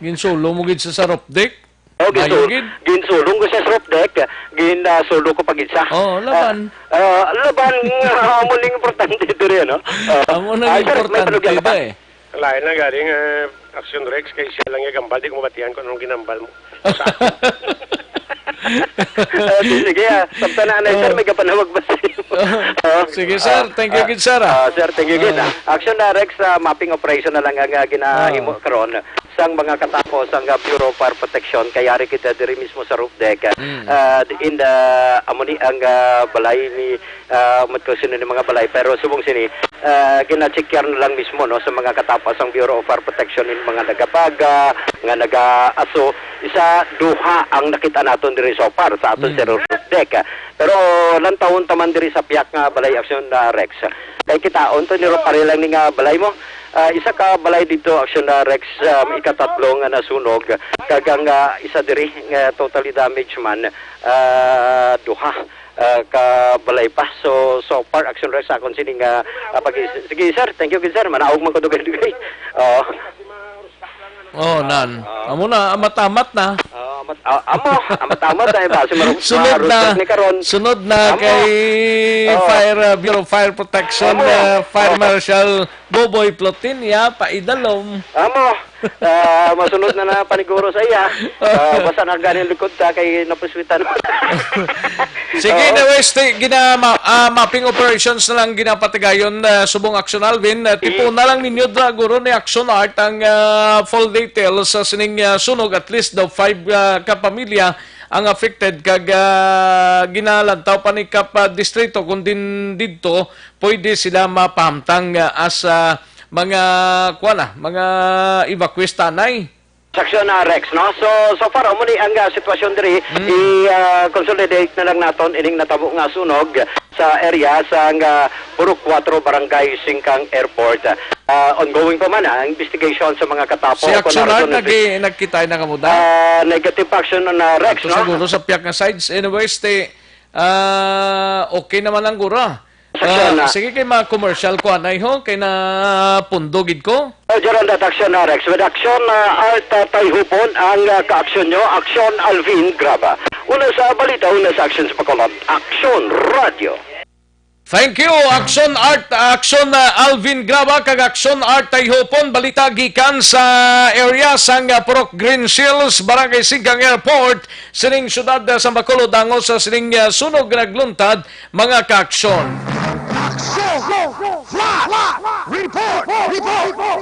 Ginsolo mo gid sa, sa roof deck? O, ginsul-, Mayugid. Ginsulong ko siya sa roof deck, gin, ah, sulo ko pag isa. Oh, laban. Ah, ah, laban nga amo ning importante diri, no? Ah, Amo nang ah, sir, may importante panugyan ka pa? Da eh. Lain lang galing, eh, Action Rex, kay siya lang yung gambal, di ko mabatian kung anong ginambal mo. Sa ako. Ah, di, sige, ah. Samtang na, sir, Oh. may kapanawag ba sa imo? Oh. Oh. Sige, sir. Ah, Thank you, ah, good sir, ah. ah, sir, thank you, good, Ah. ah. Action na, Rex, ah, mapping operation na lang ang, ah, ginahimo Ah. karon sang mga katapo sang, ah, Bureau of Fire Protection, kay yari kita diri mismo sa roof deck. Mm. Ah, in the, amo ni ang, ah, balay ni, ah, mat ko sino ni mga balay, pero subong sini, ah, gina-check na lang mismo, no, sa mga katapo sang Bureau of Fire Protection, in mga nagabaga, nga nagaaso, isa, duha ang nakita naton diri so far sa aton Mm. sa roof deck. Pero lantawon ta man diri sa piyak nga balay, Action, ah, Rex. Kay kitaon to, niro pare lang ni nga balay mo. Ah, isa ka balay dito, Action, ah, Rex, um, ikatatlo nga nasunog. Kag ang, ah, isa diri nga totally damaged man, ah, duha, ah, ka balay pa. So, so far, Action Rex, akon sini nga, ah, pag-, sige, sir. Thank you, good sir. Manaog man ko dugay-dugay. Oo. Oh, nan. Ah. Amo na, amat-amat na. Ah, amat-, ah, amo, amat-amat na, eh, basi marus-, Sunod na, marus-, ni karon. Sunod na Amo. kay Oh. Fire, uh, Bureau of Fire Protection, Amo. uh, Fire Oh. Marshal Boboy Plotinia Paidalom. Amo, ah, masunod na na paniguro sa iya. Ah, basta na ganing likod ta kay napuswitan. Sige, Oo. anyways, ti-, gina-, ma-, ah, mapping operations na lang ginapatigayon, ah, subong Action Alvin. Ah, tipuna lang ninyo dra, guro ni Action Art ang, ah, full details sa sining, ah, sunog. At least daw five, ah, ka pamilya ang affected kag, ah, ginalantaw pa ni Kap, ah, Distrito kung din didto pwede sila mapahamtang, ah, as, ah, mga, kuwan na, mga evacuees tanay. Section, ah, Rex, no? So, so far, amo ni ang, ah, sitwasyon diri. Mm. I, ah, consolidate na lang naton ining natabo nga sunog sa area sa, ah, Purok Kuwatro, Barangay Singkang Airport. Ah, ongoing pa man ang investigation sa mga katapo. Si Kung Action naroon Art, nag-, nagkita na kamo da? Ah, negative action na, Rex, Ato no? siguro sa piyak nga sides. Anyways, te, ah, okay naman ang gura. Action Ah, na. Sige, kay mga commercial ko, anay ho, kay na pundo gid ko. Oh, Gerald, at action na, Rex. With action, ah, Art, ah, Tayhupon ang, ah, kaaksyon nyo. Action, Alvin Graba. Una sa balita, una sa action sa Bacolod. Action Radio. Thank you, Action Art, Action, ah, Alvin Graba, kag Action Art Tayhupon. Balita gikan sa area sang, ah, Purok Green Hills, Barangay Singkang Airport, sining siyudad, ah, sa Bacolod, tungod sa sining, ah, sunog nga nagluntad, mga kaaksyon. Action! Flash! Report! Report!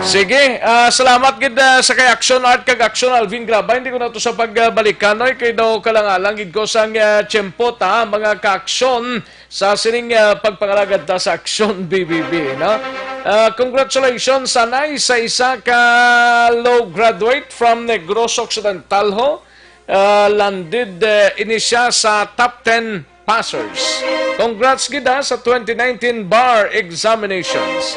Sige, ah, salamat gid, ah, sa kay Action Art kag Action Alvin Graba. Hindi ko na to sa pagbalikan, oy, kay daw kalang-alang gid ko sang, ah, tiyempo ta, mga kaaksyon, sa sining, ah, pagpangalagad ta sa Action B B B, no? Ah, congratulations, anay, sa isa ka law graduate from Negros Occidental, ho. Ah, landed, eh, ini siya sa top ten passers. Congrats gid, ha, sa twenty nineteen bar examinations.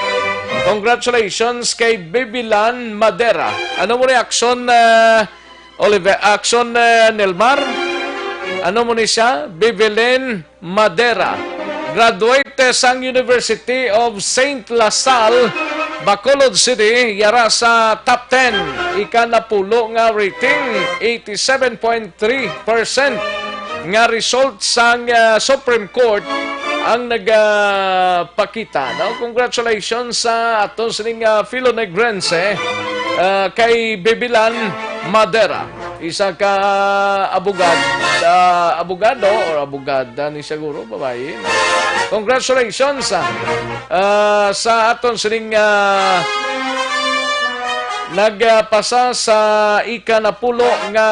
Congratulations kay Bibilan Madera. Ano mo reaksyon, ah, Oliver? Action, ah, Nelmar? Ano mo ni siya? Bibilin Madera. Graduate sang University of Saint La Salle, Bacolod City, yara sa top ten. Ika napulo nga rating, eighty-seven point three percent nga result sang, ah, Supreme Court ang nagapakita, no? Congratulations sa aton sining, ah, Filonegrense, ah, kay Bibilan Madera, isa ka abogad, ah, abogado or abogada ni siguro, babayi. Congratulations, ah, ah, sa aton sining, ah, nagpasa sa ika napulo nga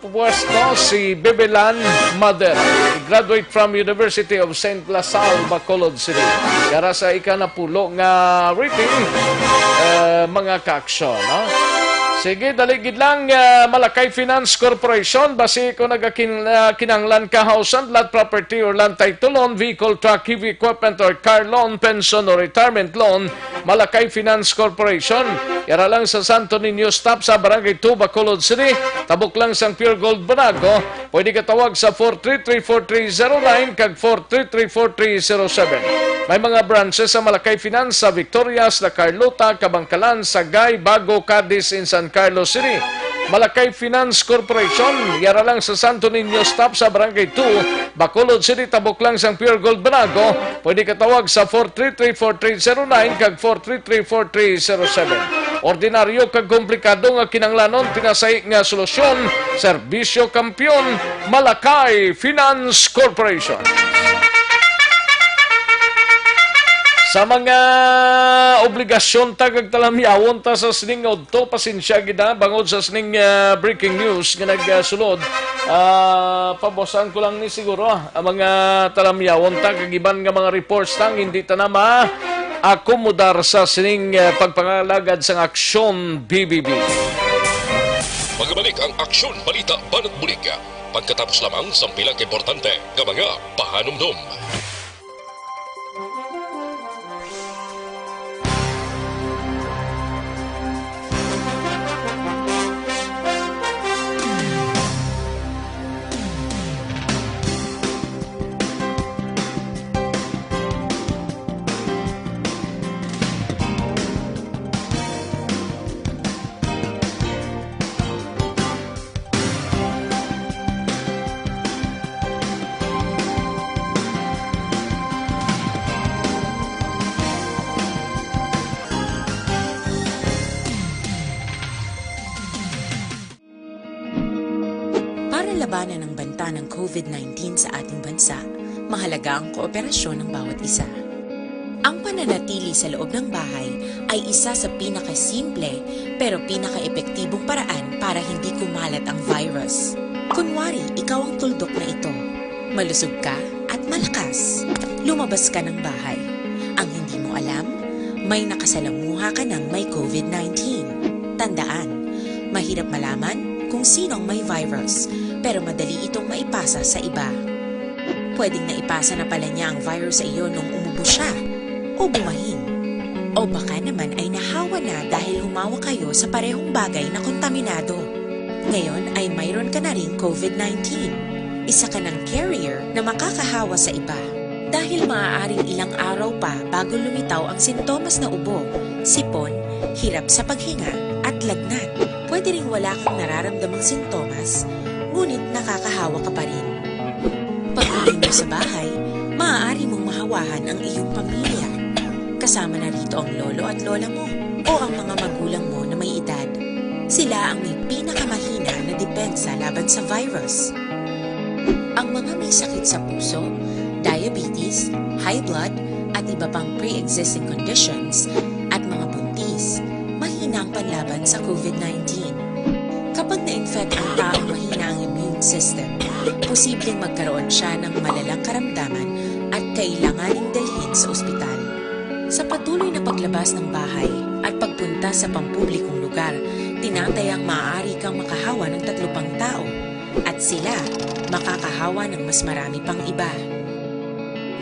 pwesto si Bibilan Madera. Graduate from University of Saint La Salle, Bacolod City. Yara sa ika napulo nga rating, eh, mga kaaksyon, no? Sige, dali gid lang, eh, Malakay Finance Corporation, basi kung nagakin-, ah, kinahanglan ka house and lot, property or land title loan, vehicle, truck, heavy equipment or car loan, pension or retirement loan, Malakay Finance Corporation. Yara lang sa Santo Niño Stop sa Barangay two, Bacolod City. Tabok lang sang Pure Gold Banago. Pwede ka tawag sa four three three four three zero nine kag four three three four three zero seven. May mga branches sa Malakay Finance sa Victorias, La Carlota, Kabankalan, Sagay, Bago, Cadiz, in San Carlos City. Malakay Finance Corporation, yara lang sa Santo Niño Stop sa Barangay two, Bacolod City, tabok lang sang Pure Gold Banago. Pwede ka tawag sa four three three, four three zero nine kag four three three, four three zero seven. Ordinaryo kag komplikado nga kinahanglanon, pinasahi nga solusyon, serbisyo kampiyon, Malakay Finance Corporation. Sa mga obligasyon ta kag talamyawon ta sa sining nga udto, pasensya gid na, bangod sa sining, ah, breaking news nga nagsulod. Ah, pabasahan ko lang ni siguro, ah, ang mga talamyawon ta kag iban nga mga reports ta nga hindi ta na maakomodar sa sining, ah, pagpangalagad sang Aksyon B B B. Magabalik ang Aksyon Balita Banat Bulig pagkatapos lamang sang pila ka importante nga mga pahanumdom. Para labanan ang banta ng COVID nineteen sa ating bansa, mahalaga ang kooperasyon ng bawat isa. Ang pananatili sa loob ng bahay ay isa sa pinakasimple pero pinakaepektibong paraan para hindi kumalat ang virus. Kunwari, ikaw ang tuldok na ito. Malusog ka at malakas. Lumabas ka ng bahay. Ang hindi mo alam, may nakasalamuha ka ng may COVID nineteen. Tandaan, mahirap malaman kung sino ang may virus, pero madali itong maipasa sa iba. Pwedeng naipasa na pala niya ang virus sa iyo nung umubo siya o bumahin. O baka naman ay nahawa na dahil humawak kayo sa parehong bagay na kontaminado. Ngayon ay mayroon ka na ring COVID nineteen. Isa ka ng carrier na makakahawa sa iba. Dahil maaaring ilang araw pa bago lumitaw ang sintomas na ubo, sipon, hirap sa paghinga, at lagnat. Pwede ring wala kang nararamdamang sintomas, ngunit nakakahawa ka pa rin. Pag-uwi mo sa bahay, maaari mong mahawahan ang iyong pamilya. Kasama na rito ang lolo at lola mo o ang mga magulang mo na may edad. Sila ang may pinakamahina na depensa laban sa virus. Ang mga may sakit sa puso, diabetes, high blood, at iba pang pre-existing conditions, at mga buntis, mahina ang panlaban sa COVID nineteen. Kapag na-infect ang taong mahina ang immune system, posibleng magkaroon siya ng malalang karamdaman at kailanganing dalhin sa ospital. Sa patuloy na paglabas ng bahay at pagpunta sa pampublikong lugar, tinatayang maaari kang makahawa ng tatlo pang tao at sila makakahawa ng mas marami pang iba.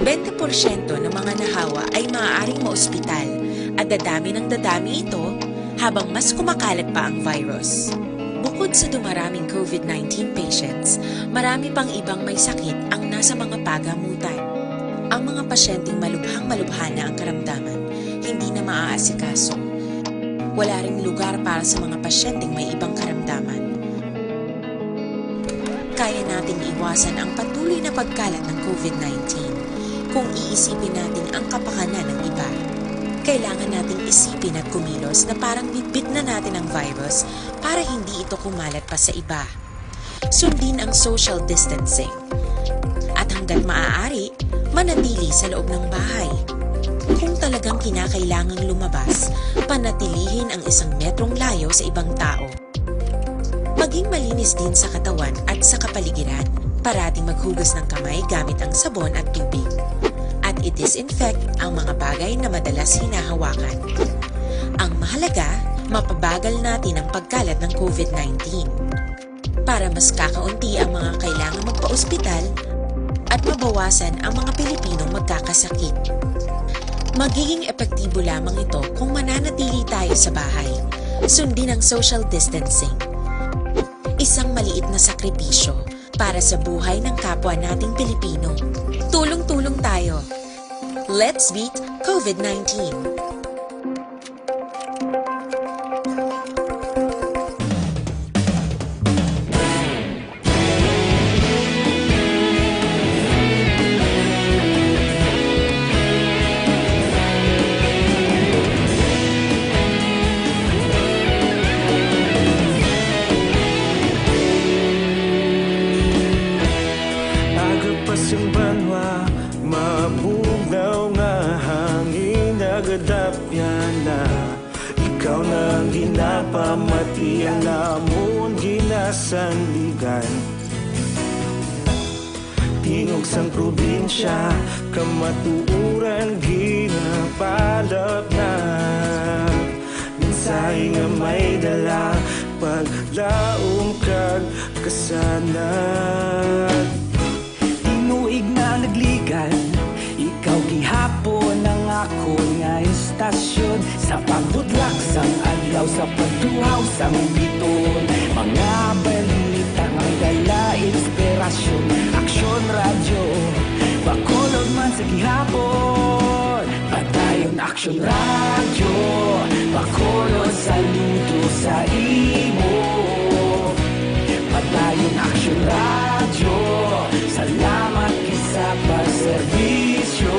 Bente porsyento ng mga nahawa ay maaaring maospital at dadami ng dadami ito habang mas kumakalat pa ang virus. Bukod sa dumaraming COVID nineteen patients, marami pang ibang may sakit ang nasa mga pagamutan. Ang mga pasyenteng malubhang-malubha na ang karamdaman, hindi na maaasikaso. Wala ring lugar para sa mga pasyenteng may ibang karamdaman. Kaya nating iwasan ang patuloy na pagkalat ng COVID nineteen kung iisipin natin ang kapakanan ng iba. Kailangan nating isipin at kumilos na parang bitbit na natin ang virus para hindi ito kumalat pa sa iba. Sundin ang social distancing. At hanggat maaari, manatili sa loob ng bahay. Kung talagang kinakailangang lumabas, panatilihin ang isang metrong layo sa ibang tao. Maging malinis din sa katawan at sa kapaligiran. Parating maghugas ng kamay gamit ang sabon at tubig. At i-disinfect ang mga bagay na madalas hinahawakan. Ang mahalaga, mapabagal natin ang pagkalat ng COVID nineteen. Para mas kakaunti ang mga kailangang magpa-ospital at mabawasan ang mga Pilipinong magkakasakit. Magiging epektibo lamang ito kung mananatili tayo sa bahay. Sundin ang social distancing. Isang maliit na sakripisyo para sa buhay ng kapwa nating Pilipino. Tulong-tulong tayo. Let's beat COVID nineteen. Ikaw na ang ginapamati, ang namon ginasandigan. Tingog sang probinsya, kamatuoran ginapalapnag. Mensahe nga may dala, paglaom kag kasanag. Tinuig na nagligan, ikaw gihapon ang akon nga istasyon. Sa pagbutlak sang adlaw, sa pagtuhaw sang bituon, mga balita nga may dala inspirasyon. Aksyon Radyo, Bacolod man sa gihapon. Padayon Aksyon Radyo, Bacolod, saludo sa imo. Padayon Aksyon Radyo, salamat gid sa pagserbisyo.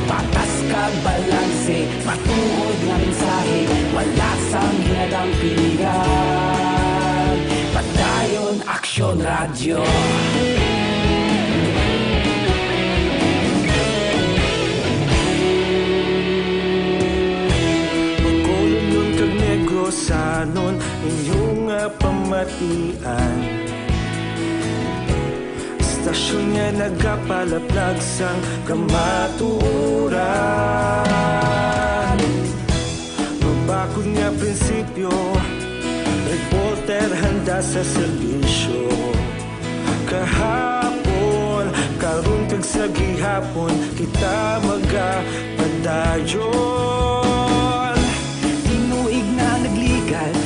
Patas kag balanse, matuod nga mensahe, wala sang ginadampingan. Padayon Aksyon Radyo. Bacolodnon kag Negrosanon, inyo nga pamatian. Istasyon nga nagapalaplag sang kamatuoran. Mabakod nga prinsipyo, reporter handa sa serbisyo. Kahapon, karon kag sa gihapon, kita magapadayon. Tinuig na nagligan,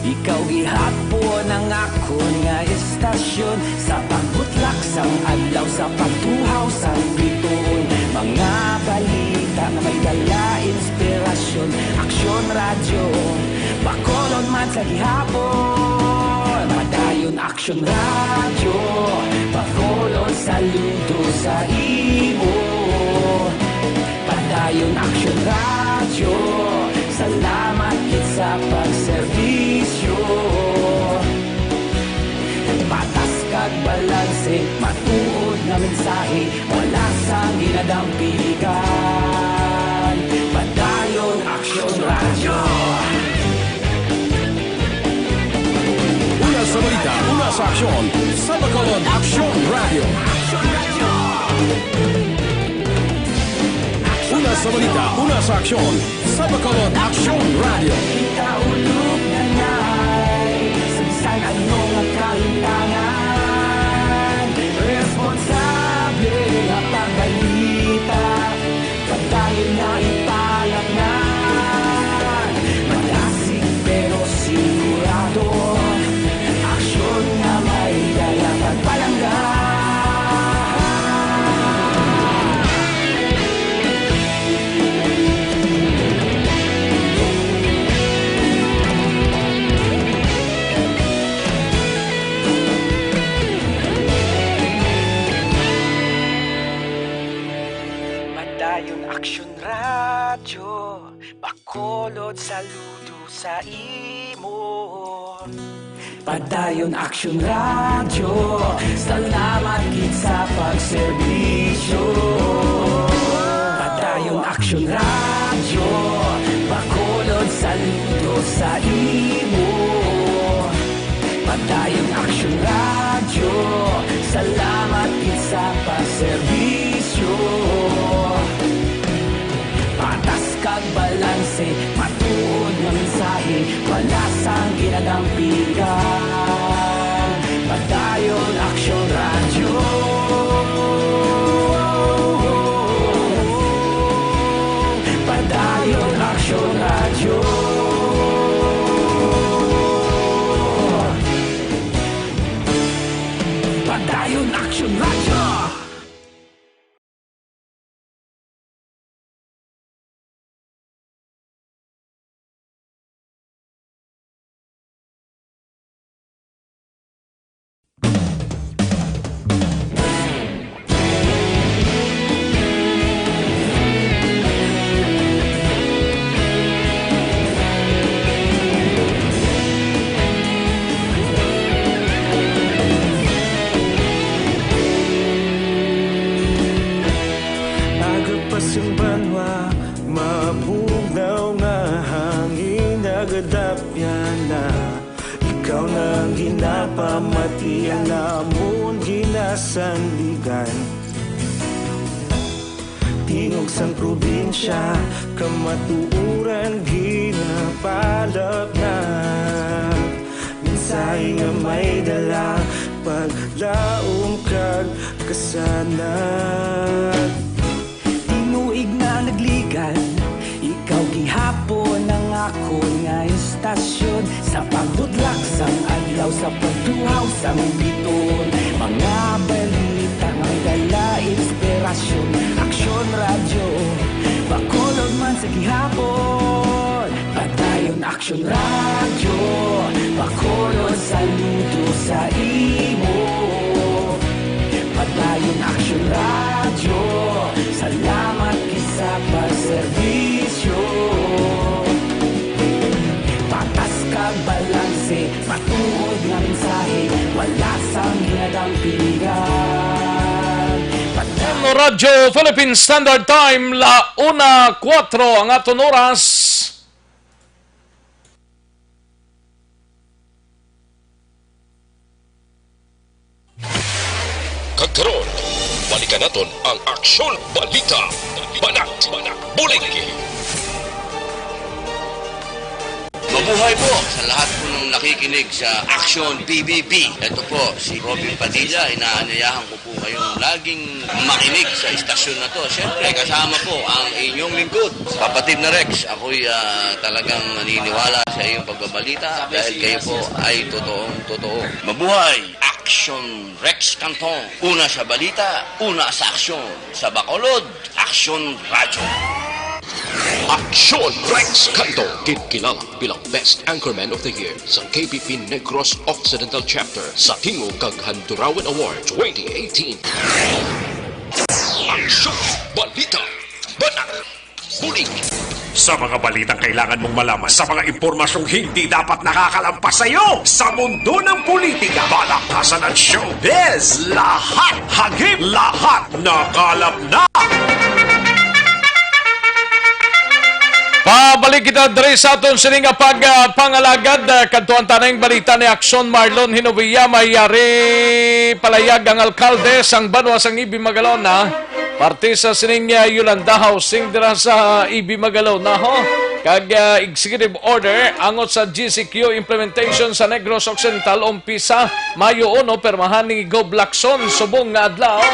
ikaw gihapon ang akon nga istasyon. Sa pagbutlak sang adlaw, sa pagtuhaw sang bituon, mga balita nga may dala inspirasyon. Aksyon Radyo, Bacolod man sa gihapon. Padayon Aksyon Radyo, Bacolod, saludo sa imo. Padayon Aksyon Radyo, salamat gid sa pagserbisyo. Patas kag balanse, matuod nga mensahe, wala sang ginadampingan. Padayon Aksyon Radyo. Una sa balita, una sa aksyon, sa Bacolod Aksyon Radyo. Una sa balita, una sa aksyon, sa Bacolod Aksyon Radyo. Kita ulog na nay, sa bisan ano nga kalimtangan, responsable nga pagbalita. Padayon na ipalapngan, madasig pero sigurado, aksyon nga may dala pagpalangga. Padayon Aksyon Radyo, Bacolod, saludo sa imo. Padayon Aksyon Radyo, salamat gid sa pagserbisyo. Padayon Aksyon Radyo, Bacolod, saludo sa imo. Padayon Aksyon Radyo, salamat gid sa pagserbisyo. Patas kag balanse, matuod nga mensahe, wala sang ginadampingan. Padayon Aksyon Radyo. Padayon Aksyon Radyo. Padayon Aksyon Radyo. Aga pa sing banwa, mabugna Napamati ang amon ginasandigan. Tingog sang probinsya, kamatuoran ginapalapnat. Mensahe nga may dala, paglaom kag kasanag. Tinuig na nagligad, ikaw gihapon ang akon nga istasyon. Sa pagbudlak sang adlaw, sa pagtuhaw sang biton, mga balita nga dala inspirasyon. Aksyon Radyo, Bacolod man sa gihapon. Padayon Aksyon Radyo, Bacolod, saludo sa imo. Padayon Aksyon Radyo, salamat kisa pagserbisyo. Patas kag balanse, matuod nga mensahe, wala sang hinadang piligan. Padayon Radyo Philippine Standard Time, la una kuwatro ang aton oras. Kag karon, balikan naton ang Aksyon Balita, Banat, Bulig. Mabuhay po sa lahat po ng nakikinig sa Aksyon P B B. Ito po si Robin Padilla, inaanyayahan ko po kayong laging makinig sa istasyon na to. Siyempre, kasama po ang inyong lingkod, kapatid na Rex. Ako'y, ah, talagang naniniwala sa iyong pagbabalita dahil kayo po ay totoong totoo. Mabuhay! Aksyon Rex Canton. Una sa balita, una sa aksyon. Sa Bacolod, Aksyon Radyo. Aksyon Rex Canton, ginkilala bilang Best Anchorman of the Year sa K B P Negros Occidental Chapter sa Tingog kag Handurawan Award twenty eighteen. Aksyon, balita, banat, bulig. Sa mga balitang kailangan mong malaman, sa mga impormasyong hindi dapat nakakalampas sa iyo, sa mundo ng politika, balakasan at showbiz, lahat hagip, lahat nakalap na. Pabalik kita diri sa aton sini nga pag, ah, pangalagad, ah, kadto ang tanang balita ni Aksyon Marlon Hinovia. May yari palayag ang alkalde sang banwa sang Ibi Magalona, parte sa sining, ah, Yolanda Housing dira sa Ibi Magalona, ho. Kag, ah, executive order angot sa G C Q implementation sa Negros Occidental, umpisa Mayo uno, pirmahan ni Gob Lacson subong nga adlaw.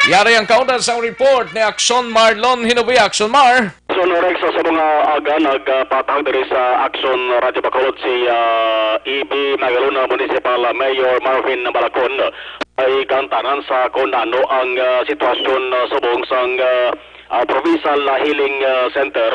Yari ang kaundan sang report ni Aksyon Marlon Hinovia. Aksyon Mar. Aksyon Rex, sa mga aga nagpatag diri sa Aksyon Radyo Bacolod si, ah, Ibi Magalona Municipal Mayor Marvin Malacon ay kantanan sa kung ano ang, ah, sitwasyon, ah, subong sang, ah, ah, Provincial Healing, ah, Center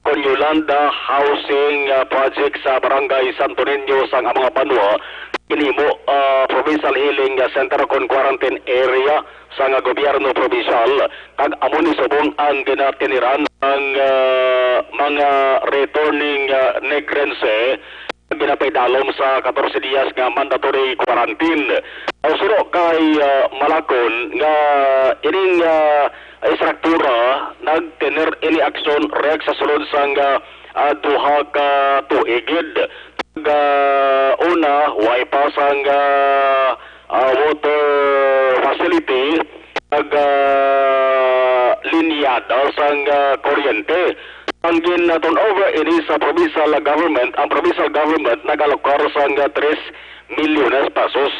kon Yolanda Housing, ah, Project sa Barangay Santo Niño sang among banwa, ginhimo, ah, Provincial Healing, ah, Center kon Quarantine Area sang, ah, gobyerno probinsyal, kag amo ni subong ang ginatiniran ang, ah, mga returning, ah, Negrense, ginapaidalom sa katorse diyas nga mandatory quarantine. Ang suro kay, ah, Malacon nga ining, ah, estruktura nagtener ini Aksyon Rex sa sulod sang, ah, ah, duha ka tuig gid. Kag, ah, una, way pa sang, ah, ah, water facility, kag, ah, linyada sang, ah, kuryente. Ang gin-turnover ini sa provincial government, ang provincial government nag-alokar sang, ah, tres milyones pesos.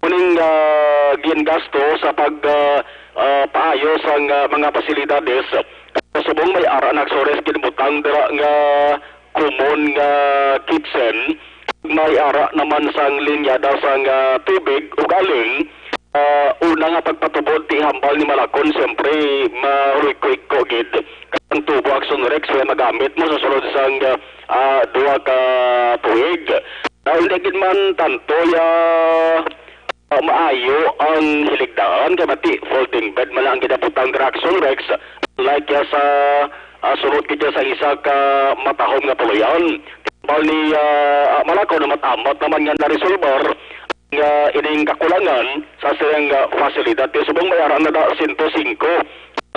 Muning, ah, gingasto sa pag, ah, ah, paayo sang, ah, mga pasilidades. Subong may ara na, Aksyon Rex, ginbutang dira nga common nga kitchen, may ara naman sang linyada sang, ah, tubig ug aling, ah, una nga pagpatubod ti hambal ni Malacon, siyempre, mahuyko-hiko gid. Kay ang tubo, Aksyon Rex, way magamit mo sa sulod sang, ah, duha ka tuig. Ah, hindi gid man tanto ya ah, maayo ang hiligdaan, kay mati, folding bed man lang ang ginabutang dira, Aksyon Rex. Like ya sa, ah, sulod gid ya sa isa ka matahom nga puloy-an. Timbal ni, ah, ah, Malacon, amat-amat naman nga naresolbar nga ining kakulangan sa silang, ah, fasilidad. Kay subong may ara na da sento singko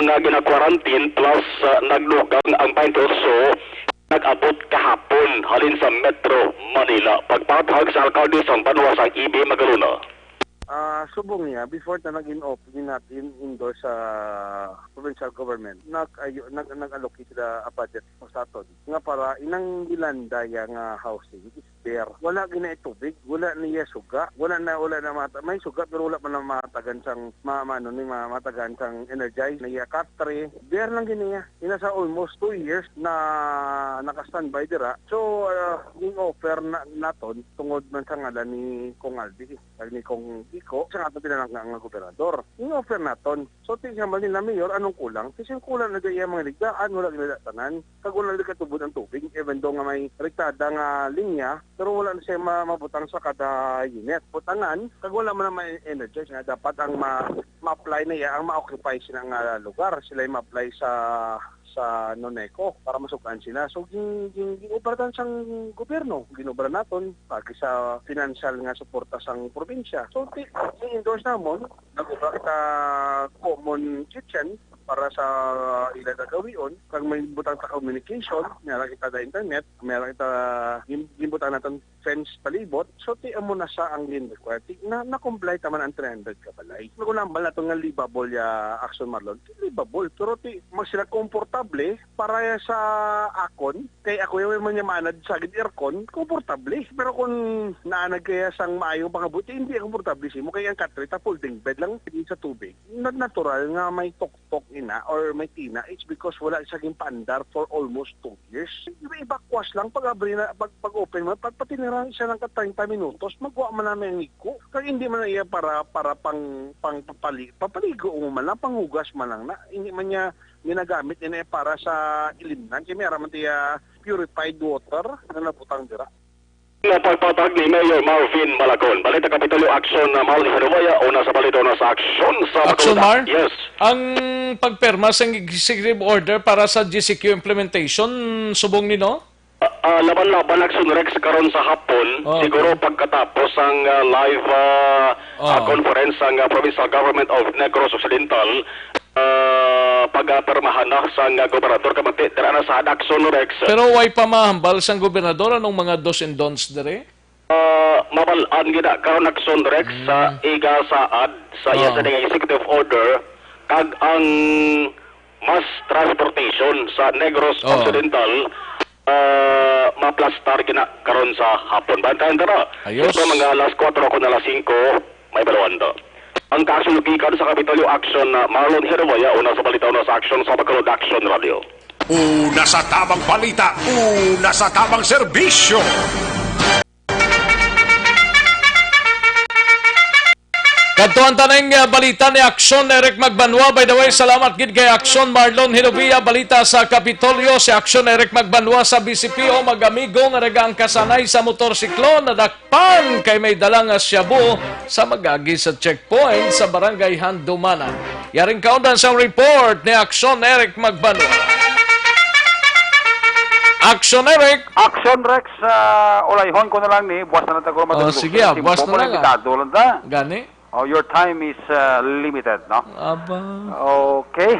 nga gina-quarantine plus, ah, nagdugang ang twenty-eight nag-abot kahapon halin sa Metro Manila. Pagpahayag sa alkalde sang banwa sa E B Magalona. Ah, subong niya, before ta nag-in-, op-, gin-, natin endorse sa provincial government, nag-, ayo-, nag-, nag-allocate sila a budget sa aton nga para inang Yolanda ya nga housing is there. Wala gina tubig, wala niya suga, wala na, wala na mata-, may suga pero wala pa na matagan sang ma-, ma-, ano ni, ma-, matagan sang energize na iya katre. There lang gini niya. Ina sa almost two years na naka-standby dira. So, ah, gin-offer na naton tungod man sa ngalan ni Kong Aldi, kag ni Kong Kiko, sa aton pinalangga nga gobernador. Gin-offer naton. So, ti siya man nila, "Mayor, anong kulang?" Ti siya, "Kulang na iya mga ligdaan, wala gina tanan. Kag wala na katubod ang tubig, even though nga may rektada nga linya, pero wala na siya ma-, mabutang sa kada unit. Butangan, kag wala man na ma-energize nga dapat ang ma-, ma-apply na iya, ang ma-occupy sila nga lugar, sila yung ma-apply sa, sa Noneco para masukan sila." So, gin-, gin-, gin-obratan sang gobyerno, ginobra naton, pagi sa financial nga suporta sang probinsya. So, ti-, i-endorse namon, nag-ubra kita common kitchen para sa ila nagawion, kag may butang ta communication, may ara kita da internet, may ara kita gin-, ginbutang naton fence palibot, so ti amo na sa ang gin-require. Ti, na, na-comply ta man ang three hundred ka balay. Kung nambal naton nga livable ya action, Marlon, ti livable, pero ti mag sila komportable para sa akon, kay ako yung man niya maanad sa gid aircon, komportable. Pero kung naanad kaya sang maayong pangabuti, hindi komportable simo, kay ang katre ta folding bed lang sa tubig. Na-, natural nga may tuktok ina or may tina, it's because wala siya ginpaandar for almost two years. Iba-iba kwas lang pag abri na, pag, pag open mo, pag patinira siya ng ka treinta minutos, magwa man na may ngigo. Kag hindi man na iya para, para pang, pang papali-, papaligo mo man lang, panghugas man lang na. Hindi man niya ginagamit niya para sa ilimnan. Kaya may araman tiya purified water na nabutang dira. Nga pagpatag ni Mayor Marvin Malacon. Balita Kapitolyo, Aksyon na Mal Hiruwaya, una sa balita, una sa aksyon sa Aksyon, Bacolod. Mar? Yes. Ang pagpirma sa executive order para sa G C Q implementation, subong nino? Ah, ah, laban-laban, Aksyon Rex, karon sa hapon, oh, siguro okay, pagkatapos ang, ah, live, ah, ah, oh, conference sang, ah, Provincial Government of Negros Occidental, ah, pagapirmahan na sang, ah, gobernador, kamati, dira na sa Aksyon Rex. Pero way pa mahambal sang gobernador anong mga dos and don'ts diri? Ah, mabal-an gid na karon, Aksyon Rex, sa, mm, igasaad sa iya, oh, sa executive order kag ang mass transportation sa Negros, oh, Occidental, ah, maplastar gina karon sa hapon. Bantayan ta na. Ayos. Sa mga alas kuwatro kon alas singko, may baluan ta. Ang kasunod gikan sa Kapitolyo, Aksyon na Marlon Hiruwaya, una sa balita, una sa aksyon sa Bacolod Aksyon Radio. Una sa tamang balita, una sa tamang serbisyo. Kadtuan ta ning, ah, balita ni Aksyon Eric Magbanwa. By the way, salamat gid kay Aksyon Marlon Hilovia. Balita sa Kapitolyo, si Aksyon Eric Magbanwa sa B C P O, mag-amigo nga nagaangkasanay sa motorsiklo, nadakpan kay may dala nga shabu sa mag-agi sa checkpoint sa Barangay Handumanan. Yaring kaundan sang report ni Aksyon Eric Magbanwa. Aksyon Eric! Aksyon Rex, ah, ulayhon ko na lang ni, buwas na lang ta, oh, madugdog sige, sa ah, buwas timpo, na lang, ah, limitado lang ta. Gani? Oh, your time is, ah, limited, no? Aba. Okay.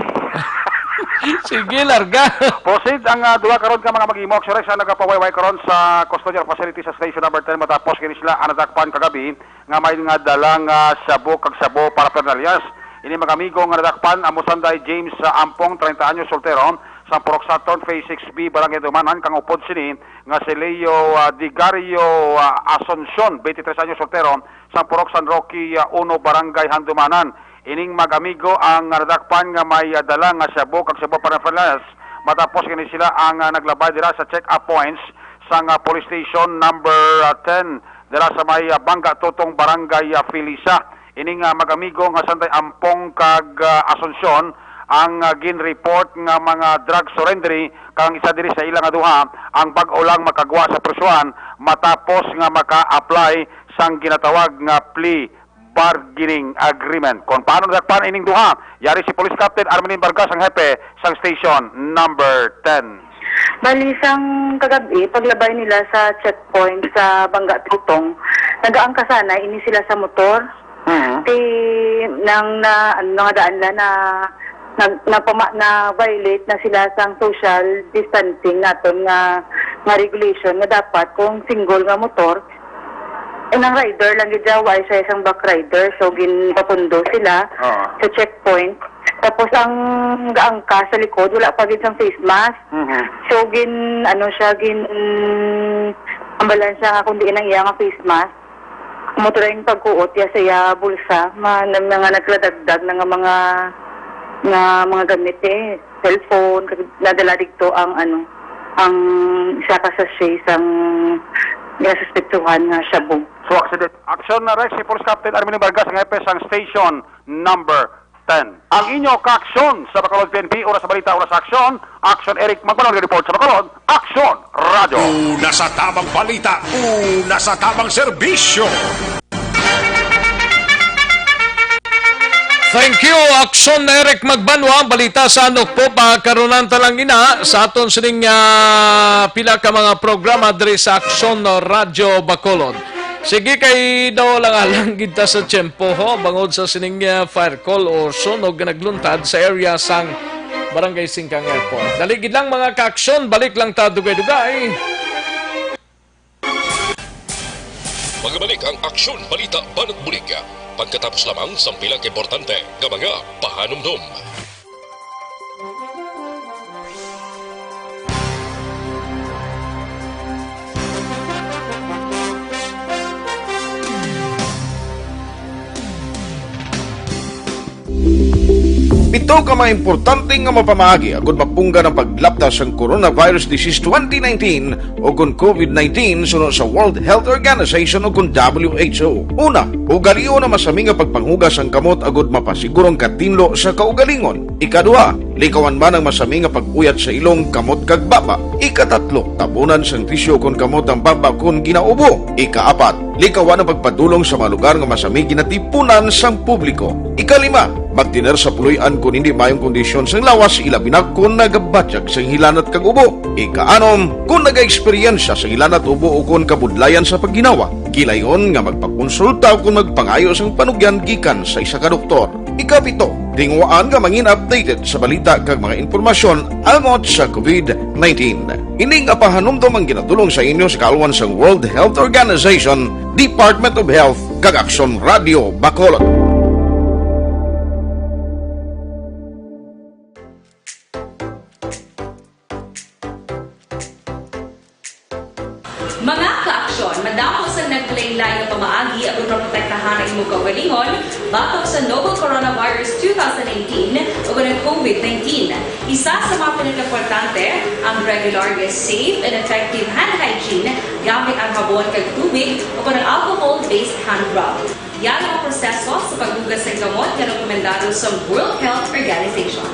Sige, larga. Proceed ang, ah, duha karon ka mga mag-imo. Aksyon Rex, ang nagapawayway karon sa custodial facility sa Station Number Ten matapos kini sila ang nadakpan kagabi nga may nga dala nga shabu kag shabu paraphernalias. Ini mag-amigo nga nadakpan amo sanday James, ah, Ampong, treinta anyos, soltero, sang Purok Saturn, Phase six B, Barangay Dumanan, kang upod sini nga si Leo, ah, Digario, ah, Asuncion, twenty-three anyos, soltero, sang Purok San Roque, ah, uno, Barangay Handumanan. Ining mag-amigo ang nadakpan nga may, ah, dala nga shabu kag shabu paraphernalias matapos kini sila ang, ah, naglabay dira sa check-up points sang, ah, Police Station Number, ah, Ten dira sa may, ah, Bangga Tutong, Barangay, ah, Felisa. Ining, ah, mag-amigo nga sanday Ampong kag, ah, Asuncion ang, ah, gin-report nga mga drug surrenderee kang isa diri sa ila nga duha ang bag-o lang makagwa sa prisohan matapos nga maka-apply sang ginatawag nga plea bargaining agreement. Kon paano nadakpan ining duha, yari si Police Captain Armelin Vargas ang hepe sang Station Number Ten. Bali, sang kagabi, paglabay nila sa checkpoint sa Bangga Tutong, nagaangkasanay ini sila sa motor. Mhm. Ti, nang na, ano, nga daan la na, nag-, nagpama-, na-violate na sila sang social distancing naton nga, nga regulation nga dapat kung single nga motor, eh, nang rider lang gid siya, wa siya isang back rider. So, ginpapundo sila Oo. sa checkpoint. Tapos, ang gaangkas sa likod, wala pa gid sang face mask. Mhm. So, gin-, ano siya, gin-, ambalan siya nga kung diin ang iya nga face mask. Amo to lang pagkuot ya sa iya bulsa, ma-, na mga nagladagdag na nga mga, nga mga gamit, eh, cellphone, kag nadala dito ang, ano, ang isa ka sachet sang ginasuspetsuhan nga shabu. So, accident. Action na, Rex, si Force Captain Armin Vargas, ang hepe sang station number ten. Ang inyo kaaksyon sa Bacolod P N P, oras sa balita, oras sa aksyon. Action, Eric Magbalon, report sa Bacolod. Action, Radyo. Una sa tamang balita, una sa tamang serbisyo. Thank you, Action Eric Magbanwa. Balita sa Anok po, pakarunan ta lang ina sa aton sining, ah, pila ka mga programa diri sa Action Radyo Bacolod. Sige, kay daw lang alang gid ta sa tiyempo, ho, bangod sa sining, ah, fire call o sunog nga nagluntad sa area sang Barangay Singkang Airport. Dali gid lang, mga kaaksyon, balik lang ta dugay-dugay. Magabalik ang Aksyon Balita Banat Bulig pagkatapos lamang sang pila ka importante nga mga pahanumdom. Pito ka mga importante nga mapamaagi agud mapunggan ang paglapta sang coronavirus disease twenty nineteen o kon COVID nineteen suno sa World Health Organization o kon W H O. Una, ugalion ang masami nga pagpanghugas sang kamot agud mapasiguro ang katinlo sa kaugalingon. Ikaduha, likawan man ang masami nga pag-uyat sa ilong, kamot, kag baba. Ikatatlo, tabunan sang tisyu kon kamot ang baba kon ginaubo. Ikaapat, likawan ang pagpadulong sa mga lugar nga masami ginatipunan sang publiko. Ikalima, magtener sa puloy-an kon hindi maayong kondisyon sang lawas, ilabi na kon nagabatyag sang hilanat kag ubo. Ikaanom, kon nagaeksperyensya sang hilanat, ubo, o kon kabudlayan sa pagginawa, gilayon nga magpakonsulta o kon magpangayo sang panugyan gikan sa isa ka doktor. Ikapito, tinguhaan nga mangin updated sa balita kag mga impormasyon angot sa COVID nineteen. Ini nga pahanumdom ang ginadulong sa inyo sa kaalwan sang World Health Organization, Department of Health, kag Aksyon Radio Bacolod. Mga kaaksyon, madamo sang naglain-lain nga pamaagi aron maprotektahan ang imong kaugalingon batok sa novel coronavirus two thousand nineteen o kon ang COVID nineteen. Isa sa mga pinakaimportante ang regular nga safe and effective hand hygiene gamit ang habon kag tubig o kon ang alcohol-based hand rub. Yari ang proseso sa paghugas sang kamot nga rekomendado sa World Health Organization.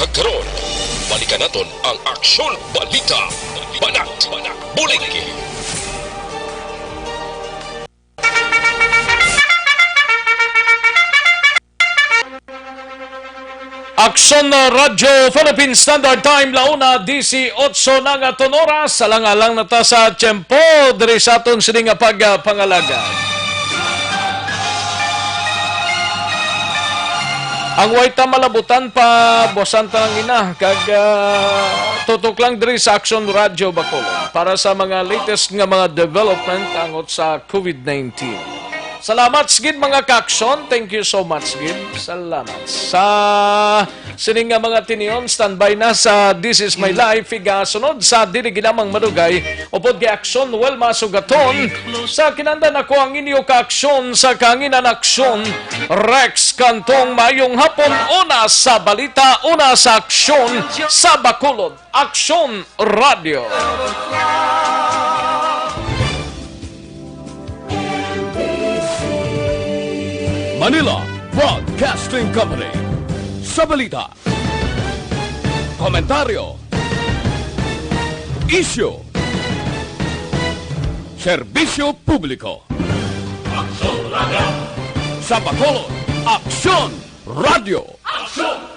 Kag karon, balikan naton ang Aksyon Balita Banat Bulig. Aksyon na Radyo Philippine Standard Time, la una dieciocho na nga aton oras. Alang-alang na ta sa tiyempo diri sa aton sini nga pagpangalaga. Ang way ta malabutan pa, buwasan ta lang ina, kag, ah, tutok lang diri sa Aksyon Radyo Bacolod para sa mga latest nga mga development angot sa COVID nineteen. Salamat gid, mga ka-aksyon. Thank you so much gid. Salamat. Sa sining nga mga tinion, standby na sa This Is My Life, igasunod sa dili ginamang madugay, upod kay Aksyon Wilma Sugaton. Sa kinandan ako ang inyo ka-aksyon sa kanginan aksyon, Rex Cantong. Mayong hapon, una sa balita, una sa aksyon sa Bacolod. Aksyon Radyo. Manila Broadcasting Company. Sa balita, komentaryo, isyu, serbisyo publiko. Aksyon Radyo. Sa Bacolod, Aksyon Radyo. Aksyon